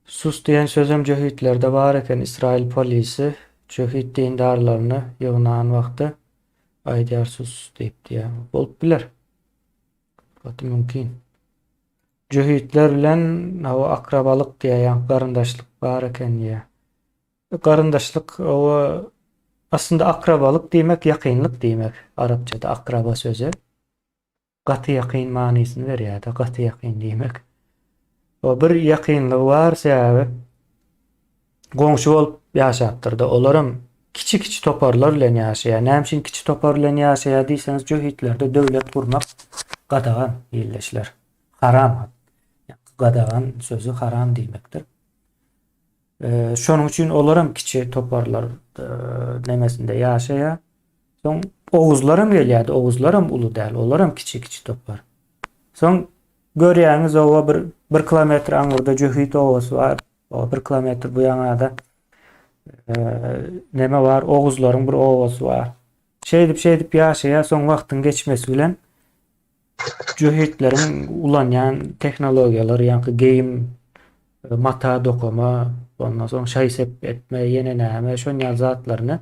Sus diýen sözem jöhitlerde bar eken Israil polisi jöhit dindarlaryny ýygnan wagty aýdýar sus diýip diýýär. Bolup biler. Gaty mümkin. Jöhitler bilen hawa akrabalyk diýýär, ýa garyndaşlyk bar eken diýýär. Garyndaşlyk owa aslynda akrabalyk diýmek ýakynlyk diýmek. Arapçada akraba sözi gaty ýakyn manysyny berýär-de, gaty ýakyn diýmek. O bir ýakynlygy bar sebäbi goňşy bolup ýaşapdyr-da. Olaram kiçi-kiçi toparlar bilen ýaşaýar. Näme üçin kiçi topar bilen ýaşaýar diýseňiz, jöhitlerde döwlet gurmak gadagan illeşler. Haram. Gadagan sözi haram diýmekdir. Şonuň üçin olaram kiçi toparlar nemesinde ýaşaýar. Soň oguzlaram gelýärdi. Oguzlaram uly däl. Olaram kiçi-kiçi topar. Soň görýäňiz oba bir bir kilometr aňyrda jöhit obasy bar. O bir kilometr bu ýaňada neme bar, oguzlaryň bir obasy bar. Şeýdip, şeýdip ýaşaýar, soň wagtyň geçmesi bilen jöhitleriň ulanýan tehnologiýalary, ýaňky geýim, mata dokama, ondan soň şaý-sep etme, ýene näme, şon ýaly zatlaryny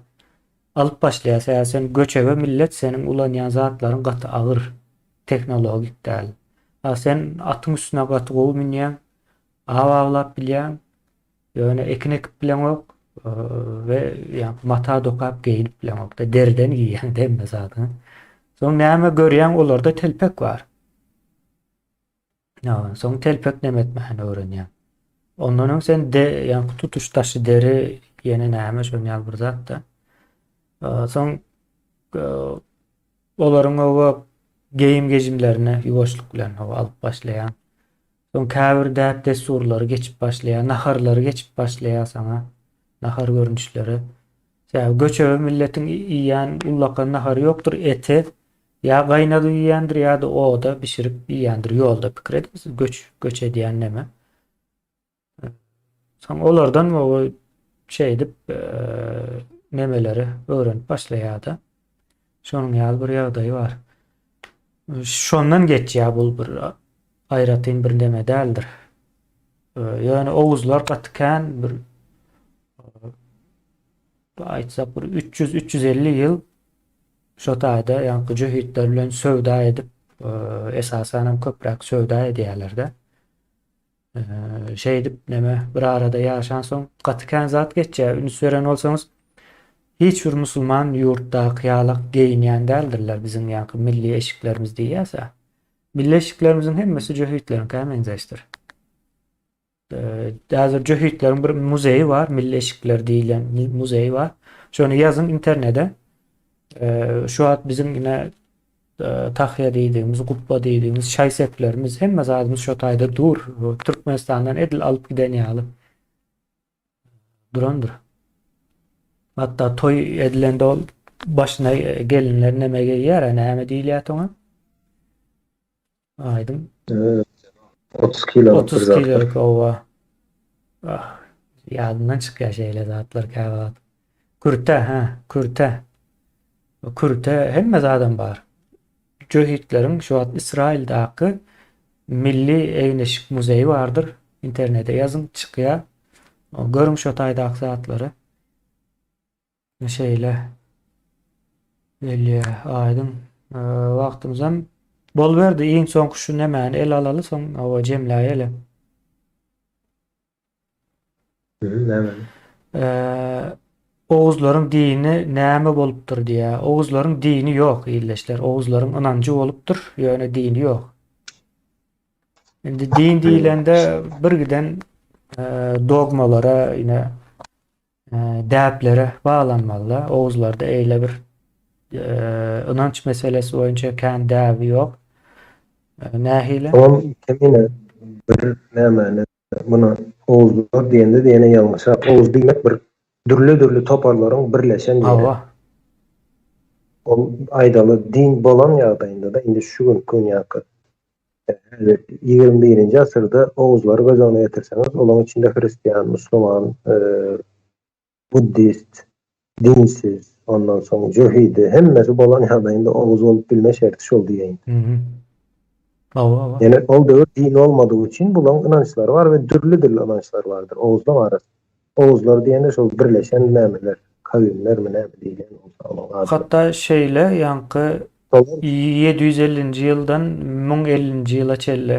alyp başlaýar. Sebäbi sen göçebe millet, seniň ulanýan zatlaryň gaty agyr, tehnologik däl. A sen atyň üstüne gaty gowy münýäň, Aw awlap bilýäň, ýöne ekin ekip bileňok we ýa mata dokap geýinip bileňok-da, deriden geýýäň hemme zadyňy. Soň näme görýäň, olarda telpek bar. Ýa, soň telpek neme etmäni öwrenýäň. Ondan öň sen de, ýa tutuş daşy deri, ýene näme şon ýaly bir zat-da. Soň olaryň oba geýim-gejimlerini ýuwaşlyk bilen alyp başlaýaň. Soň käbir däp-dessurlary geçip başlaýar, naharlary geçip başlaýar saňa, nahar görnüşleri. Sebäbi göçebe milletiň iýýän ullakan nahary ýokdur, eti ýa gaýnadyp iýýändir ýa-da oda bişirip iýýändir ýolda pikir ediň siz göç göç edýän neme. Soň olardan o şeýdip nemeleri öwrenip başlaýar-da. Şonuň ýaly bir ýagdaýy bar. Şondan geçýär bu bir aýratyn bir neme däldir. Ýöne oguzlar gaty kän bir aýtsak bir 300-350 ýyl şo taýda ýaňky jöhitler bilen söwda edip, esasan hem köpräk söwda edýärler-de. Şeýdip neme bir arada ýaşansoň gaty kän zat geçýär. Üns beren bolsaňyz hiç bir musulman ýurtdaky ýalak geýinýän däldirler biziň ýaňky milli eşiklerimiz diýýäs-ä. Milli eşiklerimiziň hemmesi jöhitleriňkä meňzeşdir. Häzir jöhitleriň bir muzeýi bar, milli eşikler diýlen muzeý bar. Şony ýazyň internede. Şu wagt biziň ine tahýa diýdigimiz, gupba diýdigimiz, şaý-seplerimiz, hemme zadymyz şo taýda dur. Türkmenistandan edil alyp giden ýaly durandyr. Hatda toý edilende ol başyna gelinler neme geýýär, näme diýilýär oňa? Aýdyň. 30 kilo 30 kilolyk owa. Ah, ýadymdan çykýar şeýle zatlar käwagt. Kürte, hä, kürte. Kürte hemme zadam bar. Jöhitleriň şu wagt Ysraýyldaky milli egin-eşik muzeýi bardyr. Internete ýazyň, çykýar. Görüň şo taýdaky zatlary. Şeýle gelýär aýdyň. Wagtymyzam bol berdi. Iň soňky şu nemäni ele alaly, soň hawa jemläýeli. Näme? Oguzlaryň dini näme bolupdyr diýýär. Oguzlaryň dini ýok ildeşler. Oguzlaryň ynanjy bolupdyr, ýöne dini ýok. Indi din diýlende bir giden dogmalara, ine däplere baglanmaly. Oguzlarda eýle bir ynanç meselesi boýunça kän däbi ýok. Nähili? Oňam kemine bir nämäni muny oguzlar diýende diýene ýalňyşrak. Oguz diýmek bir dürli-dürli toparlaryň birleşen ýeri. Hawa. Ol aýdaly din bolan ýagdaýynda-da indi şu günki gün ýaňky Häzir 21-nji asyrda oguzlary göz öňüne getirseňiz, olaryň içinde hristian, musliman, buddist, dinsiz, ondan soň jöhidi, hemmesi bolan ýagdaýynda oguz bolup bilme şerti şol diýeýin. Hawa, hawa. Ýöne ol döwür din bolmadygy üçin bularyň ynançlary bar we dürli-dürli ynançlar bardyr oguzlaryň arasynda. Oguzlar diýende şol birleşen nämeler, kawimlermi näme diýilýän bolsa olaryň adlary. Hatda şeýle ýaňky 750-nji ýyldan 1050-nji ýyla çenli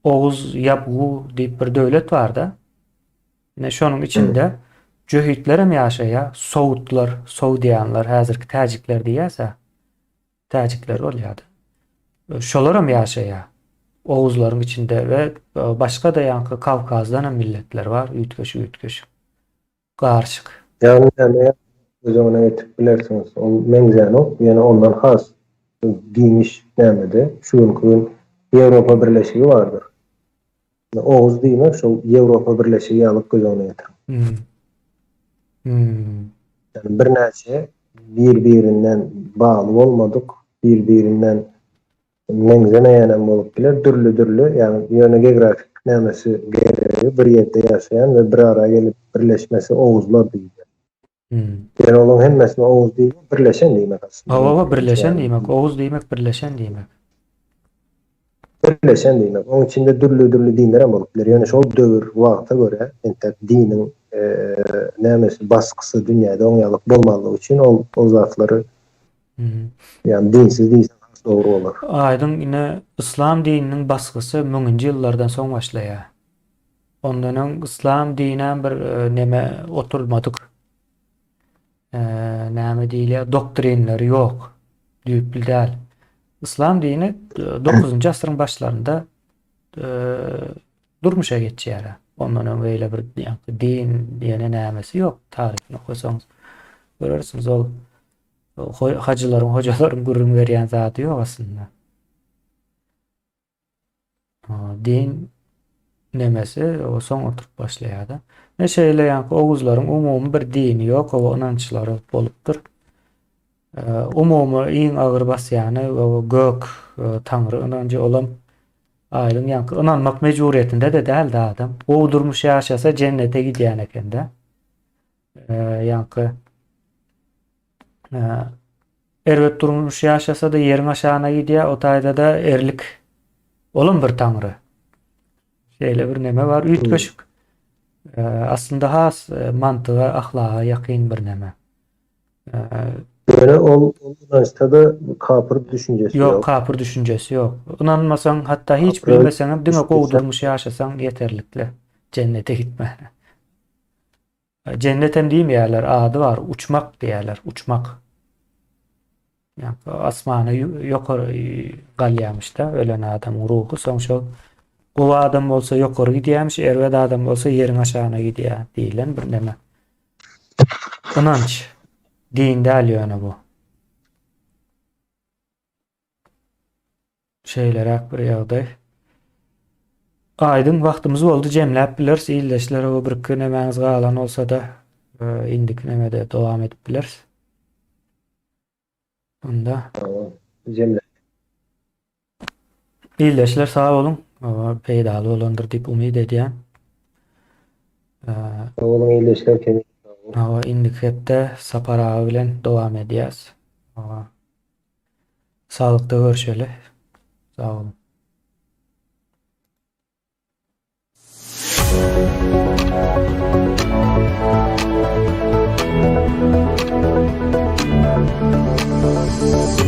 Oguz Ýabgu diýip bir döwlet barda. Ine şonuň içinde jöhitler hem ýaşaýar, sowutlar, sowdiýanlar, häzirki täjikler diýýäs-ä. Täjikler bolýardy. Şolar hem ýaşaýar. Oguzlaryň içinde we başga-da ýaňky Kawkazdan hem milletler bar, üýtgeşik-üýtgeşik. Garyşyk. Ýagny näme göz öňüne getirip bilersiňiz, ol meňzänok, ýöne ondan has giňiş nämede şu günki gün Ýewropa Birleşigi bardyr. Oguz diýmek şol Ýewropa Birleşigi ýalyk göz öňüne getiriň. Ýagny birnäçe bir-birinden bagly bolmadyk, bir-birinden meňzemeýänem bolup biler, dürli-dürli, ýagny ýöne geografik nämesi geregi bir ýerde ýaşaýan we bir ara gelip birleşmesi oguzlar diýilýär. Ýöne olaryň hemmesine oguz diýilýär, birleşen diýmek aslynda. Hawa, birleşen diýmek, oguz diýmek birleşen diýmek. Birleşen diýmek. Onuň içinde dürli-dürli dinler hem bolup biler. Ýöne şol döwür, wagta görä entek diniň nämesi, basgysy dünýäde oň ýalyk bolmanlygy üçin ol ol zatlary ýagny dinsiz diýseň has dogry bolar. Aýdyň ine yslam dininiň basgysy müňünji ýyllardan soň başlaýar. Ondan öň yslam dinäm bir neme oturmadyk. Näme diýilýär, doktrinleri ýok. Düýpli däl. Yslam dini 9-njy asyryň başlarynda durmuşa geçýär. Ondan öň beýle bir din diýene nämesi ýok. Taryhyny okasaňyz görersiňiz ol hajylaryň, hojalaryň gürrüň berýän zady ýok aslynda. Din nemesi o soň oturyp başlaýar-da. Ne şeýle ýaňky oguzlaryň umumy bir dini ýok, o ynançlary bolupdyr. Umumy iň agyr basýany o gök taňry ynanjy olam aýdyň ýaňky ynanmak mejburyýetinde-de däldi adam. Gowy durmuş ýaşasa jennete gidýän ekende. Ýaňky Erbet durmuş ýaşasa-da ýeriň aşagyna gidýär, o taýda-da erlik. Olam bir taňry. Şeýle bir neme bar, üýtgeşik. Aslynda has mantyga, ahlaga ýakyn bir neme. Ýöne ol ynançda-da kapyr düşünjesi ýok. Ýok, kapyr düşünjesi ýok. Ynanmasaň, hatda hiç bilmeseňem, diňe gowy durmuş ýaşasaň ýeterlikli jennete gitmäne. Jennetem diýmeýärler, ady bar, uçmak diýýärler, uçmak. Ýa-da asmana ýokary galýarmyş-da ölen adamyň ruhy, soň şol gowy adam bolsa ýokary gidýärmiş, erbet adam bolsa ýeriň aşagyna gidýär diýlen bir neme. Ynanç. Din däl ýöne bu. Şeýleräk bir ýagdaý. Aýdyň wagtymyz boldy jemläp bileris ildeşler o birki nemäňiz galan bolsada e, indiki nemede dowam edip bileris. Onda Jemle. Ildeşler sag boluň. Peýdaly bolandyr diýip umyt edýän. Sag boluň ildeşler. Hawa, indiki hepde Sapar aga bilen dowam edýäs. Hawa. Saglykda görşeli. Sag boluň. Thank you.